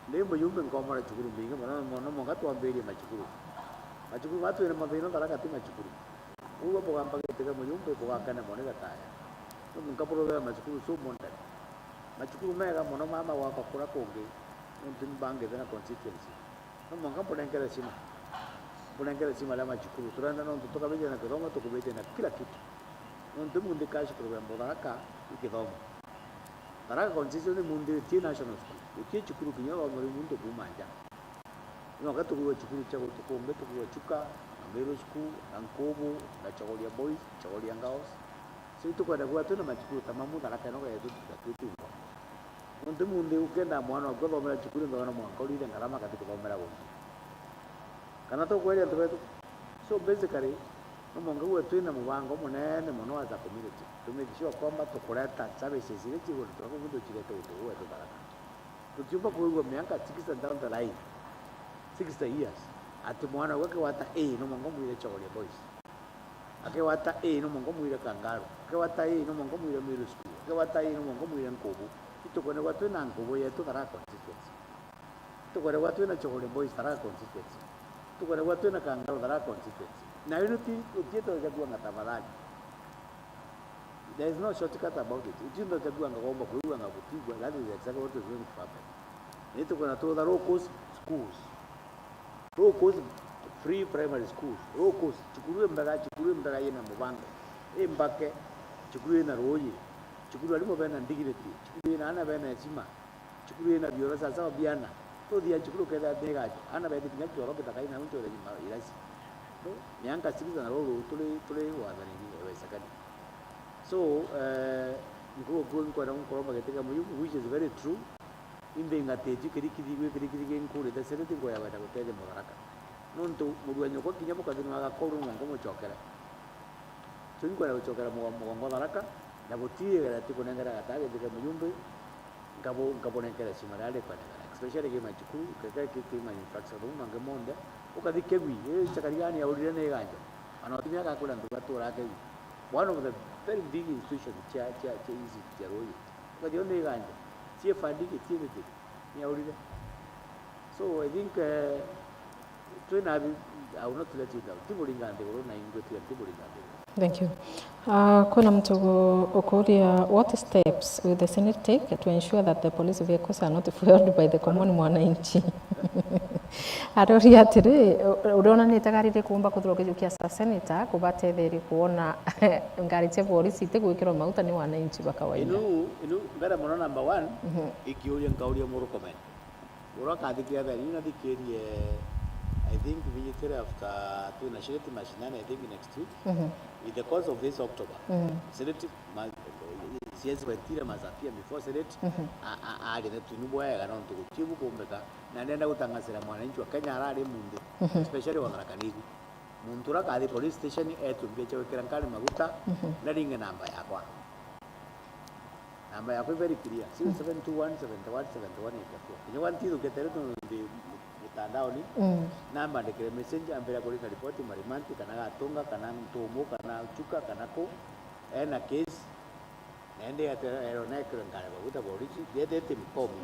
ndi muyumbe nkomora cukuru mbingi mono, mono, mwanka twambirie macukuru. Macukuru matu iri mathina Tharaka ti macukuru. Uguo bugamba gitiga muyumbe bugakena mono gataya. Nontu nkaburubira macukuru so modern. Macukuru mega mono mama gwakwa kura kungi, nontu ni bangite na constituency. No mwanka mbunenkere sima. Mbunenkere sima ria macukuru. Turenda nontu tukabithia na kithomo, tukubithia na kila kitu. Nontu munthi cash crop ya Mutharaka i kithomo. Tharaka constituency munthi utie national school. Utie cukuru kinya uthomere muntu kuuma nja. Nonka tugurwa cukuru cia guntu kungi, tugurwa Chuka, na Meru School, na Nkubu, na Chogoria Boys, Chogoria Girls. So itukwenda kuga twina macukuru ta mamu Tharaka ino getu tugatwitungwa. Nontu munthi ukenda mwana waku athomera cukuru, nthona mwanka urire ngarama akathi kuthomera gungi. Kana tukweria antu betu. So basically, no mwanka gwe twina mubango munene mono as a community. To make sure kwamba tukureta services iria cigurutwa kuku tucirete guntu guu gwetu Tharaka. Tutiumba kwigua mianka sixty down the line, sixty years, ati mwana waku akigwata A, no mwanka umwire Chogoria Boys. Akigwata A, no mwanka umwire Kangaru. Akigwata A, no mwanka umwire Meru School. Akigwata A, no mwanka umwire Nkubu. Itukwenda gwa twina Nkubu yetu Tharaka constituency. Itukwenda gwa twina Chogoria Boys Tharaka constituency. Itukwenda gwa twina Kangaru Tharaka constituency. Na ino ti, utie twajagua ngata tafadhali. There is no shortcut about it. Uti ndo tabua nga gomba kwigua nga gutigua. That is exactly what is going to happen. Ni tukwenda twitha low cost schools. Low cost free primary schools. Low cost. Cukuru imbega, cukuru imbega yina mubango. Imbake. Cukuru yina ruuyi. Cukuru arimu bena dignity. Cukuru yina ana bena heshima. Cukuru ina bioro sawasawa biana. Tuthia cukuru kethira tiga ana bethi kinya kioro kithaka ina untu ira irasi. No, mianka sixty na ruru turi, turi wathanini ewe sakani. So, eh, nkuo kuo nkwenda nkoromba gitiga muyu, which is very true. Imbe ngati eju kirikithi gwi kirikithi gi nkuri the senate nkoya wenda gutethia Mutharaka. Nontu murua nyoko kinya bukathini wa gakoru no nkomucokera. So, inkwenda gucokera mugo-, mugongo Tharaka, Na guti egera ti kunengera gataga githike mujumbe, nkabo-, nkabonenkera cima riria rikwendekana, especially ki macukuru, keke ki, ki ma infrastructure, mangi monthe, ukathi Kegwi, ii chakari gani yaurire ni iganjo. Ana utumia agakwira antu batura Kegwi. One of the very big institutions cia, cia, cia ici cia Ruuji. Ukathi ni iganjo. Cie funding, cie giki, ni yaurire. So, I think, eh, twina, I will not let you down. Ti buringa nthiguru na ingwe tiga ti buringa nthiguru. Thank you. Ah, kwina muntu ugu-, ukuria, what steps will the Senate take to ensure that the police vehicles are not fueled by the common mwananchi? Aroria atiri, u-, uriona ni itega riri kuumba kuthirwa kijukia sa senator kubatetheria kuona ngari cia borisi itigwikirwa mauta ni wananchi ba kawaida? Inu, inu, mbere mono number one, mhm, ikiuria nkauria Murkomen. Uria akathikira thaa ii nathikirie, I think, binyitire after twina Senate mashinani, I think, next week. Mhm. In the course of this October, mhm, Senate ma-, siasi wetire must appear before Senate, mhm, a-, a-, arithe tuni bwega nontu guti bukumbika, na ndenda gutangasira mwananchi wa Kenya arari munthi, mhm, especially wa Tharaka Nithi. Muntu uria akathi police station etwe mbia cia gwikira nkari maguta, mhm, ndaringe namba yakwa. Namba yakwa i very clear, zero seven two one seven one seven one eight four. Kinya kwa ntithukite ri tondu ndi mutandaoni, mm, namba andikire message, ambira kuringa ripoti Marimanti, kana Gatunga, kana Ntumu, kana Chuka, kana ku, ena case, na indi atererwa nekirwe ngare baguta borisi, ndietete mkomo.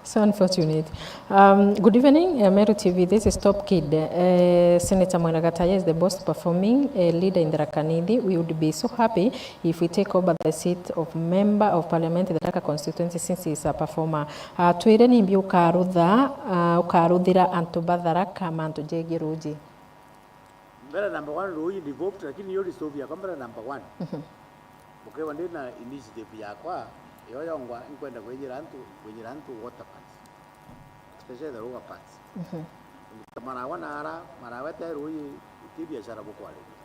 So unfortunate. Um, good evening, uh, Meru T V. This is Top Kid. Uh, Senator Mwenda Gataya is the most performing, uh, leader in Tharaka Nithi. We would be so happy if we take over the seat of Member of Parliament in the Tharaka constituency since he is a performer. Uh, twire nimbi ukarutha, uh, ukaruthira antu ba Tharaka mantu jegie ruuji? Mbere number one, ruuji devolved, lakini iyo resolve yakwa mbere number one. Mhm. Mukewa ndi na initiative yakwa, iyo yongwa nkwenda kwinyira antu, kwinyira antu water parks, especially the lower parts. Mhm. Maragwa na ara, Maragwa ete ruuji, ti biashara bukwariria.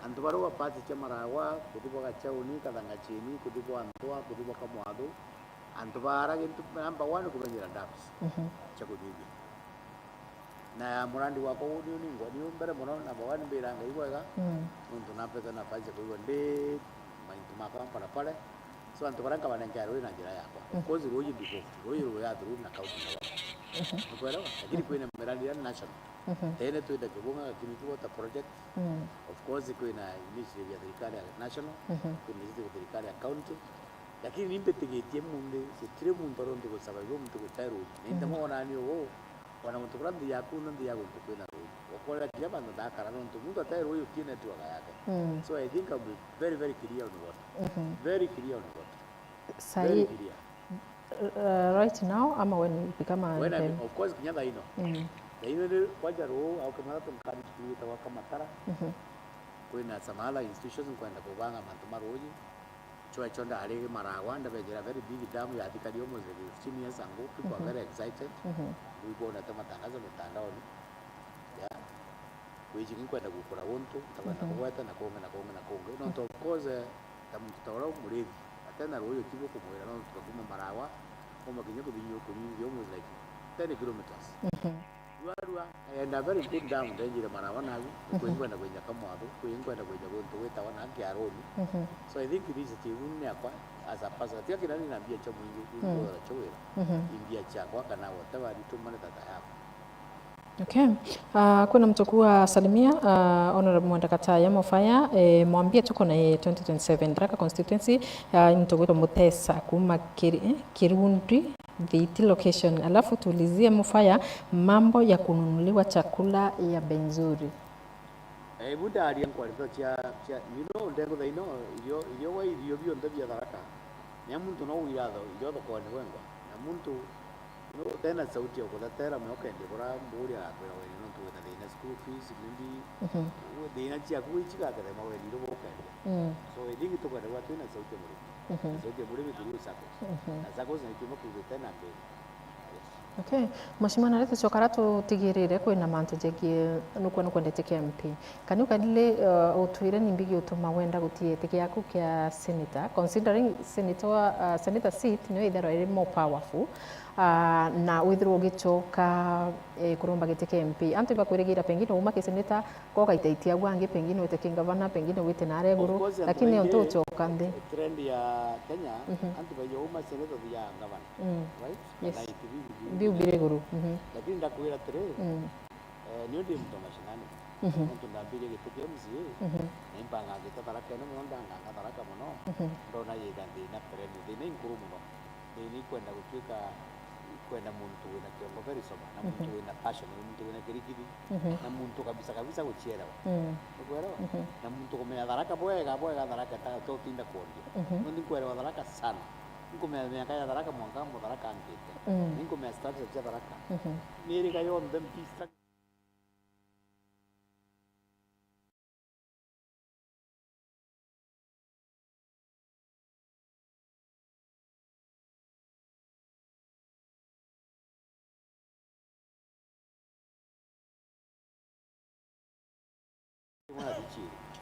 Antu ba lower parts cia Maragwa, kuthi bwa Gachauni, Kathangachini, kuthi bwa Nthwa, kuthi bwa Kamwathu, antu bara gintu number one kubenyera dams, mhm, cia kunyuithia. Na murandi wakwa uu niu ningwa, niu mbere mono, number one, mbira Ngai bwega, mm, nontu nampete nafasi ya kwigua ndi maintu makwa mparapare. So, antu baria nkabanenkera ruuji na njira yakwa. Of, mm, course, ruuji devolved, ruuji ruya through na county na water. Mhm. Nukwelewa? Lakini, mm, kwina mirandi ya national. Mhm. Tene twina Kibunga Kimiti Water Project. Mm. Of course, kwina initiative ya thirikari ya national, mhm, kwina initiative ya thirikari ya county. Lakini ni mbitigitie munthi, gutiri muntu ari untu gusurvive muntu gutai ruuji. Na inta, mhm, mwana ni uu, ona muntu kuria nthi yaku, na nthi ya guntu kwina ruuji. Ukorera kinya bantu ndakara nontu muntu atai ruuji uti network yake. Mm. So I think I'll be very, very clear on water. Mhm. Very clear on water. Very clear. Uh, right now, ama when you become a, when I, M P? Of course, kinya thaa ino. Mm. Thaa ino ni kwanja ruu, au kimatatu nkani tukuite gwa Kamatara. Mhm. Kwina some other institutions nkwenda kubanga mantu ma ruuji. Chwe cho ndari Maragwa, ndabenjera very big dam ya thikari almost like fifteen years ago. People are, mhm, very excited. Mhm. Ndibonete matangazo mitandaoni. Yeah. Kwiji nkwenda gukura untu, ntakwenda, mhm, kugweta na kungi na kungi na kungi. Nontu, of course, eh, ta muntu ta uria murithi, atena ruuji utibu kumwira, no tukakuma Maragwa, kuma kinya kuthi nyu-, kunyingi almost like ten kilometers. Mhm. Rua, rua, I had a very good dam ndenjire Maragwa nagu, mhm, kwi nkwenda kwinja Kamwathu, kwi nkwenda kwinja guntu gwitagwa na Kiaroni. Mhm. So I think this is tibu ni akwa as a person. Tiga kina ni na mbia cha mwingi, ni, mm, mbia cha wira. Mhm. Ni mbia chakwa kana whatever, nitumane tata yako. Okay. Ah, kwina muntu ku asalimia, ah, Honorable Mwenda Gataya Mufaya, eh, mwambie tuko na yeye twenty twenty-seven Tharaka constituency, ah, ni tugwitwa Mutesa kuma Kiri-, eh, Kirundi, Thiti location. Alafu tuulizie Mufaya mambo ya kununuliwa chakula ya bei nzuri. Eh, ibu ndaria nkwarito cia, cia, you know, ndengu thaino, irio, irio wa irio bionthe bia Tharaka. Ni muntu no wira tho, irio thokone wengwa. Na muntu no, tena sauti ya kuthatera, me ukendia bura mburi agakwira weni nontu wina thina, school fees, maybe, mhm, thina ciaku ici gakethema weni irio bukendia. Mm. So, I think tukwenda gwa twina sauti ya murimi. Mhm. Na sauti ya murimi through saccos. Mhm. Na saccos na ituma kuigite na mbei. Yes. Okay. Mheshimiwa, na riu tucoka aria tutigirire kwina mantu jegie nukwe nukwendete kia M P. Kani ukarire, uh, utwire ni mbigi utuma wenda gutie giti giaku kia senator, considering senator, uh, senator seat niyo itherwa iri more powerful. Ah, na withirwa ugicoka, eh, kuromba giti kia M P, antu ibakwirigira pengine uma ki seneta, ko gaitaitia agu angi, pengine wite ki ngavana, pengine wite naria iguru, lakini ontu ucoka nthi. Trend ya Kenya, antu baija uma seneta thia ngavana, right? Yes. Kana iti biu biu biri iguru. Lakini ndakwira atiri, eh, niu ndi muntu wa mashinani. Nontu ndambirie giti kia M C A, na imbangaa ngita Tharaka ino mono, ndanganga Tharaka mono, ndona yina thina trend, thina inkuru mono. Ni, ni kwenda gutuika, kwenda muntu wina kiongo very sober, na muntu wina passion, na muntu wina kirikithi, na muntu kabisa kabisa gucierewa. Nukwelewa? Na muntu kumenya Tharaka bwega, bwega Tharaka ta, ta utinda kuondia. No, ni nkwelewa Tharaka sana. Ni nkumenya miaka ya Tharaka mwanka Mutharaka ankite. Ni nkumenya structure cia Tharaka. Ni irika yonthe mbi structure.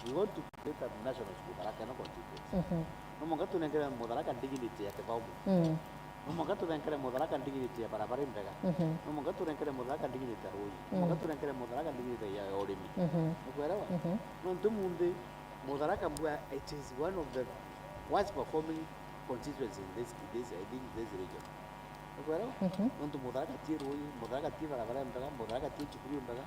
We want to create a national school, Tharaka Nithi constituency. No mwanka tunenkere Mutharaka dignity ya kithomo. No mwanka tunenkere Mutharaka dignity ya barabara imbega. No mwanka tunenkere Mutharaka dignity ya ruuji. No mwanka tunenkere Mutharaka dignity ya urimi. Nukwelewa? Nontu munthi Mutharaka mbua, it is one of the worst performing constituency in this, this, in this region. Nukwelewa? Nontu Mutharaka ti ruuji, Mutharaka ti barabara imbega, Mutharaka ti cukuru imbega.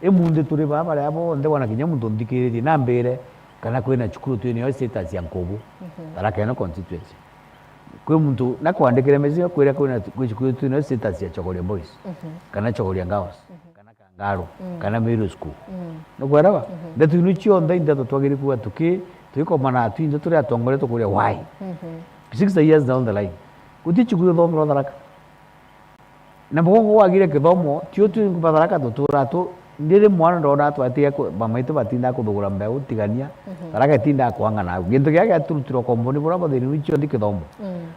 Imunthi turi baa baria bonthe bona kinya muntu nthikiritie na mbire kana kwina cukuru twina yo status ya Nkubu, Tharaka Nithi constituency. Kwi muntu nakwandikire message kwira kwina, kwi cukuru twina yo status ya Chogoria Boys, kana Chogoria Girls, kana Kangaru, kana Meru School. Nukwelewa? Ndeto inu cionthe i ndeto twagiri kuuga tuki, tugikomana twinthe turi atongoria tukuria why? Sixty years down the line, guti cukuru ithomerwa Tharaka. Na mugongo wagire kithomo, tio twi Tharaka tutura tu, ndiri mwana ndona atwatia ku-, mama itu batinda kuthugura mbeu, tigania, Tharaka itinda kwanga nau. Gintu kiria giaturutirwo komboni bura bothini ni cionthe kithomo.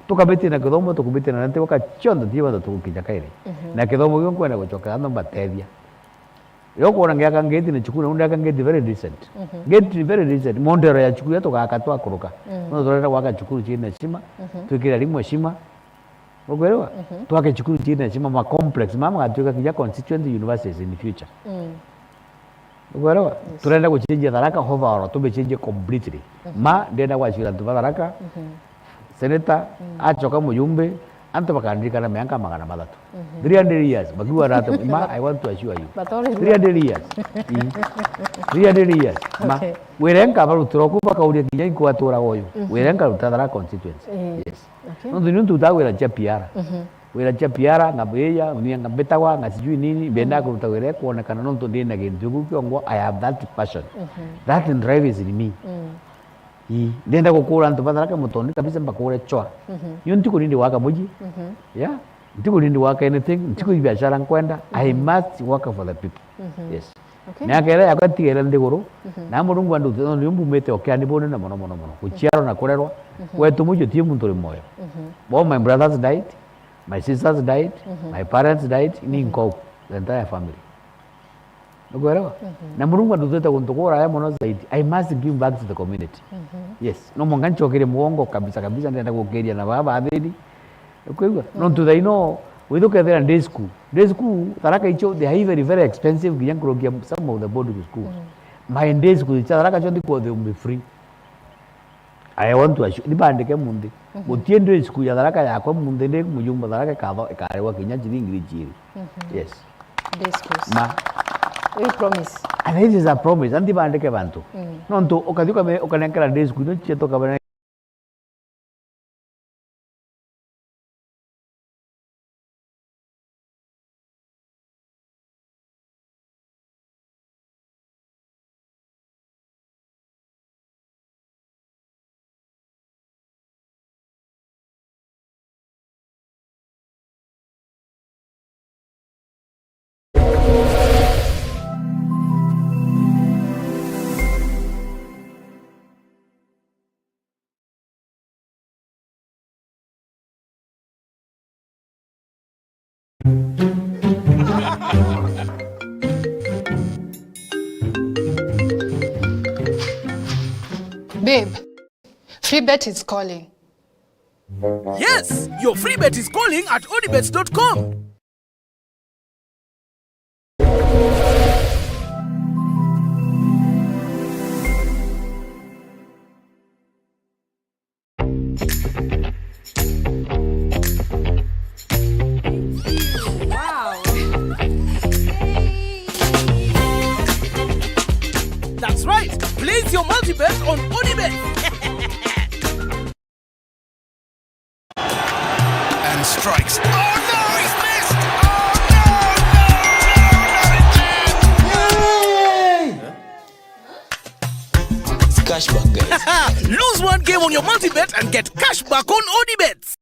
Tukabitie na kithomo, tukubitie na nti waka cionthe tio bado tugukinya kairi. Na kithomo gio nkwenda gucoka ando mbatethia. Yo kuona ngiaka ngeti na cukuru, na ndaka ngeti very decent. Ngeti ni very decent. Mondero ya cukuru ya tugaka twakuruka. No turenda gwaka cukuru cina heshima, twikira arimu heshima. Ukwelewa? Twake cukuru cina heshima, ma complex, mama magatuika kinya constituent universities in the future. Ukwelewa? Yes. Turenda gucenjia Tharaka overall, tumichenjie completely. Ma, ndenda gwacira antu ba Tharaka, senator, acoka mujumbe, antu bakandirikana miaka magana mathatu. Three hundred years, bakiuga na ati, ma, I want to assure you. Batore three hundred years. Ii. Three hundred years. Ma, okay, wire nkabarutira oku bakauria kinya inkwaturaga uyu. Wire nkaruta Tharaka constituency. Yes. Okay. Nontu niu ntutaa wira cia P R. Wira cia P R, ngabia, ngabitagwa, nga sijui nini, mbienda kuruta wira ikwonekana nontu ndina gintu giu kiongwa, I have that passion. That drive is in me. Ii, ndenda gukura antu ba Tharaka Mutoni kabisa, mbakure chwa. Niu ntiku nindi gwaka muji. Yeah. Ntiku nindi gwaka anything, ntiku i biashara nkwenda. I must work for the people. Yes. Okay. Miaka iria yakwa tigere nthiguru, na Murungu anduthite, nontu niu mbumite o kiani bunene mono, mono, mono. Guciarwa na kurerwa, gwetu muji uti muntu uri moyo. All my brothers died, my sisters died, my parents died, ni nkou, the entire family. Nukwelewa? Na Murungu anduthite guntu kuraya mono zaidi. I must give back to the community. Yes. No mwanka ncokerie mugongo kabisa, kabisa, ndenda gukiria na baba athini. Ukwigua? Nontu thaa ino, withu kethira day school. Day school, Tharaka icio, they are very, very expensive, nginya nkurukia some of the boarding school. My day school, cia Tharaka cionthe kwa they will be free. I want to assure, ni bandike munthi. Gutie day school ya Tharaka yakwa munthi, ndi mujumba Tharaka ikatho, ikarewa kinya ciringi ngiri ciiri. Yes. Day schools. Ma. We promise. And this is a promise, and bandike bantu. Nontu, ukathi ukame-, ukanenkera day school, no cietu kabane. Babe, Free Bet is calling. Yes, your free bet is calling at odibets dot com. Wow. That's right. Place your multi-bet on Odibet. And strikes. Oh no, he's missed! Oh no, no, no, no, it's there! It's cashback, guys. Lose one game on your multi-bet and get cashback on Odibet.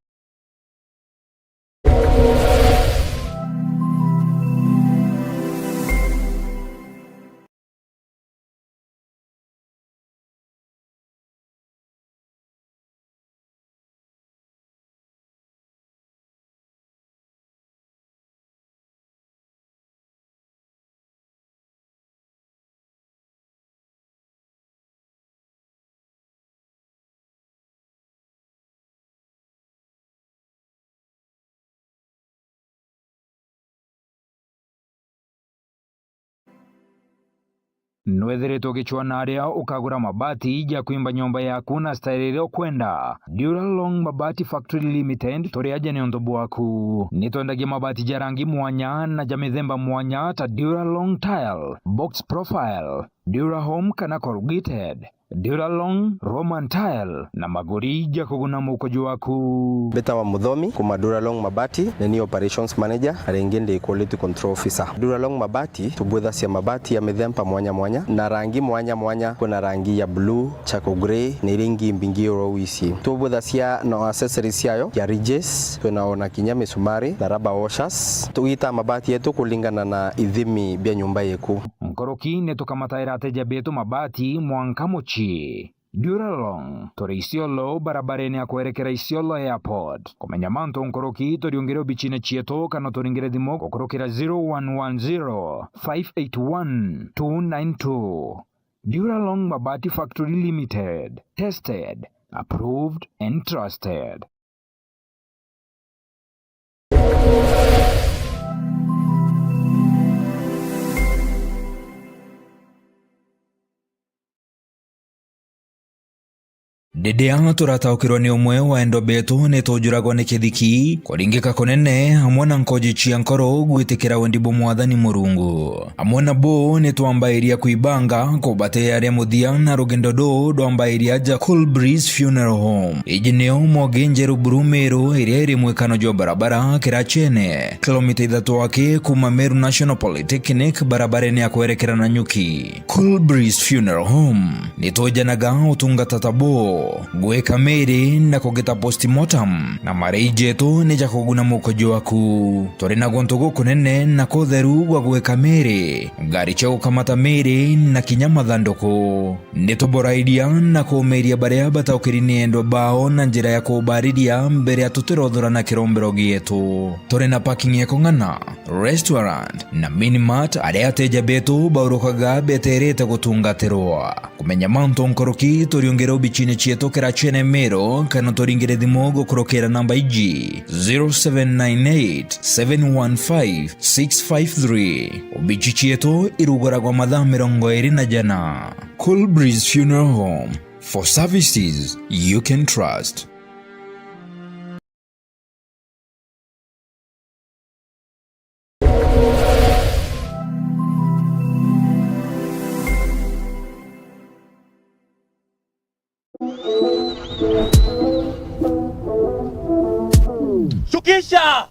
Nwethiritwe ugicwaa na aria ukagura mabati ja kwimba nyomba yaku na style iria ukwenda? Duralong Mabati Factory Limited, turi aja niuntu bwaku. Ni twendagia mabati ja rangi mwanya na ja mithemba mwanya ta Duralong Tile, Box Profile, Durahome kana Corrugated, Duralong, Roman Tile na maguri ja kuguna mukojo waku. Mbitawa Muthomi, kuma Duralong Mabati, ni ni operations manager, na ringi ndi quality control officer. Duralong Mabati, tubwithacia mabati ya mithemba mwanya mwanya, na rangi mwanya mwanya. Kwina rangi ya blue, charcoal grey, na iria ingi mbingi uro wisi. Tubwithacia na accessories ciayo, ya ridges, kwina ona kinya misumari, na rubber washers. Tugitaa mabati yetu kulingana na ithimi bia nyumba yeku. Nkuruki ni tukamataira ateja betu mabati mwanka mucii. Duralong, turi Isiolo, barabarene ya kwerekera Isiolo Airport. Kumenya mantu nkuruki, turiungire obicine cietu kana turingire thimu gukurukira zero one one zero, five eight one, two nine two. Duralong Mabati Factory Limited. Tested, approved and trusted. Riria turataukirwa ni umwe wa endwa betu, ni tujuragwa ni kithiki, kuringika kunene, amwe na nkoji cia nkoro gwitikira wendi bwa Mwathani Murungu. Amwe nabo ni twambairia kwibanga kubatearia muthia na rugendo ruu rwambairia aja Cool Breeze Funeral Home. Iji nio Mogi Njeru Buru Meru, iria iri mwikano jwa barabara Kirachene, kilomita ithatu aki kuma Meru National Polytechnic, barabarene ya kwerekera Nanyuki. Cool Breeze Funeral Home. Ni twejanaga utungata ta buu, gwika miri na kugita postmortem, na marei jetu ni ja kuguna mukojo waku. Turi na guntu gukunene na kutheru gwa gwika miri, ngari cia gukamata miri na kinya mathanduku. Ni tuborairia na kuumiria baria bataukiri ni endwa bao na njira ya kubariria mbere ya tutirothora na kirombero gietu. Turi na parking ya kung'ana, restaurant na mini mart, aria ateja betu baurukaga beterete gutungatirwa. Kumenya mantu nkuruki, turiungire obicine cietu Kirachene Meru, kana turingire thimu gukurukira namba iji, zero seven nine eight, seven one five, six five three. Obici cietu iruguragwa mathaa mirongo iri na jana. Cool Breeze Funeral Home, for services you can trust. Shukisha!